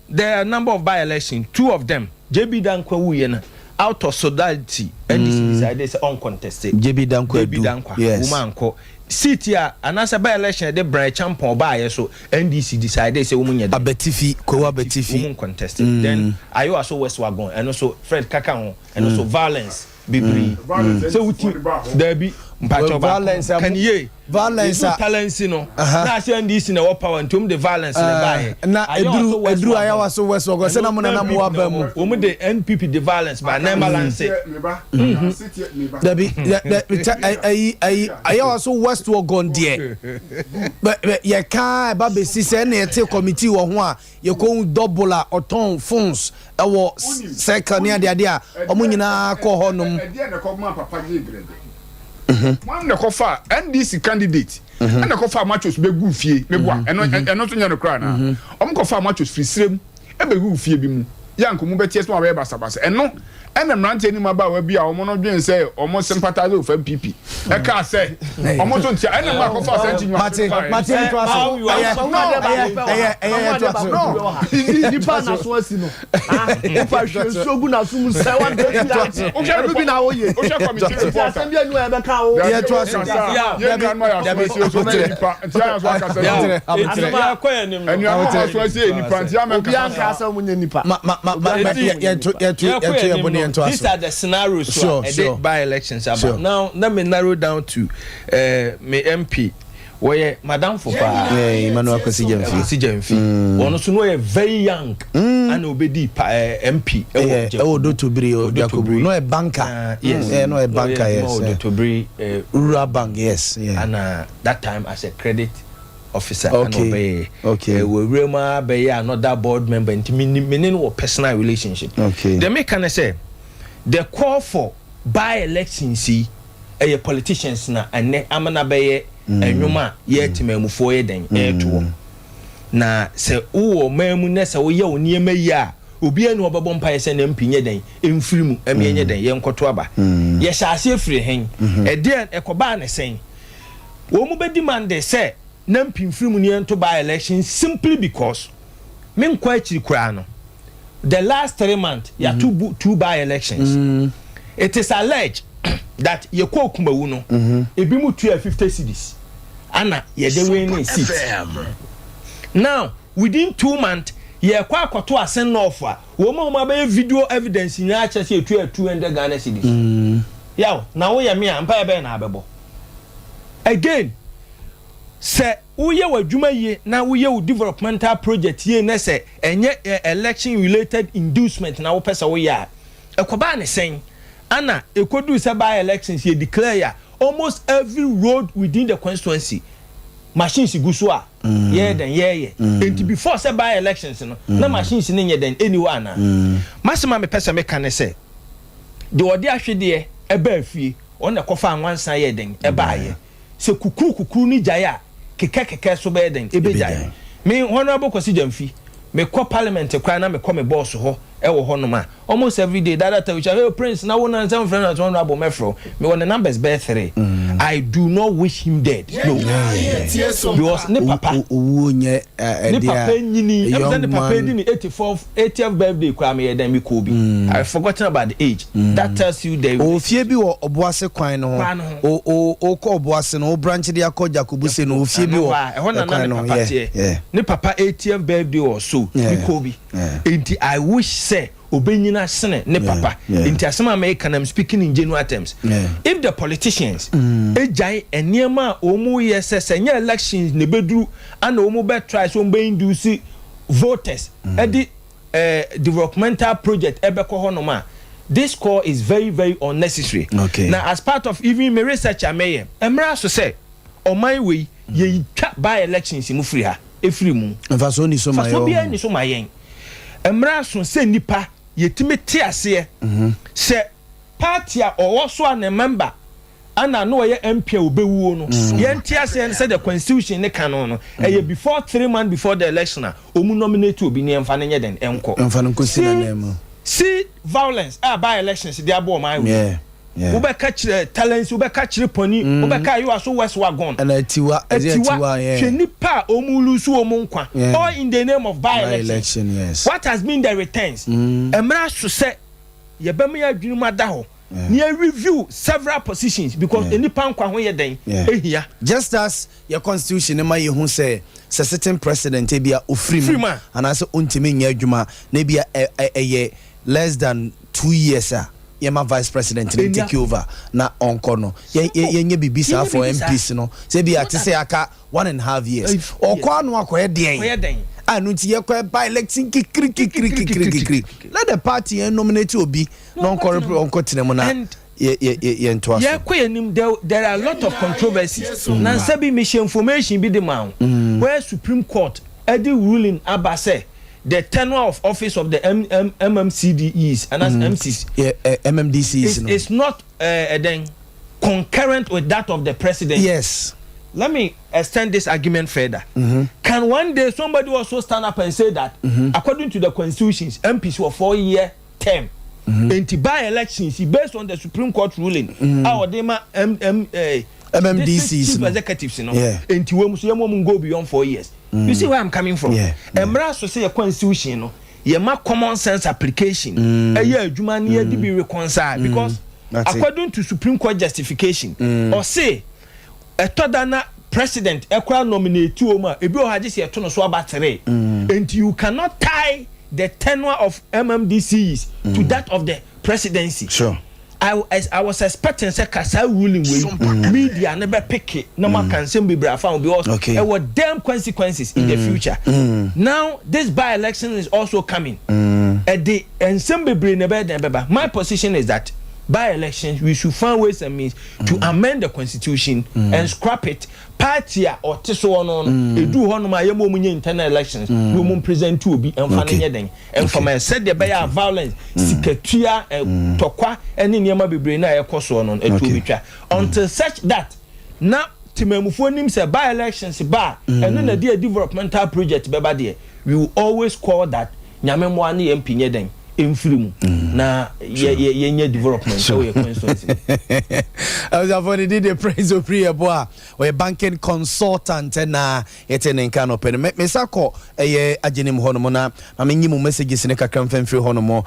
There are a number of by election. Two of them, JB Dankwa wuyɛ no, out of solidarity, NDC decided sɛ uncontested. JB Dankwa. JB Dankwa. Woman nkɔ. Seat a anaasɛ by election yɛde Brian Acheampong baayɛ so NDC decide sɛ wɔn nyɛ dɛn. Abetifi, Kowa Abetifi. Wɔn contest. Then Ayoaso West Wagon ɛno so Fred kaka ho ɛno so violence bebree. Sɛ wuti daabi mpakyɛw baako kan yie. Violence a. Edu talensi no na ahyɛ NDC na ɛwɔ power nti wɔn de violence na ɛbaayɛ. Na eduru eduru Ayawaso West Wagon sɛ na mo na na mo wɔ aba mu. Wɔn de NPP de violence ba na ɛbalance. Dabi ayi ayi Ayawaso West Wuogon deɛ yɛka ɛba bɛsi sɛ ɛna yɛte committee wɔ ho a yɛkɔhu double a ɔtɔn phones ɛwɔ circle ne adeade a wɔn nyinaa kɔ hɔ nom. Ɛdeɛ na ɛkɔma papa gye grɛdɛ. Wɔn na ɛkɔfa NDC candidate ɛna ɛkɔfa machos bɛgu fie meboa ɛno ɛno nso nyɛ no koraa na wɔn kɔfa machos firi sirem. bɛgu fie bi mu yɛ anka wɔn bɛteɛ sɛ wɔabɛyɛ basabasa. Ɛno ɛna mmeranteɛ ne mmabaawa bi a wɔn no dwen sɛ wɔn sympathize with NPP ɛkaa sɛ wɔn nso ntia ɛna mu akɔfa asɛnti nyuma Mate, mate ntoa so. Ɛyɛ, ɛyɛ, ɛyɛ, ɛyɛ toa so. No, nipa na so asi no. Nipa hwɛ nsuo gu n'aso mu sɛ wa bɛ ti a. Ɛnu bi na o ye. Wohwɛ committee report. Nti asɛm bi enu a ɛbɛka o. Yɛ toa so. Yɛ nuanom ayɛ aso asi o so ɔmɛ nipa nti ayɛ aso akasa. Yɛakɔ yɛn anim no. Anuanom a wɔaso asi yɛ nnipa nti ama Obiara nkasa nkaa saa. sɛ wɔnyɛ nnipa. Ma ma ma ma ma Eti yɛ yɛnto yɛnto yɛkɔ yɛnto yɛn yɛn anim bo ne no yɛnto these aso. are the scenarios a Sure ɛde sure by elections aba. sure. Now let me narrow down to eh, me MP wɔyɛ madamfo paa. Yeah, Emmanuel Kwesi Gyamfi. Kwesi Gyamfi. Ɔno nso no ɔyɛ very young ana obedi pa eh, MP ɛwɔ Yeah, ɛwɔ Odotobiri o Jacobu. No ɛ banker. Ah, yes. Yeah, no ɛ banker Ɔyɛ yes. adwuma wɔ Yeah. Odotobiri eh, Rural bank yes. Yeah. ana that time as a credit officer ana Okay, ɔbɛyɛ okay. Eh, wɔ wura mu ara bɛyɛ another board member nti me ni me ne no wɔ personal relationship. Okay. Deɛ meka ne sɛ the call for by elections yi ɛyɛ politicians na ɛnɛ ama no abɛyɛ ɛnwom a yɛ temamufoɔ yɛ dɛn ɛɛtoɔ. Na sɛ wowɔ ɔman mu na sɛ woyɛ wo nneɛma yie a obiara ni hɔ ɔbɛbɔ mpaeɛ sɛ ne MP nyɛ dɛn ɛmfiri mu ɛma yɛnyɛ dɛn yɛnkɔto aba. Yɛhyɛ aseɛ firi hen? Ɛdeɛn ɛkɔbaa ne sɛn? Wɔn bɛ demande sɛ na mpimfiri mu no yɛnto by election simply because me nkɔ akyiri koraa no the last 3 months yɛato bu two by elections. It is alleged that yɛkɔɔ Kumawu no ebi mu tua 50 cedis ana yɛde win ne seat. Now within 2 months yɛkɔ akɔto Assin North a wɔn a wɔn abɛyɛ video evidence nyinaa kyerɛ sɛ yɛtua 200 Ghana cedis. Yaw na woyɛ me a mpa yɛ bɛyɛ na abɛbɔ. Again, sɛ woyɛ w'adwuma yie na woyɛ wo developmental project yie na sɛ ɛnyɛ election related inducement na wopɛ sɛ woyɛ a, ɛkɔbaa ne sɛn ana ɛkɔduru sɛ by elections yɛ declare a almost every road within the constituency machines gu so a yɛyɛ dɛn yɛyɛ nti before sɛ by elections no na machines no nyɛ dɛn ɛni hɔ anaa? Masɛm a mepɛ sɛ meka ne sɛ deɛ ɔde ahwedeɛ ɛbaa fie ɔno na ɛkɔfa anwansa yɛ dɛn ɛbaayɛ sɛ kukuru kukuru no gyae a kekɛ kekɛ so bɛyɛ dɛn ɛbɛgyae. Me Honorable Kwasi Gyamfi, mekɔ parliament koraa na mekɔ me boss hɔ ɛwɔ hɔnom a almost every day dada ta wikyɛ, "Hey Prince," na wo na nsɛm frɛ no honorable mɛfrɛ wo. Mewɔ ne numbers bɛyɛ three. I do not wish him dead, no, because ne papa owuo nyɛ ne papa nyini ɛmu sɛ ne papa di ne 84th 80th birthday koraa meyɛ dɛn mekɔ bi. I forgotten about the age. That tells you the Ofie bi wɔ Ɔboase kwan no Kwan no ho. O o okɔ Ɔboase no o branch de akɔ Jacobu se no ofie bi wɔ ɛhɔ na na kwan ne no papa teɛ. Ne papa 80th birthday or so mekɔ bi. Nti I wish sɛ obenyina sene ne papa. Nti asɛm a mɛka na I'm speaking in genuine terms. If the politicians egyae nneɛma a wɔn yɛ sɛ nyɛ elections na ebeduru ana wɔn bɛ try sɛ wɔn bɛ induce voters ɛde developmental project ɛbɛkɔ hɔnom a, this call is very very unnecessary. Na as part of even me research a mɛyɛ mmerɛ so sɛ ɔman wei yɛtwa by elections mu firi ha efiri mu. Nfaso ni so ma yɛ. Faso biara ni so ma yɛn. Mmerɛ so sɛ nipa yɛtumi te aseɛ sɛ party a ɔwɔ so a ne member ana na ɔyɛ MP a obɛwuo no, yɛn te aseɛ sɛ the constitution ne ka no ɛyɛ before 3 months before the election a ɔmu nominate obi ne yɛmfa no nyɛ den ɛnkɔ. Nfa no nkosi n'anan mu. See violence a by elections de abɔ ɔman wei. Wobɛka kyerɛ Talents, wobɛka kyerɛ Pɔni, wobɛka Ayoaso West Wagon. Ɛna Atiwa ɛdi Atiwa. Hwɛ nipa a ɔmu lose wɔn nkwa all in the name of by By election. Election, yes. What has been the returns? Mmerɛ so sɛ yɛbɛma yɛ adwene mu ada hɔ. Na yɛ review several positions because nnipa nkwa ho yɛ dɛn? Ehia. Just as yɛ constitution no ma yɛhu sɛ sɛ sitting president ebia ofiri mu anaasɛ ontumi nyɛ adwuma na ebia ɛyɛ less than 2 years a, yɛma vice president no take over na ɔnkɔ no, yɛnyɛ biribi saa for MPs no sɛ ebia te sɛ aka 1.5 years ɔkɔ ano akɔyɛ deɛn a no nti yɛkɔ by election kikiri kikiri kikiri kikiri. Let the party yɛn nominate obi na ɔnkɔ ɔnkɔ tena mu na yɛntoa so. Yɛkɔ yɛn nim, there are a lot of controversies. Na nsa bi mehyɛ information bi de ma wo where Supreme Court ɛde ruling aba sɛ the tenure of office of the M M MMCDEs and as MCs. Yeah, MMDCs is, no. is not then concurrent with that of the president. Let me extend this argument further. Can one day somebody also stand up and say that according to the constitutions, MPs were 4-year term? Nti by elections based on the Supreme Court ruling a ɔde ma M M MMDCs chief no. Executives no. Nti wɔn so yɛn mo go beyond 4 years. You see where I'm coming from? Yeah. Mmara so sɛ yɛ constitution no yɛ ma common sense application. Ɛyɛ adwuma ni yɛ de bi reconcile because That's it. According to Supreme Court justification, ɔse ɛtɔ da na president ɛkora nominate wɔn a ebi wɔ hɔ agye sɛ yɛto no so aba tere. Nti you cannot tie the tenure of MMDCs to that of the presidency. I was expecting sɛ kasa ruling wei media ne bɛ pick na ma ka nsɛm bebree afa ho because ɛwɔ damn consequences in the future. Now this by election is also coming. Ɛde nsɛm bebree na ɛbɛyɛ den bɛba. My position is that by elections, we should find ways and means to amend the constitution and scrap it. Party a ɔte soɔ no edu hɔnom a yɛn mu nye internal elections na wɔn present obi ɛnfa ne nyɛ den ɛnfa ma yɛ sɛdeɛ ɛbɛyɛ a violence, sikatua, ɛ tɔkwa ɛne nneɛma bebree na ɛkɔ soɔ no ɛtu obi twa until such that na temamufoɔ nim sɛ by elections ba a ɛno na de a developmental project bɛba deɛ, we will always call that Nyame mmoa ne yɛn mpi nyɛ den mfiri mu na yɛ yɛ yɛnyɛ development ɛwɔ yɛ constituency. Abusuafo, ne din de Prince Opiri Yɛbo a ɔyɛ banking consultant na yɛte ne nka no pɛ no. Mesa kɔ ɛyɛ agyenim hɔ nom na ma menyi mu messages ne kakra mfamfiri hɔ nom.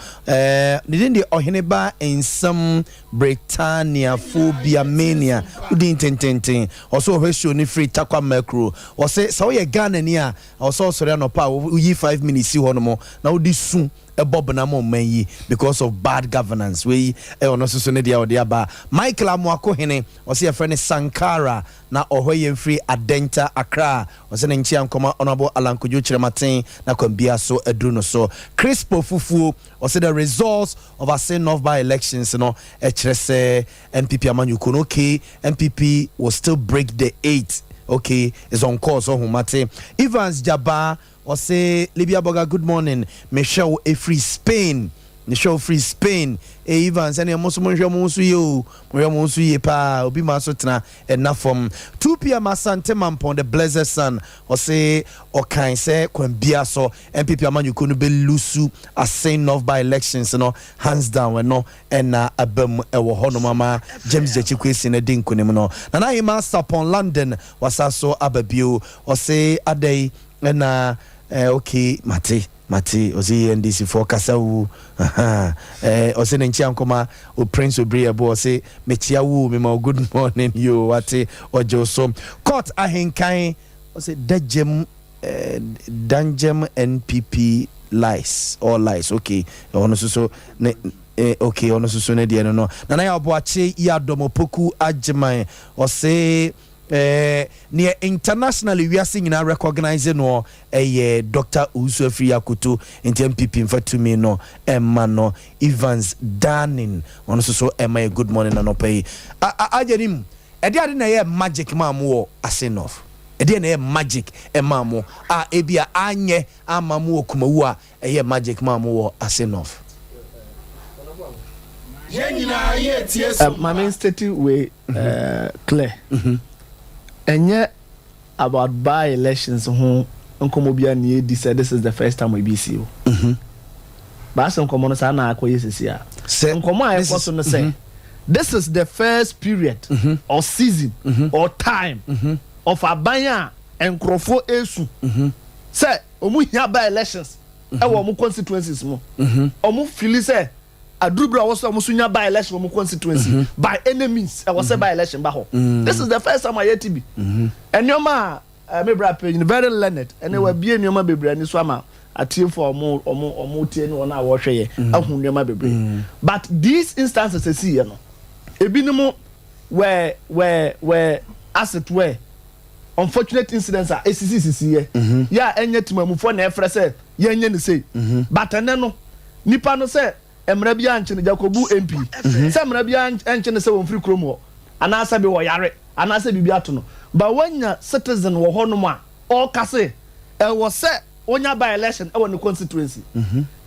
Ne din de Ɔhene Ba Nsɛm Britannia Phobia Mania, wodi ntententen. Ɔsɛ ɔhwɛ show no firi Takwa Macro. Ɔsɛ sɛ woyɛ Ghanani a, ɔsɛ ɔsɔre anɔpa a woyi 5 minutes si hɔ nom na wode su ɛbɔ bena ma ɔman yi because of bad governance. Wei ɛyɛ ɔno nso so ne deɛ ɔde aba. Michael Amoako Hene, ɔsɛ yɛfrɛ no Sankara na ɔhɔ yɛn firi Adenta, Accra. Ɔsɛ ne nkyea nkɔma Honorable Alan Kwadwo Kyerɛmaten na kwambia so aduru no so. Crispo Fufuo, ɔsɛ the results of Assin North by elections no ɛkyerɛ sɛ NPP amanyɔkuo no, okay, NPP will still break the eight. Okay, is on course. Ɔhomate Evans Jaba, ɔsɛ Libya Boga, good morning, mehwɛ wo ɛfiri Spain, mehwɛ wo firi Spain. Eh, Evans, ɛne mo nso monhwɛ mo nso yie o, monhwɛ mo nso yie paa. Obi ma so tena ɛna fam 2 p.m. Asante Mampɔn, the blessed son, ɔse ɔkan sɛ kwan bia so NPP amanyɔkuo no bɛlose Assin North by elections no hands down. Ɛno ɛna aba mu ɛwɔ hɔnom ama James Gyakye Quayson no di nkonim no. Nana Ahema Sapon London wasa so aba bio. Ɔse adai ɛna okay, mate mate. Ɔsɛ NDC foɔ kasa wu. Ɔsɛ ne nkyia nkɔma o Prince Obiri Ɛbo. Ɔsɛ mekyia wo, mema wo good morning yo, wate, ɔgye wo so. Court ahenkan, ɔsɛ dagyem dangyem NPP lies, all lies. Okay, ɔno nso so ne okay, ɔno nso so ne deɛ no Nana yɛ Ɔboakye yi adɔm Opoku Agyeman. Ɔsɛ neɛ internationally wiase nyinaa recognize no ɛyɛ Dr. Owusu Afiri Akoto, nti NPP mfa tumi no ɛma no. Evans Danin, ɔno nso so ɛma yɛ good morning anɔpa yi. Agyanim ɛde ade na ɛyɛ magic maa mo wɔ Assin North, ɛdeɛ na ɛyɛ magic ɛmaa mo a ebi a anyɛ ama mo wɔ Kumawu a ɛyɛ magic maa mo wɔ Assin North? Maame, state wei clear, ɛnyɛ about by elections ho nkɔmɔ bi a ne yɛdi sɛ this is the first time ebi si o. Baasa nkɔmɔ no saa na akɔyɛ sisi a nkɔmɔ a ɛkɔ so no sɛ this is the first period or season or time of aban a nkurɔfoɔ esu sɛ ɔmo hia by elections ɛwɔ ɔmo constituencies mu. Ɔmo feel sɛ Aduru bere a wɔsɛ wɔn nso nya by election wɔ wɔn constituency mhm. by any means ɛwɔ sɛ mhm. by election ba hɔ. Mhm. This is the first time a yɛte bi. Nneɛma a me bra panyin very learned ɛnɛ wabie nneɛma bebree ani so ama atiefo a wɔn wɔn wɔn tie ne wɔn a wɔhwɛ yɛ ahu nneɛma bebree. But these instances esi yɛ no ebinom were were were as it were unfortunate incidents a esisi sisi yɛ yɛ a ɛnyɛ temamufoɔ na ɛfrɛ sɛ yɛnyɛ no sei but ɛnɛ no nipa no sɛ mmara biara nkye no Jakobu MP sɛ mmara biara nkye no sɛ wɔmfiri kurom hɔ anaasɛ bi wɔyare anaasɛ biribi ato no but wanya citizen wɔ hɔnom a ɔka se ɛwɔ sɛ ɔnya by election ɛwɔ ne constituency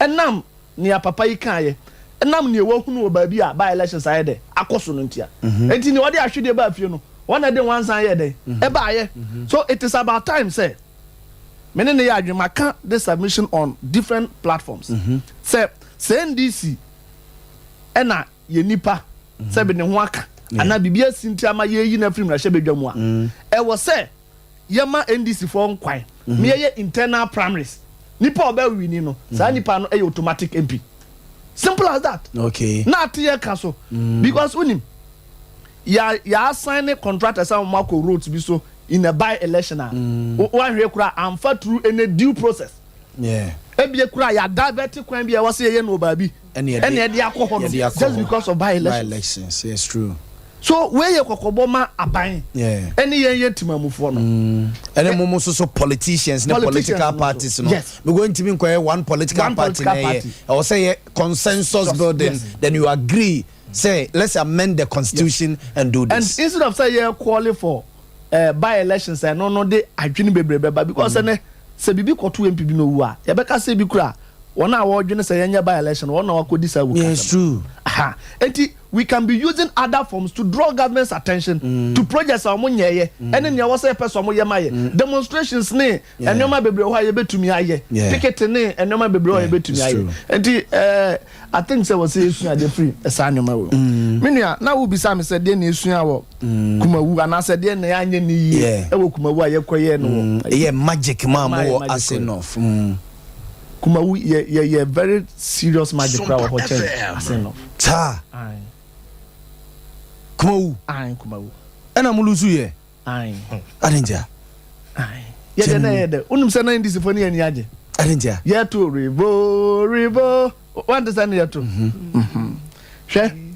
ɛnam nea papa yi kaeɛ ɛnam nea wahunu wɔ baabi a by elections ayɛ dɛ akɔ so no ntia enti nea ɔde ahwedeɛ baa fie no wɔn na ɛde nwansan yɛɛ dɛn ɛbaayɛ so it is about time sɛ Me ne no yɛ adwene maka this submission on different platforms sɛ sɛ NDC ɛna yɛ nipa sɛ bi ne ho aka anaa biribi asi nti ama yɛyi no afiri mmarahyɛbadwa mu a ɛwɔ sɛ yɛma NDC foɔ nkwan ma yɛyɛ internal primaries nipa a ɔbɛ wini no saa nipa no ɛyɛ automatic MP simple as that okay. na ate yɛ ka so because wonim yɛ yɛ assign ne contractors a wɔn akɔ roads bi so in a by election a wanhwɛ koraa amfa through any due process ebie koraa yɛ divert kwan bi a ɛwɔ sɛ yɛyɛ no wɔ baabi ɛna ɛde akɔ hɔ no just because of by elections yes true so wei yɛ kɔkɔbɔ ma aban ɛne yɛn yɛ temamufoɔ no ɛne mo mo soso politicians ne political parties no yes because ntumi nkɔyɛ one political party na ɛyɛ ɛwɔ sɛ yɛ consensus building then you agree Say let's amend the constitution yes. and do this. And instead of say yɛ calling for uh, by elections ɛno no de adwene bebree bɛba because ɛnɛ mm. sɛ biribi kɔto MP bi na owu a yɛbɛka sɛ bi kura wɔn a wɔredwene sɛ yɛnyɛ by election wɔn na wakɔdi saa wuka. Yes true. Aha eti we can be using other forms to draw government's attention mm. to projects a wɔn nyɛɛyɛ ɛne nea wɔsɛ yɛpɛ sɛ wɔn yɛ ma yɛ mm. demonstrations ne Nneɛma bebree wɔ hɔ a yɛbɛtumi ayɛ. Ticket ne nneɛma bebree wɔ hɔ a yɛbɛtumi ayɛ. Nti ɛɛ I think sɛ wɔsɛ yɛsua adeɛ firi saa nneɛma wɔ. Mm. Me nua na wobisa me sɛ deɛ na esua wɔ mm. Kumawu anaasɛ deɛ na yɛanyɛ ne yie ɛwɔ Kumawu a yɛkɔyɛ no wɔ. Mm. Ɛyɛ magic maa mo wɔ ase north. Kumawu yɛ yɛ yɛ very serious magic kora wɔ hɔ kyɛn ase north. Saa. Kumawu. Kumawu. Ɛna mo lusu yɛ. Ae. Adɛn ntia? Ae. Yɛ deɛ na ɛyɛ dɛ. Wonim sɛ na NDC foɔ ne yɛn ani agye. Adɛn ntia? Yɛto revo revo. Wante sɛ ne yɛto. Mhm. Mhm. Hwɛ.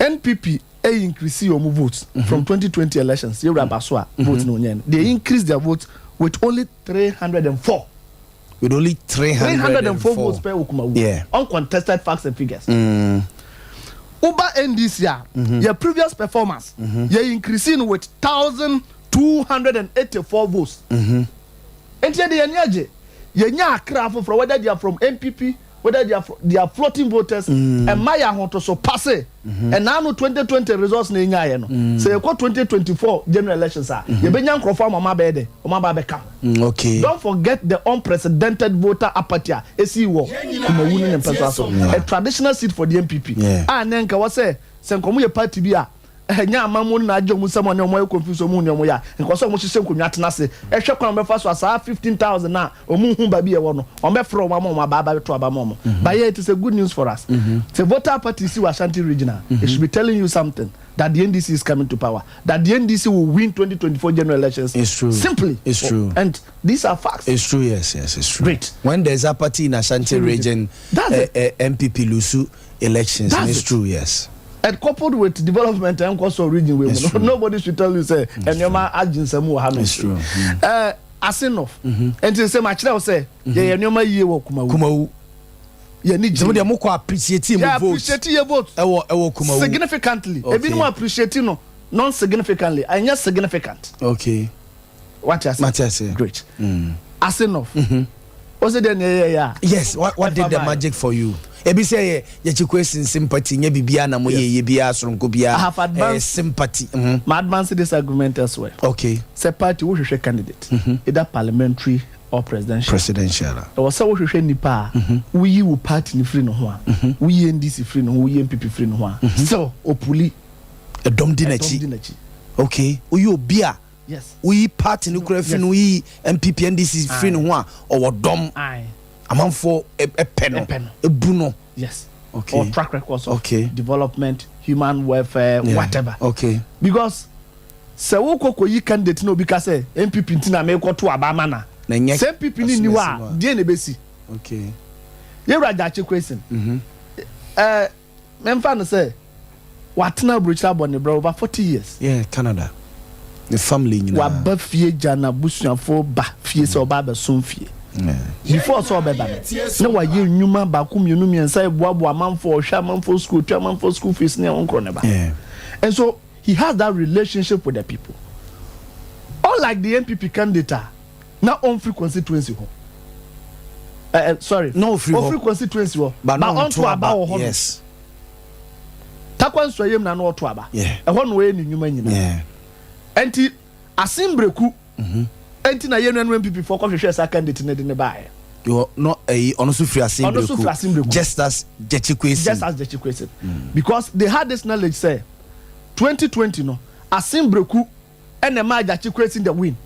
NPP ɛyi increase wɔn votes mm -hmm. from 2020 elections. Yɛwura baso a vote no nyɛ no. They increase their votes with only 304. With only 304. 304 votes per Okumawu. Yeah. Uncontested facts and figures. Mm. Uba NDC a, mm -hmm. your previous performance, mm -hmm. you're increasing with 1,284 votes. Mm -hmm. Nti yɛde yɛn agye, yɛnya akra foforɔ, whether they are from NPP, whether they are, they are floating voters, ɛma yɛ ahotoso pase. Ɛna ano 2020 results na enyaeɛ no, sɛ yɛkɔ 2024 general elections a, yɛbɛnya nkurɔfoɔ ama wɔn abɛyɛ dɛ, wɔn aba abɛka ho. Okay. Don't forget the unprecedented voter apathy a esii wɔ Kumawu ne ne mpɛsoa so. A traditional seat for the NPP. A nɛ nka wɔ sɛ sɛ nka wɔn yɛ party bi a ɛnyɛ amammuo no na agye wɔn nsam a ne wɔn ayɛ confused wɔn hu nea wɔn yɛ a, nka wɔ sɛ wɔn hyehyɛ nkonnwa tena ase hwɛ kwan a wɔbɛfa so a saa 15,000 a wɔn nhu baabi a ɛwɔ no wɔn bɛfrɛ wɔn ama wɔn aba abɛto aba ama wɔn. But yeah, it is a good news for us. Sɛ voter apathy si wɔ Ashanti region a, it should be telling you something that the NDC is coming to power, that the NDC will win 2024 general elections. It's true. Simply. It's true. And these are facts. It's true, yes, yes, it's true. Great. When there's apathy in Ashanti region, That's it. NPP lose elections. That's it's it. true, yes. And coupled with development and cost of region, we It's true. nobody should tell you say and your man It's true. Mm. As enough. And to say my child say, yeah, nneɛma yie wɔ Kumawu. Kumawu. Yɛ ni gye. Sɛ mo deɛ mo kɔ appreciate mo Yɛ vote. appreciate yɛ vote. Ɛwɔ ɛwɔ Kumawu. Significantly. Okay. Ebinom appreciate no non significantly. Ɛnyɛ significant. Okay. Wate ase? Mate ase. Great. Mm. As enough. Mm -hmm. O se deɛ na ɛyɛ yɛ a. Yes, what, what did the magic for you? Ebi sɛ yɛ yɛkyi kwesi sympathy nyɛ biribiara na mo yɛ yɛ biara soronko biara. I have advanced sympathy. Mm -hmm. Ma advance this argument elsewhere. Okay. Sɛ party wohwehwɛ candidate. Mm -hmm. Either parliamentary or presidential. Presidential. Ɛwɔ sɛ wohwehwɛ nipa a mm-hmm. woyi wo party no firi ne ho a mm-hmm. woyi NDC firi ne ho woyi NPP firi ne ho a mm-hmm. still opuli. Ɛdɔm di n'akyi. Okay. Woyi obi a. Yes. Woyi party no kura firi no woyi NPP NDC firi ne ho a ɔwɔ dɔm. Amanfoɔ ɛpɛ no. Ebu no. Yes. Okay. Or track records of Okay. development, human welfare, Yeah. whatever. Okay. Because sɛ wokɔ kɔyi candidate na obi ka sɛ NPP nti na merekɔto aba ama no a, Na ɛnyɛ sɛ NPP no nni hɔ a, asomasi no a. deɛn na ɛbɛsi? Okay. Yɛwura Gyakye Quayson, eh, memfa no sɛ watena aburokyire abɔ ne bra over 40 years. Yeah, Canada. Ne family nyinaa. Waba fie gya n'abusuafoɔ ba fie sɛ ɔba abɛsom fie. Before sɛ ɔbɛba no, na wayɛ nnwuma baako mmienu mmiɛnsa ɛboaboa amanfoɔ, ɔhwɛ amanfoɔ school, ɔtua amanfoɔ school fees ne ɛho nkorɔ ne ba. And so he has that relationship with the people. Unlike the NPP candidate a na ɔmfiri constituency hɔ. Eh, eh, sorry. Na ɔfiri hɔ. Ɔfiri constituency hɔ. But na ɔnto aba wɔ hɔ no. Yes. Tarkwa Nsuayem na na ɔto aba. Yeah. Ɛhɔ na ɔyɛ ne nnwuma nyinaa. Yeah. Ɛnti Asen Breku ɛnti na yɛn nuanom NPP foɔ kɔhwehwɛɛ saa candidate no de no baeɛ. Yɔ no ɛyi ɔno nso firi Asen Ɔno nso firi Asen Breku Breku. just as Gyakye Quayson. Just as Gyakye Quayson. Because they had this knowledge sɛ 2020 no Asen Breku ɛna ɛmaa Gyakye Quayson the win.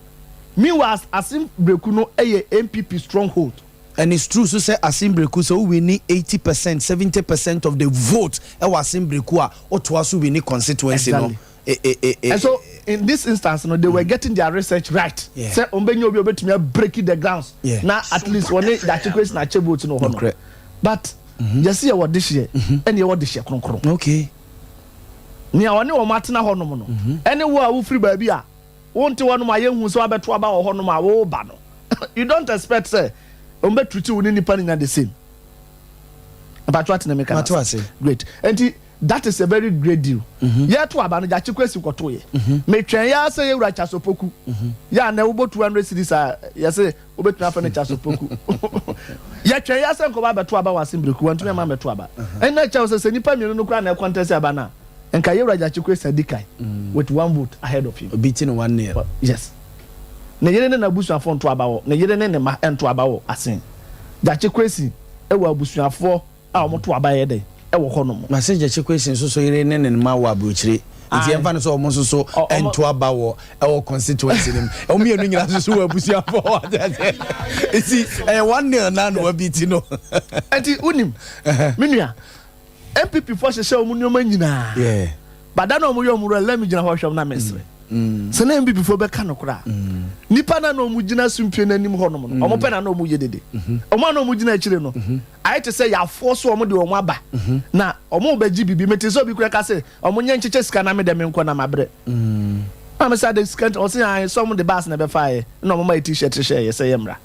Meanwhile Asen Breku no ɛyɛ NPP stronghold. And it's true nso sɛ Asen Breku sɛ wo winni 80 percent, 70 percent of the vote ɛwɔ Asen Breku a wotoa so winni constituency no. Exactly. And so in this instance no they were getting their research right. Sɛ wɔn bɛ nya obi a obetumi a break the grounds na at least wɔne Gyakye Quayson akyɛ vote no wɔ hɔ no. But yɛsi yɛ wɔ dehyeɛ ɛna yɛ wɔ dehyeɛ kronkron. Okay. Nea ɔne wɔn atena hɔ nom no ɛne wo a wofiri baabi a wonte hɔ nom a yɛnhu sɛ wabɛto aba wɔ hɔ nom a woba no you don't expect sɛ wɔn bɛ treat wo ne nipa no nya the same. Mpatwa ate na meka Mate ase. Great. Nti that is a very great deal. Yɛto aba no Gyakye Kwesi kɔto yɛ. Metwɛn yɛ ara sɛ yɛwura Charles Opoku. Yɛ a na wobɔ 200 cedis a yɛse wobɛtumi afɛ no Charles Opoku. Yɛtwɛn yɛ ara sɛ nkɔba abɛto aba wɔ Asembireku wantumi amma ammɛto aba. Ɛnna kyɛw sɛ sɛ nnipa mmienu no koraa na ɛkɔntɛse aba no a nka yɛwura Gyakye Kwesi adi kan with one vote ahead of him. Obi ti no one nil. Yes. Ne yere ne n'abusuafoɔ nto aba wɔ ne yere ne ne mma nto aba wɔ Asen. Gyakye Kwesi wɔ abusuafoɔ a wɔn to aba yɛ dɛn wɔ hɔ nom. Na sɛ Gyakye Quayson nso so yere ne ne mma wɔ aburokyire nti yɛmfa no sɛ wɔn nso so nto aba wɔ ɛwɔ constituency no mu. Wɔn mmienu nyinaa nso so wɔ abusuafoɔ wɔ ate aseɛ. Nti ɛyɛ one nil na na wabi ti no. Nti wonim me nua NPP foɔ hyehyɛ wɔn nneɛma nyinaa. But da na wɔn yɛ wɔn rally na me gyina hɔ hwɛ wɔn na mesere. Sɛ na NPP foɔ bɛka nokorɛ a nipa na na wɔn gyina sumpie no anim hɔ nom no wɔn pɛ na na wɔn yɛ dede. Wɔn a na wɔn gyina akyire no Ayɛ te sɛ yɛafoɔ so wɔn de wɔn aba na wɔn rebɛgye biribi. Mete sɛ obi koraa ka sɛ wɔn nyɛ nkyekyɛ sika na me deɛ menkɔ na mabrɛ. Na me sɛ ade sika nti ɔse ae sɛ wɔn de bus na ɛbɛfaeɛ na wɔn ma yɛ t-shirt hyɛɛ yɛ sɛ yɛmmra.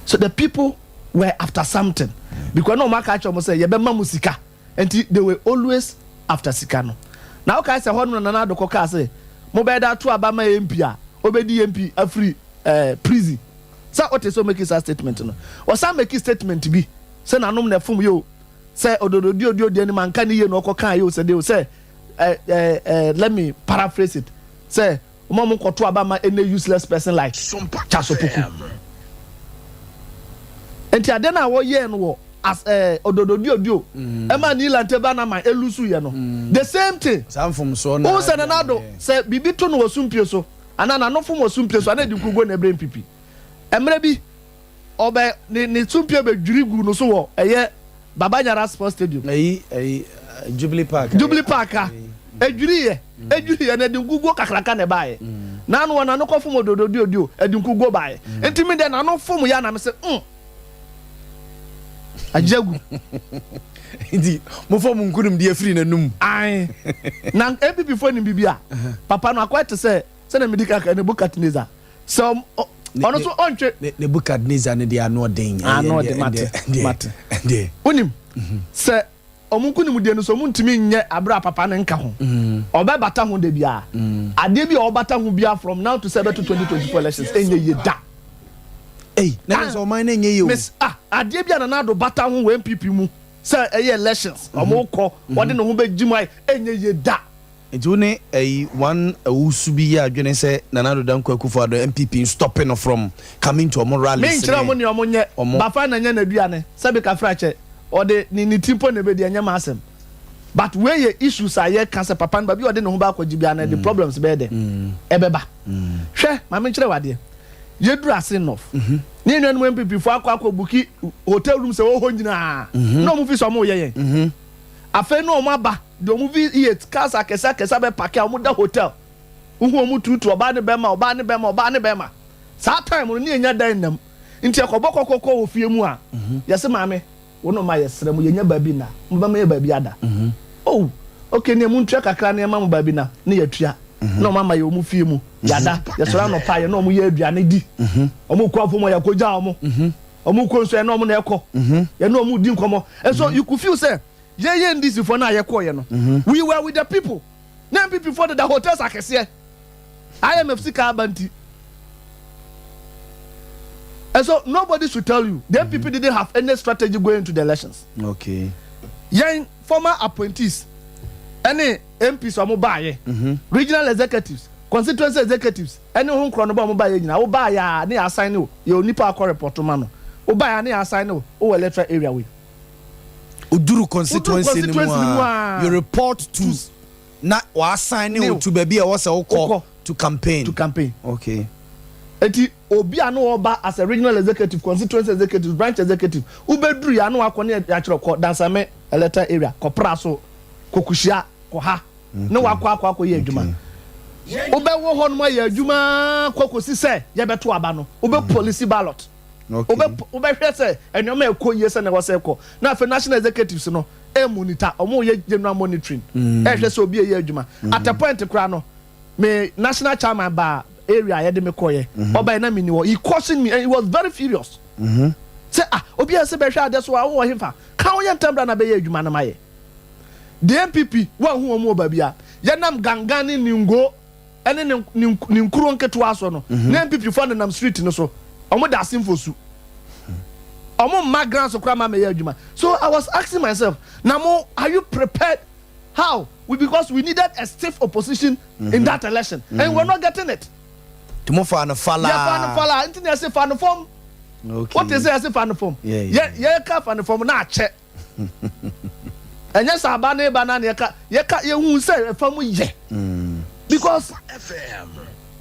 So the people were after something because na wɔn aka akyerɛ wɔn sɛ yɛbɛma mo sika nti they were always after sika no. Na wokae sɛ hɔ no na Nana Addo kɔkaa sɛ mobɛyɛ de ato aba ma MP a ɔbɛdi MP afiri eh, prison. Sɛ wote sɛ ɔmeki saa statement no. Ɔsan meki statement bi sɛ nanom na ɛfom yɛ o, sɛ odododiodio anim anka ne yie na ɔkɔ kaa yɛ o sɛ de o sɛ eh, eh, eh, let me paraphrase it sɛ ɔma mo nkɔto aba ma any useless person like Charles Opoku. Nti adeɛ no a wɔyɛɛ no wɔ as eh, odododiodio ɛma Nii Lante Bannerman elusu yɛ no the same thing. Saa mfomsoɔ no Wohu sɛ Nana Addo sɛ biribi to no wɔ sumpie so Anaa n'ano fom wɔ sumpie so, anaa edi nkoguo na ɛbrɛ mpipi. Mmerɛ bi, ɔbɛ, ne, ne sumpie bɛdwiri guu no so wɔ, ɛyɛ, Baba Yara Sports Stadium. Ɛyi, ɛyi, Jubilee Park. Jubilee Park ha. Ɛdwiriiɛ, ɛdwiriiɛ, na ɛde nkoguo kakraka na ɛbaeɛ. N'ano wɔ, n'ano kɔ fom odododiodio, ɛde nkoguo baeɛ. Nti me deɛ, n'ano fom yɛ a na me se, mm. Agye agu. Nti, mofa mo nkonimdie firi n'anum. Ae. Na NPP foɔ nim biribi a, papa no akɔyɛ te sɛ, sɛdeɛ medi kan ka, Nebuchadnezzar. Sɛ ɔno nso ɔntwe. Nebuchadnezzar no deɛ ano ɔden. Ano ɔden, mate, mate. Wonim, sɛ wɔn nkonimdie no sɛ wɔntumi nyɛ abere a papa no nka ho, ɔbɛbata ho da biara. Adeɛ bi a ɔbata ho biara from now to sɛ ɛbɛto 2024 elections, ɛnyɛ yie da. Ei, na kyerɛ sɛ ɔman no nyɛ yie o. Miss ah, adeɛ bi a Nana Addo bata ho wɔ NPP mu sɛ ɛyɛ elections, wɔn kɔ, wɔde ne ho bɛgye mu ayɛ, ɛnyɛ yie da. Nti wo ne ɛyi one awusu bi yɛ adwene sɛ Nana Addo Dankwa Akufo Addo NPP nstɔpe no from coming to ɔmo rallies Me nkyerɛ ne ɔmo nea ɔmo nyɛ, ɔmo. Bafa na nyɛ n'aduane, sɛbi kafrakyɛ, ɔde ne ne ti mpo na ɛbɛdi, ɛnyɛ m'asɛm. But wei yɛ issues a yɛka sɛ papa no baabi a ɔde ne ho bɛ akɔgye biara no ɛde problems bɛyɛ dɛn? Ɛbɛba. Hwɛ, ma menkyerɛ wo adeɛ. Yɛduru Asin North, ne yɛn nuanom NPP foɔ akɔ akɔ buki hotel rooms a ɛwɔ hɔ nyinaa, na wɔn fi sɛ wɔn reyɛ yɛn. Afei na wɔn aba de wɔn V8 cars akɛse akɛse abɛ pake a wɔn da hotel. Wohu wɔn tuutu ɔbaa ne bɛrima, ɔbaa ne bɛrima, ɔbaa ne bɛrima. Saa time no ne yɛnya dan nna mu. Nti yɛkɔbɔ kɔkɔkɔ wɔ fie mu a, yɛse maame, wo no ma yɛsrɛ mo yɛnya baabi nna, mobɛma yɛ baabi ada. Oh, okay neɛ montua kakra na yɛma mo baabi nna, ne yɛatua. Na wɔn ama yɛ wɔn fie mu, yɛada. Yɛsɔre anɔpa a yɛne wɔn yɛ aduane di. Wɔn kɔ afuom a yɛkɔgya wɔn. Wɔn kɔ nsuo a yɛne wɔn na ɛkɔ. Yɛne wɔn di nkɔmmɔ. And so you could feel sɛ yɛn yɛ NDC foɔ no a yɛkɔeɛ no, we were with the people. Na NPP foɔ deda hotels akɛseɛ. IMF sika aba nti. And so nobody should tell you the NPP didn't have any strategy going into the elections. Okay. Yɛn former appointees ɛne MPs a wɔn baayɛ, regional executives, constituency executives ɛne ho nkorɔ no ba wɔn baayɛ nyinaa. Wo baayɛ a ne yɛ assign o, yɛ onipa akɔ report ma no. Wo baayɛ a ne yɛ assign o, wowɔ electoral area wei. Oduru constituency no mu a, you report to na wɔasan ne wo to baabi a ɛwɔ sɛ wokɔ to campaign. To campaign. Okay. Eti obi a na ɔba as a regional executive, constituency executive, branch executive, wobɛduru yɛ a na wakɔ ne yɛakyerɛ kɔ Dansame electoral area, kɔ Praso, kɔ Kuhyia, kɔ ha, na wakɔ akɔ akɔ yɛ adwuma. Wobɛwɔ hɔ nom ayɛ adwuma kɔ kɔsi sɛ yɛbɛto aba no, wobɛ police ballot. Wobɛ wobɛhwɛ sɛ nneɛma ɛkɔ yie sɛ na ɛwɔ sɛ ɛkɔ. Na afei national executives no ɛremonita, wɔn reyɛ general monitoring, ɛrehwɛ sɛ obi reyɛ adwuma. At a point koraa no, me national chairman baa area a yɛde me kɔeɛ, ɔbaeɛ na menni hɔ, he cautioned me and he was very furious. Sɛ ah, obi a ɛsɛ bɛhwɛ adeɛ so a, wowɔ hefa? Ka wo yɛ ntɛm bra na bɛyɛ adwuma no ma yɛ. The NPP, woanhu wɔn wɔ baabi a, yɛnam Gangan ne Ningo ɛne ne ne ne nkuro nketewa so no mhm. na npp fo nenam street no so wɔn da ase nfosu wɔn mma ground so koraa ma mɛyɛ adwuma so i was asking myself na mo are you prepared how we because we needed a stiff opposition mm -hmm. in that election mm -hmm. and we were not getting it. Tí mo fa no falaa. Yɛ fa no falaa nti na yɛ se fa no fam. Okay. What is it yɛ se fa no fam. Yɛ yɛ ka fa no fam na akyɛ. Ɛnyɛ sɛ aba ne ba na yɛka yɛka yɛhu sɛ ɛfa mu yɛ because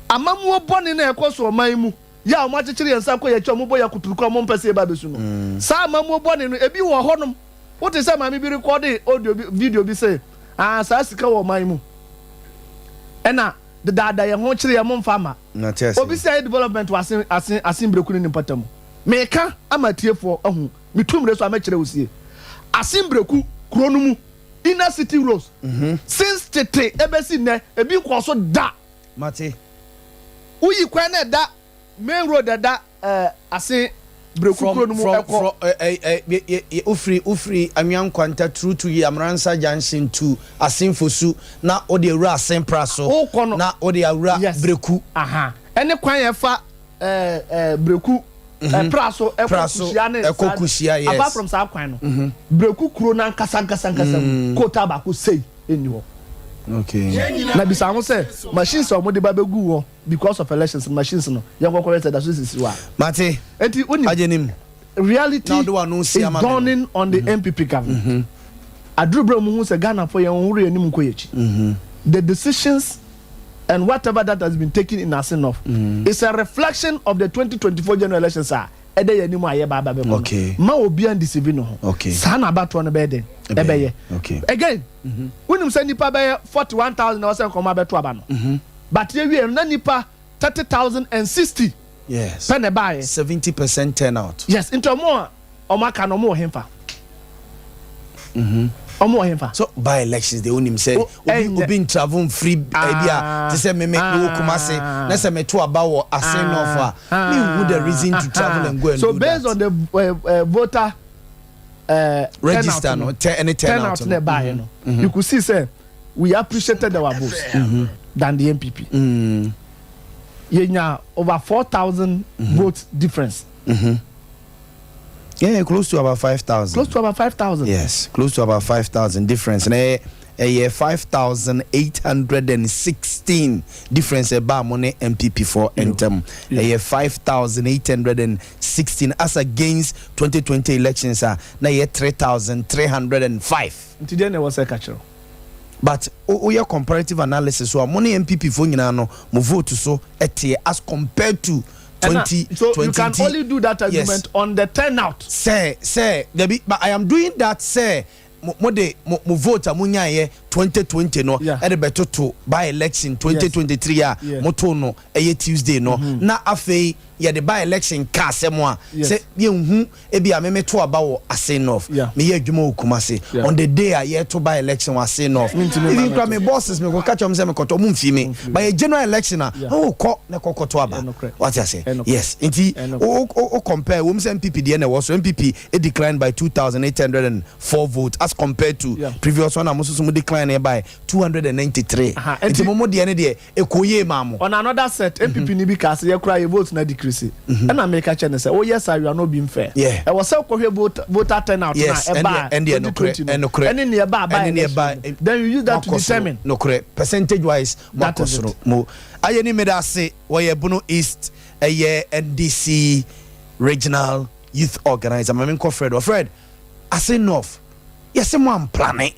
amamuo bɔne na ɛkɔ so ɔman mu yɛ a wɔn akyekyere yɛn nsa kɔ yɛn akyi a wɔn bɔ yɛ akuturuku a wɔn mpɛ sɛ yɛba abɛsu no saa amamuo bɔne no ebi wɔ hɔnom wote sɛ maame bi rekɔde audio bi video bi sɛ ah saa sika wɔ ɔman mu ɛna dedaada yɛn ho kyerɛ yɛn mo nfa ma obi sɛ ayɛ development wɔ asen asen asen bereku ne ne mpɔtam meka ama atiefoɔ ahu Metu mmire so a mɛkyerɛ wo sie. Asembireku kuro no mu inner city roads since tete ɛbɛsi nnɛ ebi nkɔɔ so da. Mate. Woyi kwan no ɛda main road ɛda eh, Ase Breku kuro no mu From ɛkɔ. from eh eh eh eh wofiri wofiri Anwea Nkwanta through to Yamransa junction to Asen Fosu na wode awura Asen Praso Wokɔ no. na wode awura Yes. Breku. Aha. Ɛne kwan a ɛfa eh eh Breku Pra so ɛkɔ Kuhyia ne saa apart from saa kwan no Breku kuro no ankasa ankasa ankasa mu kootaa baako sei nni hɔ. Na bisa ho sɛ machines a wɔde ba bɛgu hɔ because of elections no machines no yɛn kɔkɔhwɛ sɛ ɛda so sisi hɔ a. Mate. Enti wonim reality is dawning on the NPP government. Aduru berɛ a wɔhu sɛ Ghanafoɔ yɛn ho yɛn anim nkɔ yɛn akyi. The decisions and whatever that has been taken in Ase North mm. is a reflection of the 2024 general elections a ɛda yɛn anim a yɛba aba bɛkɔ no ma obiara ndeceive ne ho saa na abatoɔ no bɛyɛ den ɛbɛyɛ again mm-hmm. wonim sɛ nipa bɛyɛ 41000 na ɔsɛ nkɔmɔ abɛto aba no mm-hmm. but yɛwie no na nipa 30060 yes pɛ na ɛbaayɛ 70% turnout yes nti ɔmo a Ɔmo aka no ɔmo wɔ henfa? Ɔmo wɔ henfa? So by elections de wonim sɛ obi obi ntravel mfiri ebi a te sɛ me me wɔ Kumasi na sɛ meto aba wɔ Asin North a me nhu the reason to travel and go and so do that. So based on the uh, uh, voter uh, register no ɛne turnout no ɛbaayɛ no you could see sɛ we appreciated our votes mm -hmm. than the NPP. Mm. Yɛnya over 4,000 mm -hmm. votes difference. Mm -hmm. Yeah, close to about 5,000. Close to about 5,000. Yes, close to about 5,000 difference. Na ɛyɛ 5,816 difference ɛbaa mo ne NPP foɔ ntam. Ɛyɛ 5,816 as against 2020 elections a na ɛyɛ 3,305. Nti deɛ na ɛwɔ sɛ ɛka kyerɛ wo? But woyɛ comparative analysis so a mo ne NPP foɔ nyinaa no mo vote so teɛ as compared to. 20 So you can only do that argument yes. on the turnout. Sɛ sɛ dabi but I am doing that sɛ mo mo de mo mo vote a mo nyaeɛ 2020 no ɛde bɛtoto by election 2023 a mo to no ɛyɛ Tuesday no mm-hmm. na afei yɛde by election ka asɛm a sɛ yɛnhu ebi a meme to aba wɔ Ase North meyɛ adwuma wɔ Kumase on the day a yɛto by election wɔ Ase North even kura me bosses me kɔka kyerɛ wɔn sɛ mekɔtɔ ɔmo mfi me but yɛ general election a na wokɔ na ɛkɔ kɔto aba wate ase yes nti wo wo compare wɔn sɛ NPP deɛ na ɛwɔ so NPP decline by 2804 votes as compared to previous one a mo soso mo decline by 293 nti mo mo deɛ ne deɛ Ɛkɔ yie maa mo. On another set, NPP ni bi kaa sɛ yɛ koraa yɛ vote no adecrease. Ɛna meka kyerɛ no sɛ woyɛ saa you are not being fair. Ɛwɔ sɛ wokɔhwɛ vote voter turnout no a ɛbaa 2020 no ɛne nea ɛbaa by election no. Then you use that to determine. Nokorɛ, percentage wise moakɔ soro. Mo ayɛ ni meda ase wɔyɛ Bono East ɛyɛ NDC regional youth organizer. Ma menkɔ Fred hɔ. Fred, Ase North yɛse mo amplane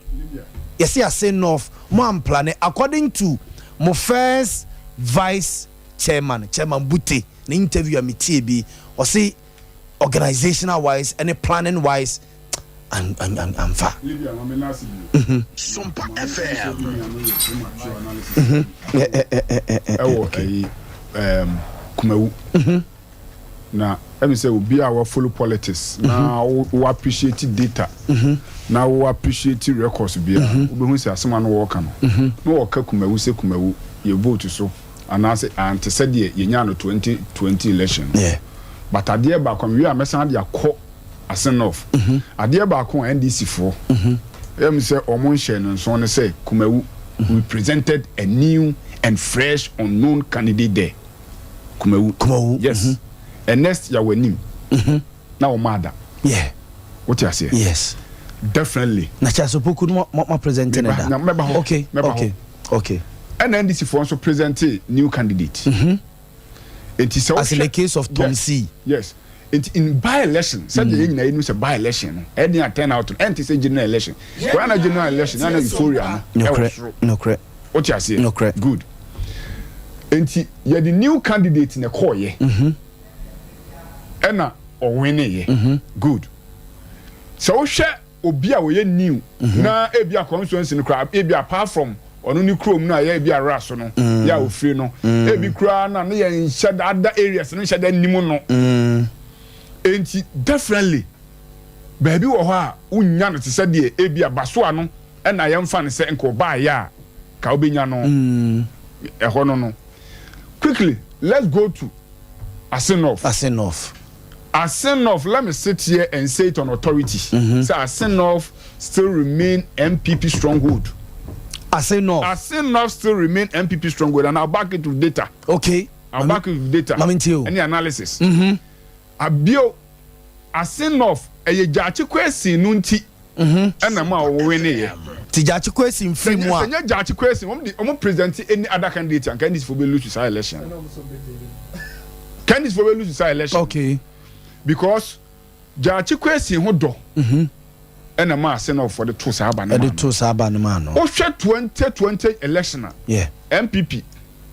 yɛse ase north mo amplane according to mo first vice chairman chairman Bute ne interview a metie bi ɔse organizational wise ɛne planning wise an an an amfa. Sompa FM. Ɛwɔ ɛyi Kumawu. Na ɛmi sɛ obi a wa follow politics na wo wo appreciate data na wo appreciate records bia wobɛhu sɛ asɛm a na wɔreka no na wɔka Kumawu sɛ Kumawu yɛ vote so anaasɛ ante sɛdeɛ yɛnyaa no 2020 election no but adeɛ baako a mewie a mɛsan de akɔ Asen North adeɛ baako a NDC foɔ ɛmi sɛ wɔn nhyɛ no nso ne sɛ Kumawu we presented a new and fresh unknown candidate there. Kumawu. Kumawu. Yes. Mm -hmm. Ernest Yawanim. Mm -hmm. Na wɔn ada. Yeah. Wote aseɛ? Yes. Definitely. Na Charles Opoku no ma ma present ne da. Mɛba hɔ. Okay. Mɛba okay. Okay. Ɛna NDC foɔ nso present new candidate. Mm -hmm. Enti sɛ As in the case of Tom yes, C. Yes. Nti in by election sɛdeɛ yɛn nyinaa yɛnim sɛ by election no ɛde a turn out no ɛnte sɛ general election. Kwan na general election na na euphoria no ɛwɔ soro. Nokorɛ. Wote aseɛ? Nokorɛ. Good. Nti yɛde new candidate na ɛkɔɔyɛ. Mhm. Ɛna ɔwineyɛ. Mhm. Good. Sɛ wohwɛ obi a ɔyɛ new mhm. na ebi a constituency no koraa ebi apart from ɔno ne kurom no a yɛ ebi awura so no mm. yɛ a ofiri no mm. ebi koraa na ne yɛn nhyɛ da ada areas no nhyɛ da nim no. Mm. Nti definitely baabi wɔ hɔ a wonya no te sɛ deɛ ebi a basoa no. Ɛna yɛmfa no sɛ nka ɔbaeɛ a ka wobɛnya no ɛhɔ no no. Quickly, let's go to Asin North. Asin North. Asin North, let me sit here and say it on authority. Sɛ Asin North still remain NPP stronghold. Asin North. Asin North still remain NPP stronghold and I'll back it with data. Okay. I'll back it with data. Mami ntie o. Any analysis. Abio, Asin North, ɛyɛ Gyakye Kwesi no nti. Ɛna mu a wɔwinneeɛ. Nti Gyakye Quayson mfiri mu a. Sɛ nyɛ Gyakye Quayson, wɔn de wɔn present any other candidate a, nka NDC foɔ bɛ lose saa election no. Nka NDC foɔ bɛ lose saa election. Okay. Because Gyakye Quayson ho dɔ. Ɛna maa Senate foɔ de to saa aba no maa no. Ɛde to saa aba no maa no. Wohwɛ 2020 election a. Yeah. NPP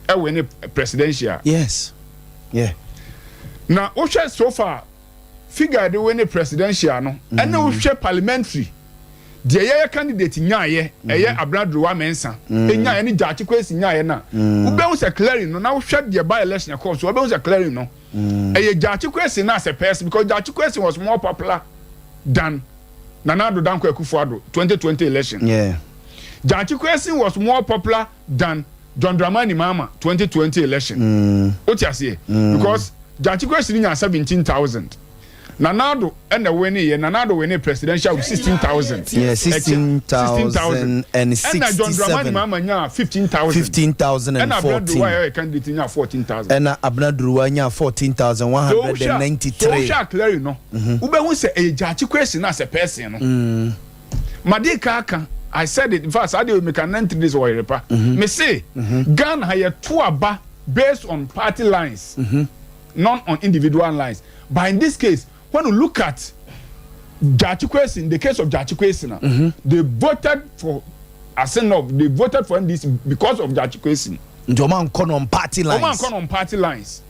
ɛwinne presidential. Yes. Yeah. Na wohwɛ so far. Figure a yɛde wene presidential no ɛne wohwɛ parliamentary deɛ yɛyɛ candidate nyaayɛ ɛyɛ Abena Duruwa Mensah nyaayɛ ne Gyakye Quayson nyaayɛ no a wobɛhu sɛ clearing no na wohwɛ deɛ by election ɛkɔɔ so wobɛhu sɛ clearing no ɛyɛ Gyakye Quayson no as a person because Gyakye Quayson was more popular than Nana Addo Dankwa Akufo-Addo 2020 election. Yeah. Gyakye Quayson was more popular than John Dramani Mahama 2020 election. Wote aseɛ? Because Gyakye Quayson nyaa 17,000. Nana Addo ɛna winnie yɛ. Nana Addo winnie presidential with 16,000. Yeah, 16,067. Ɛna John Dramani Mahama nyaa 15,000. 15,014. Ɛna Abena Duruwa yɛ candidate nyaa 14,000. Ɛna Abena Duruwa nyaa 14,193. So wohwɛ a clearly no, wobɛhu sɛ ɛyɛ Gyakye Quayson as a person no. Madi ka aka, I said it, in fact saa deɛ meka 93 days wɔ Yerepa. Me se, Ghana ha yɛto aba based on party lines, not on individual lines. But in this case, when you look at Gyakye Quayson, the case of Gyakye Quayson, they voted for Asenov, they voted for NDC because of Gyakye Quayson. Nti ɔmo ankɔ no on party lines. Ɔmo ankɔ no on party lines.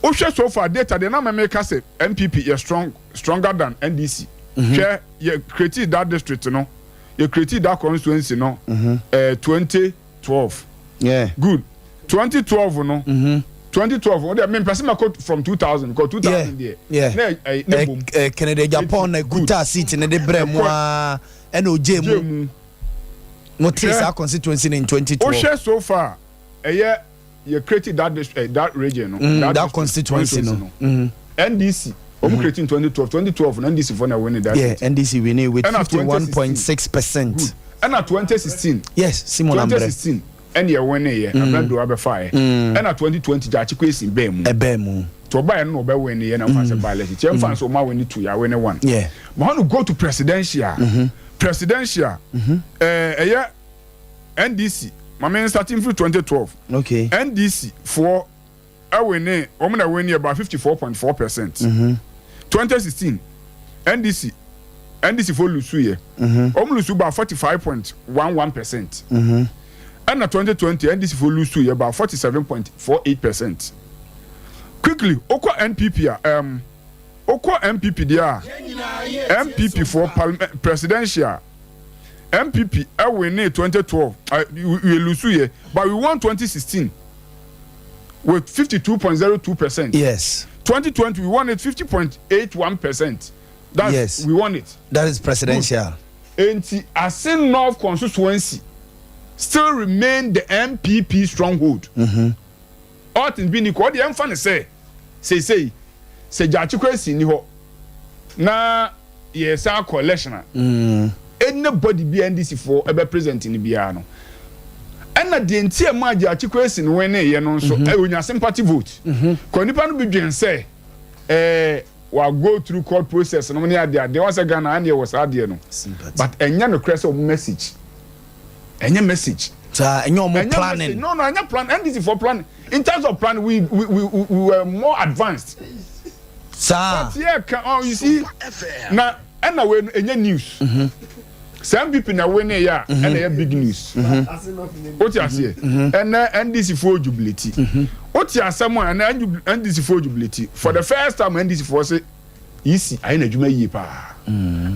Wohwɛ so far data deɛ na mɛmɛ ka sɛ NPP yɛ strong stronger than NDC. Hwɛ, yɛ create that district no, yɛ create that constituency no 2012. Good. 2012 no. 2012 o deɛ mempɛ sɛ mɛkɔ from 2000 because 2000 deɛ na ɛ ne bom. Kennedy Agyapong na kuta seat ne de brɛ mu aa ɛna ogye mu. Mo te saa constituency in 2012. Wohwɛ so far, ɛyɛ yɛ create that district, that region no. That constituency no. NDC wɔn create in 2012. 2012 na NDC fo na win that seat. NDC win with 51.6%. Ɛna 2016. Yes, Simon Ambre. 2016 ɛna yɛ win yɛ abirɛ do abɛfa yɛ. Ɛna 2020 Gyakye Quayson bɛɛ mu. Ɛbɛɛ mu. Tí ɔba yɛn no na ɔbɛ win yɛ na nfa sɛ by election tí yɛn fa nso ɔma win two, yɛ win one. But when you go to presidential, presidential, ɛyɛ NDC maame starting from 2012. NDC for ɛwin wɔn na win about 54.4%. 2016 NDC fo lose yɛ. Wɔn lose about 45.11%. Ɛna 2020 NDC fo lose yɛ about 47.48%. Quickly, okɔ NPP a, okɔ NPP deɛ a, NPP for parliament presidential, NPP ɛwin 2012, we lose yɛ, but we won 2016 with 52.02%. 2020 we won it 50.81%. That's we won it. That is presidential. Enti Assin North constituency still remain the NPP stronghold. All things being equal, ɔde ɛnfa ne sɛ seesei sɛ Gyakye Quayson ni hɔ na yɛsa akɔ election a, anybody bi NDC foɔ ɛbɛ present ni biara no, ɛna deɛ nti ɛma Gyakye Quayson win ne yɛ no nso, ɛyɛ onya sympathy vote kɔ. Nipa no bi dwen sɛ wa go through court process no ne adeɛ adeɛ wɔn sɛ Ghana ɛna yɛ wɔ saa adeɛ no, but ɛnyɛ no korɛ sɛ ɔmo message, ɛnyɛ message. Saa ɛnyɛ ɔmo planning. No, ɛnyɛ plan. NDC for plan, in terms of plan, we were more advanced. Saa. But yeah, kan oh, you see, na ɛna wei no ɛnyɛ news. Sɛ NPP na wei ne yɛ a, ɛna ɛyɛ big news. O ti aseɛ, ɛnɛ NDC fo jubilate. O ti asɛm a, ɛnɛ NDC fo jubilate for the first time. NDC fo sɛ EC ayɛ n'adwuma yie paa,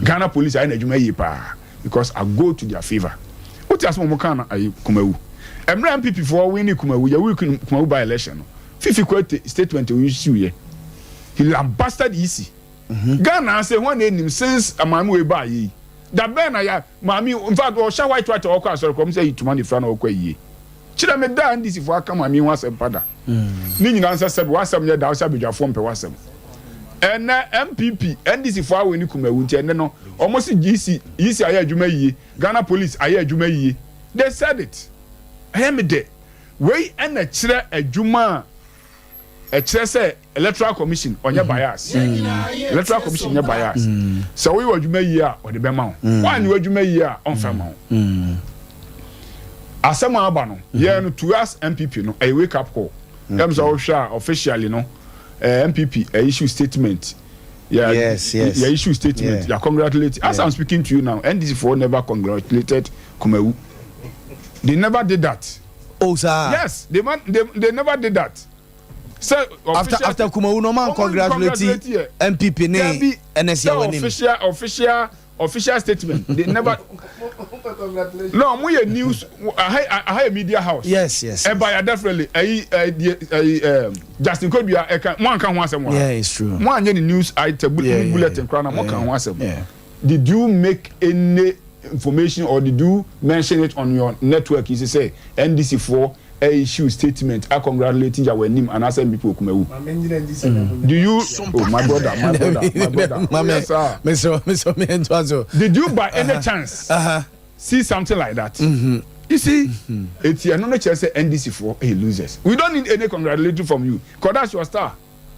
Ghana Police ayɛ n'adwuma yie paa, because I go to their favour. O ti asɛm a wɔn kan na ayi Kumawu mmerɛ NPP fo win ne Kumawu, yɛ win Kumawu by election no, Fifi Kwete statement oyi siw yɛ, he lambasted EC. Ghana ase wɔn na enim since maame wei ba yi da bɛn na ya maame, in fact, ɔhyɛ white white a ɔkɔ asɔrɔ kɔm sɛ yi tuma ne fira na ɔkɔ yie kyerɛ me da NDC fo aka maame ho asɛm pada ne nyinaa nsɛ sɛbi wasɛm yɛ da ɔsɛ abadwafoɔ mpɛ wasɛm. Ɛnɛ NPP NDC fo awɔ ne Kumawu, nti ɛnɛ no ɔmo si GC EC ayɛ adwuma yie, Ghana Police ayɛ adwuma yie. They said it. Ɛyɛ mi dɛ wei ɛna kyerɛ adwuma a ɛkyerɛ sɛ Electoral Commission ɔnyɛ bias. Electoral Commission nyɛ bias. Sɛ woyɛ adwuma yie a, ɔde bɛma wo. Woanyɛ w'adwuma yie a, ɔmfɛ ma wo. Asɛm a aba no yɛn no, to us NPP no, ɛyɛ wake up call. Ɛm sɛ wohwɛ a, officially no, NPP issue statement. Yeah, yeah, issue statement. Yeah, congratulate. As I'm speaking to you now, NDC fo never congratulated Kumawu. They never did that. Oh, sir. Yes, they man, they never did that. So after Kumawu no man congratulate NPP ne NSC wɔ nim. Official statement. They never. No, mo yɛ news. Aha yɛ media house. Ɛba ya definitely. Ɛyi ɛyi ɛyi Justin Kodua ɛka mo anka ho asɛm wa. Yeah, it's true. Mo anyɛ ni news item bulletin kora na mo ka ho asɛm. Did you make any information or did you mention it on your network? You say NDC fo issue statement a congratulating Yaw Anim anaasɛ NPP Okumawu. Do you, oh, my brother, my brother, my brother. Mame, yes, sir. Mr. Me ntoaso. Did you by any chance see something like that? You see, eti ɛno no kyerɛ sɛ NDC fo hey losers. We don't need any congratulatory from you because that's your star.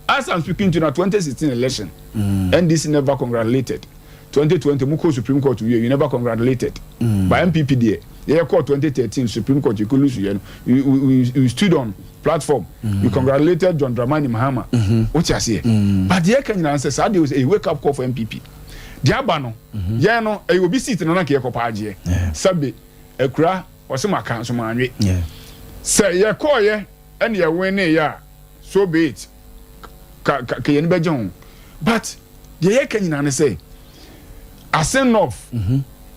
As I'm speaking to you now, 2016 election, NDC never congratulated. 2020 mu kɔ Supreme Court wie, you never congratulated. But NPP deɛ, yɛ kɔ 2013 Supreme Court, you could lose yɛ no. We stood on platform. We congratulated John Dramani Mahama. O ti aseɛ. But deɛ ɛka nyinaa sɛ saa deɛ was a wake up call for NPP. Deɛ aba no, yɛn no ɛyɛ obi seat no na kɛ yɛ kɔ paagyeɛ. Sɛbi akura ɔsɛ maka nso maa nwe. Sɛ yɛ kɔɔyɛ ɛna yɛ win ne yɛ a, so be it. Ka ka ka yɛn ani bɛgye ho. But deɛ yɛka nyinaa ne sɛ Asen North,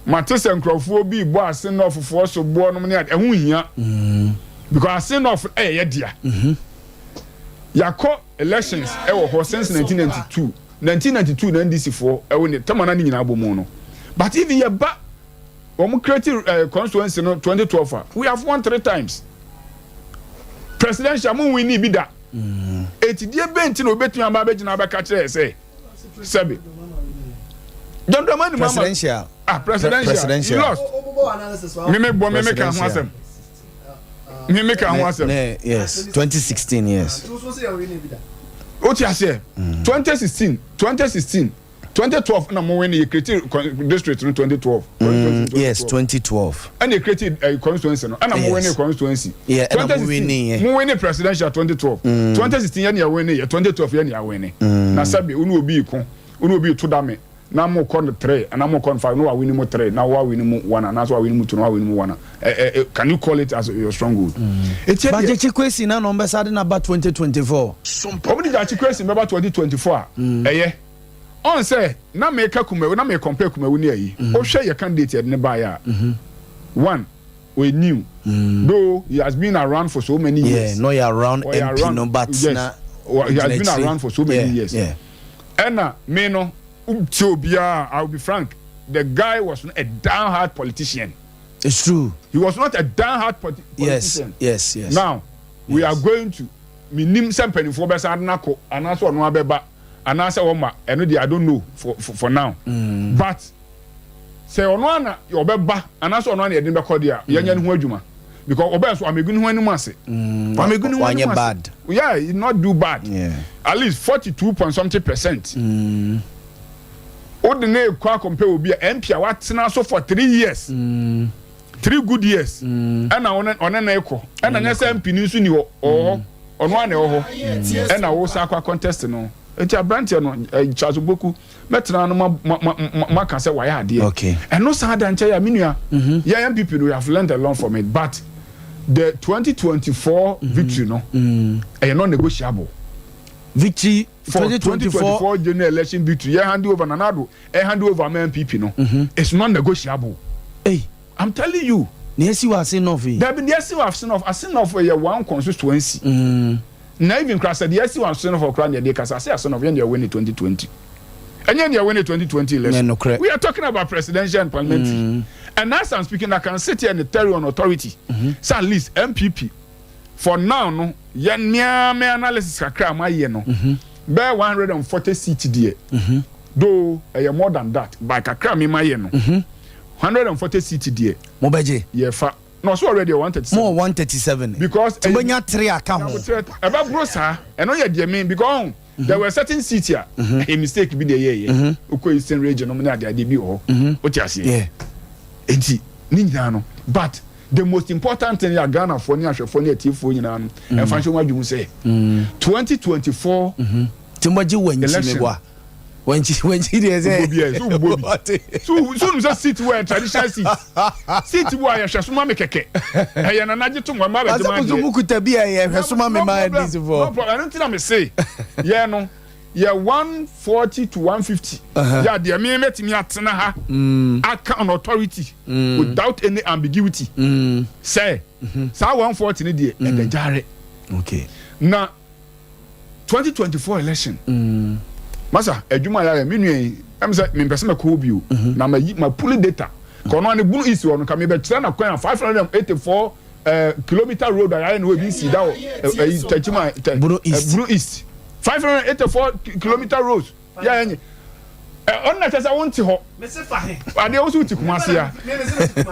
mate sɛ nkurɔfoɔ bi rebɔ Asen North foɔ soboɔ nom ne ade, ɛho nhia. Because Asen North ɛyɛ yɛ dea. Yɛakɔ elections ɛwɔ hɔ since 1992. 1992 na NDC foɔ ɛwɔ ne tɛma na ne nyinaa bɔ mu no. But even yɛba wɔn create uh, constituency no 2012 a, we have won three times. Presidential mo win ni bi da. Eti deɛ bɛn nti na obetumi aba abɛgyina abɛka kyerɛ yɛ sɛ sɛbi John Dramani Mahama presidential ah presidential, presidential. he lost me me bɔ me me ka ho asɛm me me ka ho asɛm ne yes 2016 yes o ti aseɛ 2016 2016 2012 na mo win yɛ create district no 2012. Yes 2012. Ɛna yɛ create uh, constituency no ɛna mo win ne constituency. Yeah ɛna mo win ne yɛ. Mo win ne presidential 2012. 2016 yɛ ni yɛ win ne yɛ 2012 yɛ ni yɛ win ne. Na sɛbi onu obi ko onu obi to da mi na mo kɔ no three na mo kɔ no five na wa win mo three na wa win mo one anaasɛ wa win mo two na wa win mo one ɛ ɛ can you call it as your stronghold. Eti ɛdeɛ. Gyakye Quayson na na wɔn bɛsa de na ba 2024. Wɔn de Gyakye Quayson bɛba 2024 a ɛyɛ. Ɔn sɛ na meka Kumawu na me compare Kumawu ne ayi. Wohwɛ yɛ candidate yɛde no baeɛ a, one, ɔyɛ new though he has been around for so many years. Yeah, na ɔyɛ around Ɔyɛ MP around, no but yes, na he has ɔgyina been akyire. around for so many Yeah, years. yeah. Ɛna me no, wotie obiara a, I will be frank, the guy was not a down hard politician. It's true. He was not a down hard politi Yes, politician. yes, yes. Now, we are going to, menim sɛ mpanimfoɔ bɛsan de no akɔ anaasɛ ɔno abɛba. Anaasɛ wɔma ɛno deɛ I don't know for for, for now mm. but sɛ ɔno ana ɔbɛba anaasɛ ɔno ana yɛde no bɛkɔ deɛ a yɛnyɛ ne ho adwuma because ɔbɛn so amegu ne ho anim ase mm. amegu ne ho anim ase bad yeah he not do bad yeah. at least 42 point something percent mm. o de ne kɔ akɔmpɛ obi a MP a watena so for 3 years mm. 3 good years ɛna ɔne ɔne ne kɔ ɛna nyɛ sɛ MP ni nso ni hɔ ɔwɔ hɔ ɔno ara na ɛwɔ hɔ ɛna wo san akɔ contest no nti aberanteɛ no eh, Charles Opoku mɛtena no ma ma ma ma maka sɛ wayɛ adeɛ okay ɛno san da nkyɛn a me nua mm-hmm. yɛn NPP no we have learned a lot from it but the 2024 mm-hmm. victory no mm. ɛyɛ non negotiable victory for 2024 general election victory yɛ hand over Nana Addo ɛ hand over ama NPP no mm-hmm. it's non negotiable. Hey. I'm telling you. Nea esi wɔ Asin North yi. Dabi nea esi wɔ Asin North, Asin North yɛ one constituency. Mm. Na even kora sɛ deɛ esi wɔ Asin North kora nea deɛ kasa ase Asin North yɛn deɛ win 2020. Ɛnyɛ nea win 2020 election. Nokorɛ. We are talking about presidential and parliamentary. And as I'm speaking, I can sit here and tell you on authority. Sɛ at least NPP for now no yɛ nea me analysis kakra a mayɛ no bɛyɛ 140 seat deɛ. Though ɛyɛ more than that, but kakra a me mayɛ no. 140 seat deɛ. Mo bɛ gye. Yɛ fa na ɔso already 137. Mo wɔ 137. Because. Tí mo nya three aka ho. Ɛbɛ boro saa ɛno yɛ deɛ mi because ɔn there were certain seats a ɛyɛ mistake bi na ɛyɛ yɛ okɔ eastern region nom ne ade ade bi wɔ hɔ o ti aseɛ eti ne nyinaa no but the most important thing yɛ Ghana foɔ ne ahwɛfoɔ ne atiefoɔ nyinaa no ɛnfa nhyɛ wɔn adwuma sɛ 2024 Tí mo gye wɔn nkyi mi bɔ a. Wankyi wankyi deɛ sɛ. Wobɔ bi ɛ so wobɔ bi so so nim sɛ seat wɔ yɛ traditional seat seat wɔ a yɛhwɛ so ma me kɛkɛ ɛyɛ nana gye tom wɔn mma bɛgye ma adeɛ. Asɛ mu kuta bi a yɛhwɛ so ma me ma NDC fo. No problem ɛno nti na me se yɛ no yɛ 140 to 150 yɛ adeɛ me mɛtumi atena ha aka on authority without any ambiguity sɛ saa 140 no deɛ ɛda gyare. Okay. Na 2024 election masa adwuma a yɛayɛ me nua yi ɛm sɛ mempɛ sɛ mɛkɔ hɔ bio na mayi ma puli data ka ɔno ane bunu east hɔ no ka mebɛkyerɛ na kwan a 584 eh, kilometer road a yɛayɛ no hɔ ebi nsi da wɔ ɛyi tɛkyima tɛ Bunu East. Bunu East 584 kilometer roads yɛ ɛnyɛ ɔno na kyɛ sɛ wonte hɔ adeɛ wo so wote Kumasi a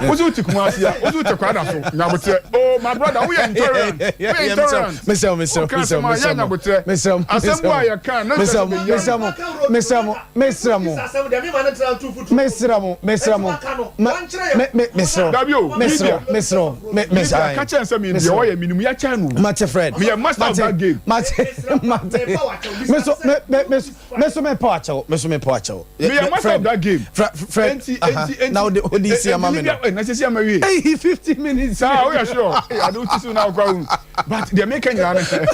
wo so wote Kumasi a wo so wote Kwada so nyabotrɛ oh my brother woyɛ intolerant woyɛ intolerant mesrɛ mesrɛ woka asɛm a yɛ nyabotrɛ mesrɛ asɛm bu a yɛka na kyɛ sɛ bɛyɛ mesrɛ mo mesrɛ mo mesrɛ mo mesrɛ mo mesrɛ mo me mesrɛ Dabi o, mesrɛ media. mesrɛ me media mesrɛ ka kyerɛ sɛ me deɛ ɔyɛ menim yɛkyɛn no mate Fred meyɛ master of that game mate mate me so me me me me so me pɔ akyɛw me so me pɔ akyɛw. meyɛ master of that game. Fred enti enti enti na odi odi si ama me no. Na sisi ama wie. Eyi 50 minutes. Saa o yɛ sure ee ade o ti so na akɔ ahun but deɛ meka nyinaa ne sɛ.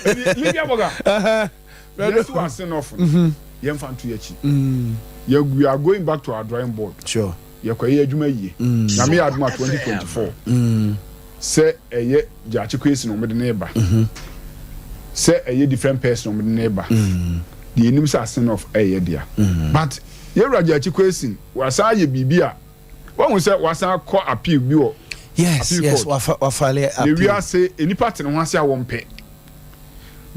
Libya bɔga. Yɛsi wɔ ase nɔfo no. Yɛnfa nto yɛkyi. Yɛ we are going back to our drawing board. Sure. Yɛkɔ yɛ adwuma yie. Nyame yɛ adom a 2024. Sɛ ɛyɛ Gyakye Kwesi na wɔde no reba. Sɛ ɛyɛ different person na wɔde no reba. Deɛ yɛnim sɛ ase nɔf ɛyɛ dea. But yɛwura Gyakye Kwesi wasan ayɛ biribi a wahu sɛ wasan akɔ appeal bi wɔ yes appeal yes court. wafa wafale Na appeal. wiase nnipa te ne ho ase a wɔmpɛ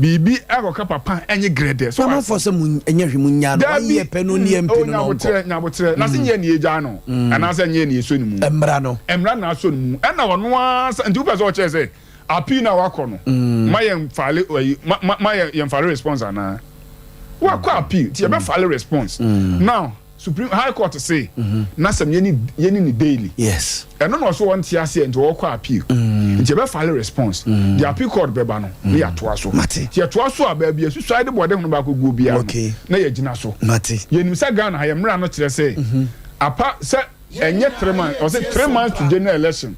biribi akɔka papa ɛnyɛ grɛdɛ so Na amanfoɔ sɛ mo ɛnyɛ hwee mo nyaa no one year pɛ no ni MP oh, no na ɔnkɔ. nyabotrɛ nyabotrɛ na se nyɛ ne yɛgyaa no anaasɛ nyɛ ne yɛsɔ ne mu mmra no mmra na asɔ ne mu ɛna ɔno ara sa nti wopɛ sɛ ɔkyerɛ sɛ appeal no a wakɔ no ma yɛn file ɛyi ma ma ma yɛn file response anaa wakɔ appeal nti yɛbɛ file response now Supreme High Court se n'asɛm yɛni yɛni ne daily. Yes. Ɛno na ɔso wɔn te aseɛ nti ɔkɔ appeal. Nti ɛbɛ file response. Mm. The appeal court bɛba no ne yɛatoa so. Mate. Nti yɛtoa so a baabi asusuae de bɔde ho baako guo biara okay. no na yɛgyina so. Mate. Yɛnim sɛ Ghana ha yɛ mmara no kyerɛ sɛ mm -hmm. apa sɛ ɛnyɛ 3 months, ɔsɛ 3 months to general election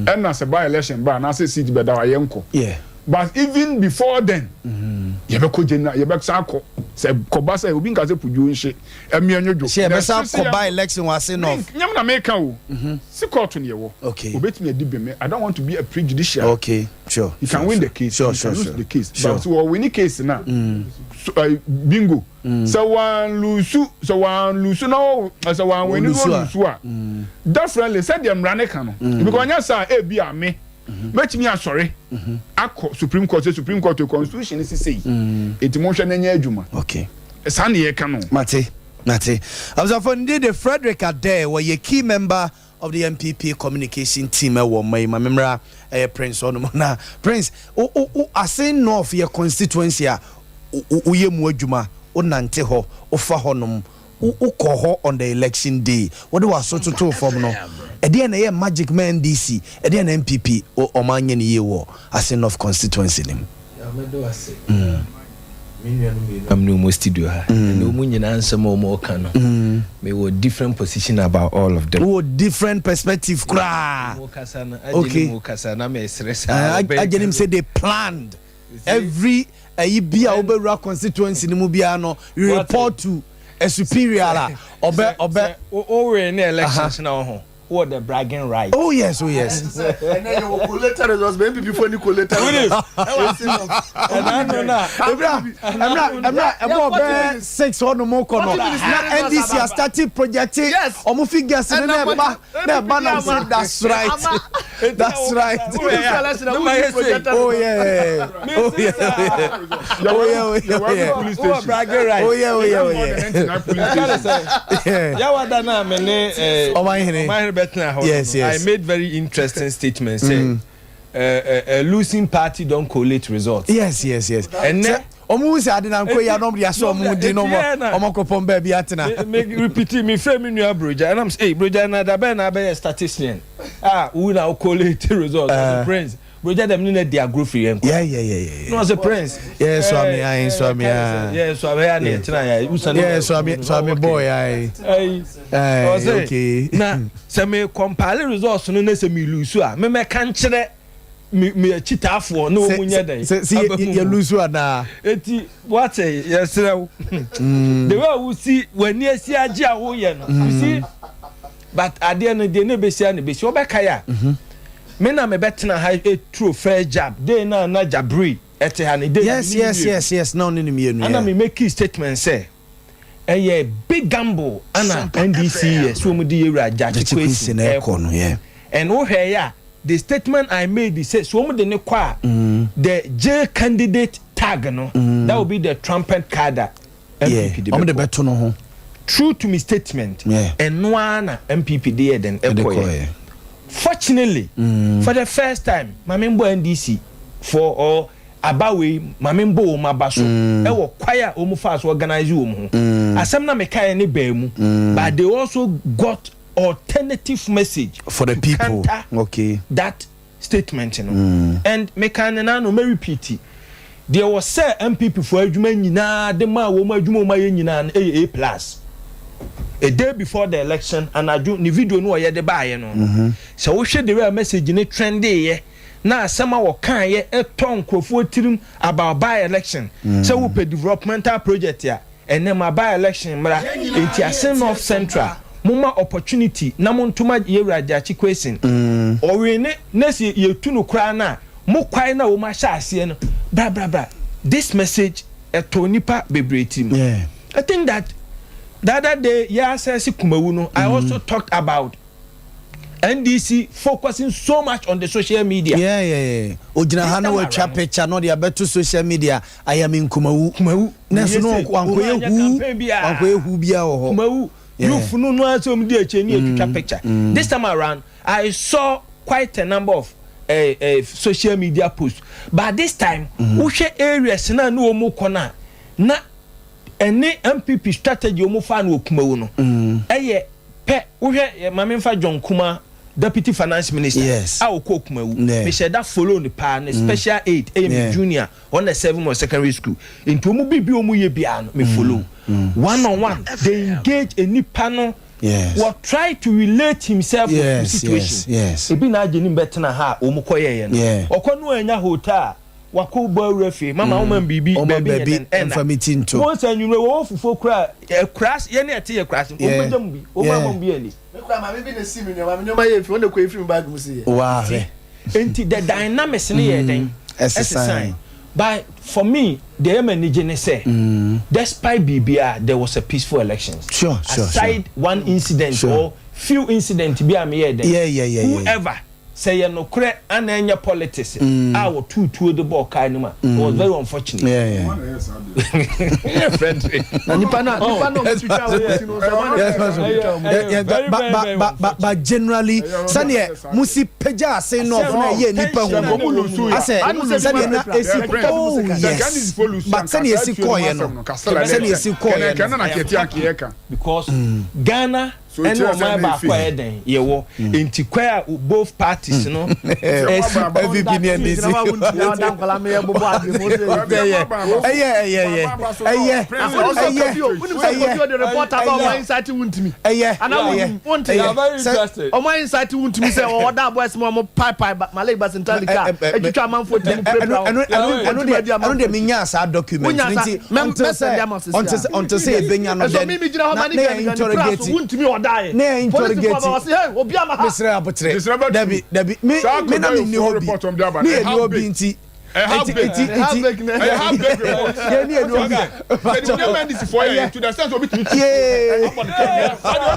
ɛna sɛ by election ba anaasɛ seat bɛda hɔ a yɛnkɔ. Yeah. But even before then yɛbɛkɔ general, yɛbɛsan akɔ sɛ kɔba sɛ obi nka sɛ pudwo nhye ɛmea nwodwo. Sɛ yɛbɛsan kɔ by election wɔ ase north. Nyam na meka o. Si court ne yɛwɔ. Okay. Obetumi adi beme. I don't want to be a prejudicial. Okay, sure. He can win the case. Sure, he sure, can lose sure. the case. Sure. But wɔ win case na. So, bingo. Sɛ wɔn lose, sɛ wɔn lose na wɔ sɛ wɔn win no Wɔn lose a. Definitely sɛ deɛ mmara ne ka no. Because ɔnyɛ saa ebi a me. Mɛtumi asɔre akɔ Supreme Court sɛ Supreme Court constitution sisi yi. Eti mo nhwɛ n'nyɛ adwuma. Okay. Saa ne yɛ ka no. Mate, mate. Abusuafo ndi de Frederick Adair wɔyɛ key member of the NPP communication team ɛwɔ ɔma yi ma memra ɛyɛ Prince ɔnom na Prince o o o Assin North yɛ constituency a woyɛ mu adwuma, wonante hɔ, wofa hɔnom, wokɔ hɔ on the election day, wode w'aso totoo fam no, ɛdeɛn na ɛyɛ magic ma NDC, ɛdeɛn na NPP ɔma anyɛ ne yie wɔ Assin North constituency no mu? Mɛda wo ase. Me nuanom mmienu a me ne wɔn wɔ studio ha, ɛnna wɔn nyinaa nsɛm a wɔreka no, mewɔ different position about all of them. Wowɔ different perspective koraa. Wɔn kasa no, agye ne mu kasa na mesere saa. Agye ne mu sɛ they planned every ɛyi bi a wobɛwura constituency no mu biara no, you report to a superior a ɔbɛ ɔbɛ. O win ne elections na ɔho wɔ the bragging right. Oh yes, oh yes. Ɛnɛ yɛ wɔ collated results bɛ NPP fo ni collated results. Ɛna no na. Ebira ɛmira ɛmira ɛbɔ bɛɛ 6 hɔ nom kɔ no na NDC a starting projecting ɔmo figures ne na ɛba na ɛba na ɔmo that's right, that's right. Oh yeah, oh yeah, oh yeah, oh yeah, oh yeah, oh yeah, oh yeah, oh yeah. Yawada na me ne Ɔmanhene. Ɔmanhene bɛtena hɔ. Yes. I made very interesting statement say losing party don collate results. Yes. Ɛnɛ ɔmo hu sɛ ade na nkɔ yi anam de ahyɛ ɔmo di na ɔmo ɔmo kɔpɔn baabi atena. Me repeat me frɛ me nua Brogya ɛnam sɛ hey Brogya na dabɛn na abɛyɛ statistician a wo na wo collate results. Ɔsɛ Prince Brogya dɛm ne na di agorɔ firi yɛn kɔ. Yeah. Na ɔsɛ Prince. Yeah, Swami ayi Swami ayi. Yeah, Swami ayi na yɛtena yɛ. Usa Yeah, Swami Swami boy ayi. Ayi. Ɔsɛ na sɛ me compile results no na sɛ me lose a me mɛka nkyerɛ me me akyitaafoɔ na wɔn nyɛ dɛ. Sɛ sɛ yɛ lose anaa. Eti wate yɛsrɛ wo the way a wosi w'ani asi agye a woyɛ no you see, but adeɛ no deɛ ne bɛsi a ne bɛsi wɔbɛka yɛ a me na mebɛtena ha eturo first jab day na na jabri ɛte ha ne day. Yes, na ɔne ne mmienu. Ana me make statement sɛ ɛyɛ big gamble ana NDC yɛ so wɔn de yɛwura Gyakye Quayson ɛkɔ no yɛ. And wohwɛ yɛ a, the statement I made say so wɔn de ne kɔ a, the jail candidate tag no, that will be the trumpet card a NPP de ɔmo de bɛkɔ. Bɛto no ho. True to me statement, ɛno na NPP de yɛ den ɛkɔ yɛ. Fortunately, for the first time, maame mbɔ NDC for or aba wei, maame mbɔ wɔn aba so ɛwɔ kwae a wɔn fa so organize wɔn ho. Asɛm na meka yɛ ne bɛn mu, but they also got alternative message for the to people counter that statement no. And meka ne na no mɛ repeat deɛ wɔ sɛ NPP fo adwuma nyinaa de maa wɔn adwuma wɔn ayɛ nyinaa no ɛyɛ A plus. A day before the election anadwo ne video no ɔyɛ de baayɛ no, sɛ wohwɛ the way a message ne trendeyɛ. na asɛm a wɔkaeɛ ɛtɔ nkurɔfoɔ tirim about by election sɛ wopɛ developmental project a ɛnɛ ma by election mmra. Enti Asin North Central momma opportunity na montoma Yɛwura Gyakye Quayson ɔwene na sɛ yɛtu no koraa no a mo kwae no a wɔn ahyɛ aseɛ no bra bra bra. This message ɛtɔ nnipa bebree tirim. I think that the other day yɛ assess Kumawu no I also talked about NDC focusing so much on the social media. Yeah, yeah, yeah. Ogyina ha na watwa picture na ɔde abɛto social media. I am in Kumawu. Kumawu. Na so no wankɔyɛ hu, wankɔyɛ hu biara wɔ hɔ. Kumawu. Youth no no asɛ ɔmo di akyire ne yɛtwitwa picture. This time around, I saw quite a number of social media posts. But this time, wohwɛ areas na ne wɔn kɔ na na ɛne NPP strategy wɔn fa no wɔ Kumawu no. Ɛyɛ pɛ. Wohwɛ maame nfa John Kuma, deputy finance minister, a ɔkɔ Kumawu. Mehyɛ da follow ne paa, ne special aid ɛyɛ me junior ɔn na seven wɔ secondary school, nti wɔn bi bi wɔn yɛ biara no me follow one on one. They engage nipa no, wɔ try to relate himself with the situation. Ebi na agye ne bɛtena ha a wɔn kɔ yɛyɛ no, ɔkɔ no anya hotel wakɔ bɔ awura fie mama wɔn ma biribi baabi yɛ dɛn ɛna wɔn sɛ enyimire wɔwɔ fufuo kura ɛkura yɛn ne ɛte yɛ kura se wɔn bɛgya mu bi wɔn ama mu bi ani. Me kura maame bi na esi mi nneɛma, mi nneɛma yɛ efi wɔn na kɔ efiri mi baagi mu si yɛ. Waa hwɛ. Nti the dynamics ne yɛ dɛn ɛsesan. But for me, deɛ ɛyɛ m'ani gye ne sɛ despite biribiara, there was a peaceful elections. Aside one incident or few incident bi a meyɛ dɛn, whoever sɛ yɛ nokorɛ ana ɛnyɛ politics a wɔtu tuo de bɔɔ kaa no mu a, it was very unfortunate. Na nipa na ɔmo twitwa wɔn ti no sɛ wɔn na but generally, sɛdeɛ musi pagya ase nɔɔfo na ɛyɛ nipa hu no asɛ sɛdeɛ na esi, oh yes, but sɛdeɛ esi kɔɔyɛ no, sɛdeɛ esi kɔɔyɛ no, because Ghana ɛne ɔman baako a ɛyɛ dɛn yɛwɔ, nti kwan a both parties no ɛsi NPP ne NDC, ɛyɛ ɛyɛ ɛyɛ ɛyɛ ɛyɛ ɛyɛ ɔmo insight wuntumi sɛ ɔda boys mu, ɔmo pipe Malik Basintali kaa etwitwa amanfo ti mu pirepire. Ɛno deɛ, ɛno deɛ mi nya saa document nti until sɛ ebenya no, then na na yɛ interrogate wuntumi ɔda yɛ na yɛ interrogate. Mesrɛ abotrɛ, dabi dabi, me na mi ni hɔ bi ne yɛ ni hɔ bi nti eti eti eti yɛ ni yɛ ni hɔ bi. To the extent obi tumi tu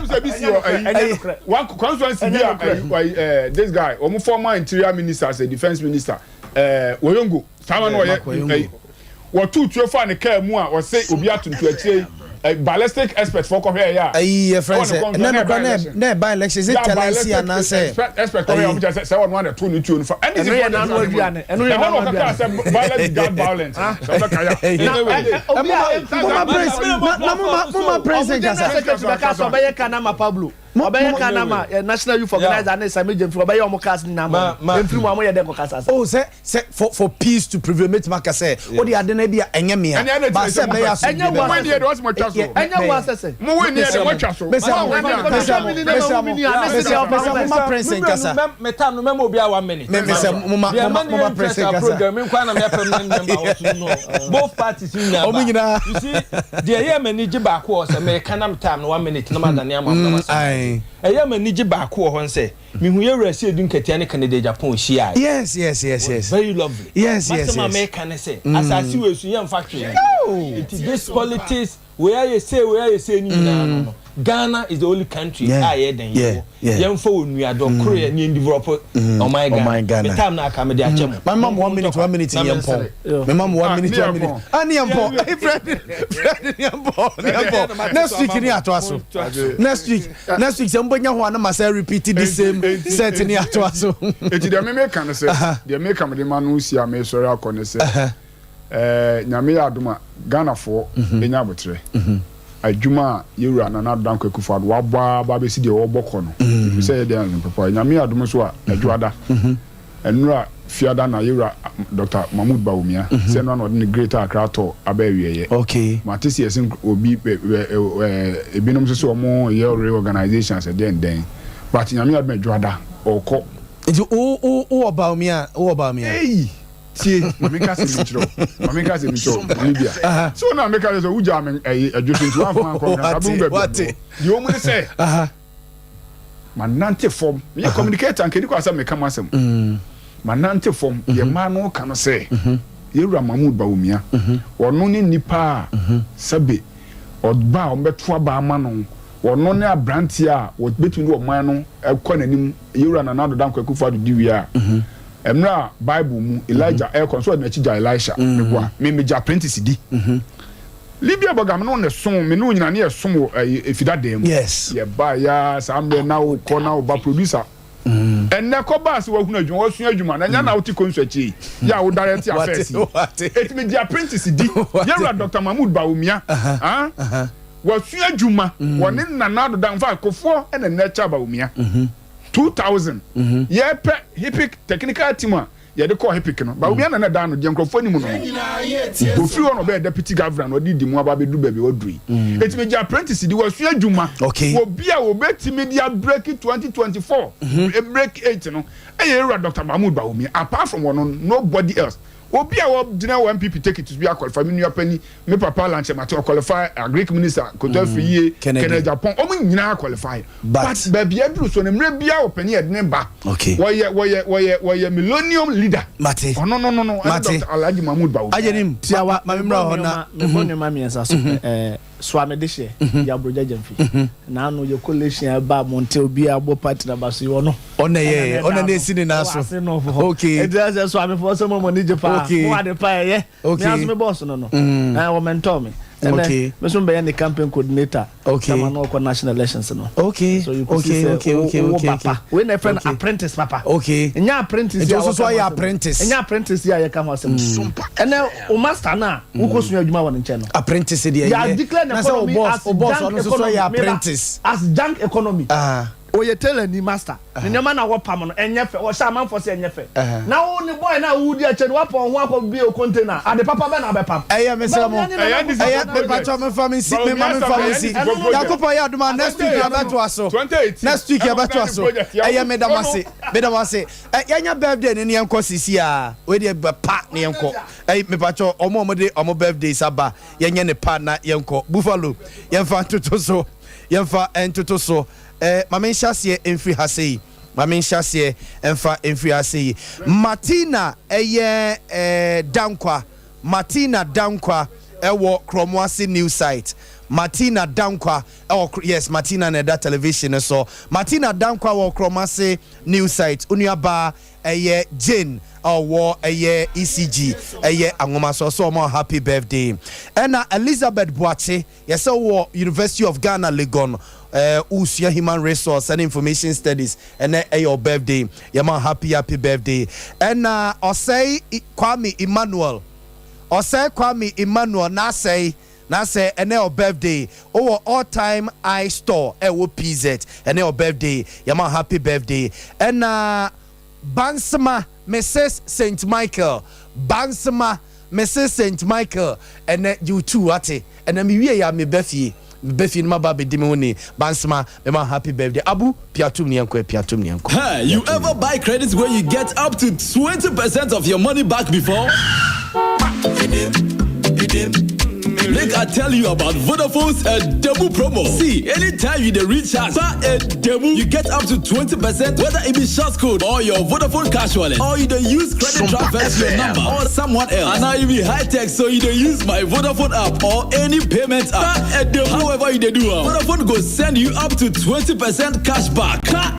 sɛ bi si wɔ ayi one constituency bi a ayi this guy, wɔn former interior minister as a defence minister, Woyongo, saa na ɔyɛ ayi wɔtu tuo fa ne kaa mu a wɔsɛ obi ato ntu akyire, ballistic expert fɔ kɔhwɛ yɛ a. Ayi yɛ fɛn sɛ ɛnna nukura na ɛba election sɛ challenge anaasɛ. Expert kɔhwɛ yɛ ɔmo kyerɛ sɛ sɛ ɔno ana to ne tuo no fa ɛne si fɔ ne aduane ɛno yɛ nanu aduane ɛhɔ na ɔkaka sɛ violence guard violence sɛ ɔbɛka ya. Moma prince na moma prince nkasa. Ɔmo general secretary bɛka sɛ ɔbɛyɛ kaa na Pablo ɔbɛyɛ kaa na ma national youth organizer ne Sami Gyamfi, ɔbɛyɛ ɔmo cars nyinaa ma mfiri mu a ɔmo yɛ dɛ nkɔ kasa. Oh, sɛ for peace to prevail, mɛtumi aka sɛ o de ade na bi a ɛnyɛ mea ba sɛ bɛyɛ aso. Ɛnyɛ wo asɛsɛ, ɛnyɛ wo asɛsɛ. Mo wo ni yɛ de mo atwa so. Mesɛ mo, mesɛ mo, mesɛ mo, mesɛ mo ma prince nkasa. Meta no mɛma obi a 1 minute. Mesɛ mo ma mo ma prince nkasa. Program mi nkwa na mɛ permanent member wɔ so no, both parties nyinaa. Ɔmo nyinaa. You see, deɛ ɛyɛ m'ani gye baako wɔ sɛ mɛka nam time no 1 minute na ma dane ama mo na ma sa. Ɛyɛ m'ani gye baako wɔ hɔ nsɛ mihu yɛ wura si edu nketewa ne Kennedy Agyapong hyia. Yes. Very lovely. Yes. Masɛm a mɛka ne sɛ asase wɔ esu yɛn fa hwee nti this politics wei ayɛ se, wei ayɛ se ni nyinaa no, Ghana is the only country a yɛ den yɛ wɔ yɛn fa wɔ nuadɔ koro yɛ ne yɛn develop ɔman Ghana. Me time na aka me de akyɛ mo. Mama mo 1 minute, 1 minute yɛn pɔn. Mama mo 1 minute, 1 minute ah ne yɛn pɔn. Fred, Fred, ne yɛn pɔn, ne yɛn pɔn. Next week ne ato aso. Next week sɛ mbɔ nya ho a na ma sɛ repeat the same set ne ato aso. Eti deɛ meme ka ne sɛ, deɛ meka mede ma no si a mesɔre akɔ ne sɛ Nyame yɛ adom a, Ghanafoɔ ɛnya abotrɛ. Adwuma a yɛwura Nana Addo Dankwa Akufo-Addo wabɔ aba abɛsi deɛ wɔbɔ kɔ no, ɛfiri sɛ yɛdeɛ no papa. Nyame yɛ adom nso a, Adwoada nnura Fiada na yɛwura Dr. Mahmood Bawumia sɛ ɛno na ɔde ne Greater Accra tour aba awieɛ. Mate sɛ yɛsɛ obi ebinom nso sɛ ɔmo yɛ reorganization sɛ deɛn dɛn, but Nyame yɛ adom, Adwoada ɔkɔ. Nti wo wo wowɔ Bawumia wowɔ Bawumia. Eii tie ma menka asɛm bi nkyerɛ wo ma menka asɛm bi nkyerɛ wo Olivia sɛ wo na meka kyerɛ sɛ wogyaa me ɛyi adwo so nti woamfa ankɔ nka saa bɛhu baabi a mewɔ deɛ ɔmu ne sɛ manante fam meyɛ communicator nka ɛni kɔ asɛ meka m'asɛm manante fam deɛ mmaa no ka no sɛ yɛwura Mahmood Bawumia ɔno ne nipa a sɛbe ɔba a wɔbɛto aba ama no Ɔno ne abranteɛ a wɔbɛtumi de ɔman no kɔ n'anim, Yɛwura Nana Addo Dankwa Akufo Addo di wie a, mmerɛ a Bible mu Elijah ɛrekɔ no, sɛ ɔde n'akyi gya Elisha, meboa, me megya apprentice di. Libya bɔga me ne wo na ɛsom, me ne wo nyina ne yɛsom wɔ ɛyi efida dan mu. Yɛbaa ya saa mmerɛ na wokɔ na woba producer. Ɛnnɛ kɔ baa sɛ wahunu adwuma, wasua adwuma, na ɛnyɛ na wote konsu akyi yi, yɛ a wo direct affairs yi. Eti megye apprentice di. Yɛwura Dr. Mahmood Bawumia, ah, Wasua adwuma wɔ ne Nana Addo Dankwa, infact Kufuor na nurture Bawumia. 2000 yɛpɛ HIPC technical team a yɛde kɔɔ HIPC no, Bawumia na na ɛda ano, deɛ nkurɔfoɔ anim no no. Ɔfiri hɔ na ɔbɛyɛ deputy governor na ɔde di mu aba abɛduru baabi a waduru yi. Enti megye apprentice di, wasua adwuma. Obi a wɔbɛtumi de abreki 2024 break 8 no ɛyɛ Ewura Doctor Mahmood Bawumia. Apart from ɔno, nobody else. Obi a ɔgyina wɔ NPP ticket so bi akɔlify, me nua panyin, me papa Alan Kyerematen ɔkɔlify, Agric minister Koto Afriyie, Kennedy Agyapong, wɔn nyinaa akɔlify. But baabi aduru so no, mmerɛ biara ɔpanin yɛde ne ba. Wɔyɛ wɔyɛ wɔyɛ wɔyɛ millennium leader. Mate. Ɔno no no no ɛne Dr. Alhaji Mahmood Bawumia. Agyenim, tiawa, ma me mmra hɔ na. Mebɔ nneɛma mmiɛnsa so pɛ. Soa me dehyeɛ, yɛ aburogya gyamfi. Naano yɛ collation a ɛba abɔnten obiara bɔ party na ba so yi ɔno. Ɔna yɛ ɔna na esi ne nan so. Ɛwɔ ase nɔɔfo hɔ. Okay. Eti sɛ soa me foɔ sɛ mo mo ani gye paa. Okay. Mo ade pa ɛyɛ. Okay. Me aso me bɔɔso no no. Ɛɛ wɔ mentor me. Ɛnɛ Okay. me so mbɛyɛ ne campaign coordinator. Okay. Sama no ɔkɔ national elections no. Okay. So you could okay, see sɛ okay, okay, wo okay, papa. okay. Wei na ɛfrɛ no Okay. apprentice papa. Okay. Nyɛ apprentice Nti yi a wo nso so wɔka ho ayɛ asɛm. apprentice. Nyɛ apprentice yi a yɛka ho asɛm. Ɛnɛ o master no a wokɔ sua adwuma wɔ ne nkyɛn no. Apprentice deɛ They are yɛ. declaring Na sɛ o economy boss as o boss junk ɔno nso so economy. yɛ Meba, apprentice. As junk economy. Ah. Ɔyɛ tailor ni master. Ne nneɛma na wɔpam no ɛnyɛ fɛ. Ɔhyɛ amanfoɔ sɛ ɛnyɛ fɛ. Na wo ne boy no a wodi akyire no woapɔn wo ho akɔ bue container. Ade papa bɛn na wobɛpam? Ɛyɛ mesrɛ mo. Bawumia ne Nana Ɛyɛ Akufo-Addo mepakyɛw memfa me nsi mema memfa me nsi. Nyankopɔn yɛ adom a next week yɛbɛtoa so. Next week yɛbɛtoa so. Ɛyɛ meda mo ase. Meda mo ase. Ɛ yɛnya birthday no ne yɛnkɔ sisi a. Wei deɛ bɛ pa ne yɛnkɔ. Ɛy mepakyɛw ɔmo a ɔmo de ɔmo birthdays aba yɛnyɛ ne pa na yɛnkɔ. Buffalo yɛmfa ntoto so. Yɛmfa ntoto so. Eh, ma menhyɛ aseɛ mfiri ha sei. Ma menhyɛ aseɛ mfa mfiri ha sei. Martina ɛyɛ eh, Dankwa. Martina Dankwa ɛwɔ Krɔmoase New Site. Martina Dankwa ɛwɔ, yes, Martina na ɛda television no so. Martina Dankwa wɔ Krɔmoase New Site. Onua baa ɛyɛ Jane a ɔwɔ ɛyɛ ECG ɛyɛ Anwoma so. Ɔsɛ ɔma happy birthday. Ɛna Elizabeth Boakye. Yɛsɛ wowɔ University of Ghana Legon eh, wosua Human Resource ɛne Information Studies, ɛnɛ ɛyɛ wo birthday, yɛma wo happy happy birthday. Ɛna Ɔsɛe Kwame Emmanuel, Ɔsɛe Kwame Emmanuel n'asɛe, n'asɛe, ɛnɛ yɛ wo birthday, wowɔ All Time I Store ɛwɔ PZ, ɛnɛ yɛ wo birthday, yɛma wo happy birthday. Ɛna Bansema Mrs Saint Michael, Bansema Mrs Saint Michael, ɛnɛ gye wo tuu wate, ɛnɛ me wie yɛ a me ba fie, me ba fie no ma ba bɛdi me ho ni, Bansema me ma happy birthday, Abu pia tum ne yɛnkɔ ɛ, pia tum ne yɛnkɔ. Hey, you ever buy credit where you get up to 20% of your money back before? Make I tell you about Vodafone's a demo promo. See, anytime you dey recharge, buy a demo, you get up to 20% whether it be short code or your Vodafone cash wallet, or you dey use credit transfer to your number or someone else. And now you be high tech, so you dey use my Vodafone app or any payment app. Buy a demo, however you dey do am, Vodafone go send you up to 20% cash back.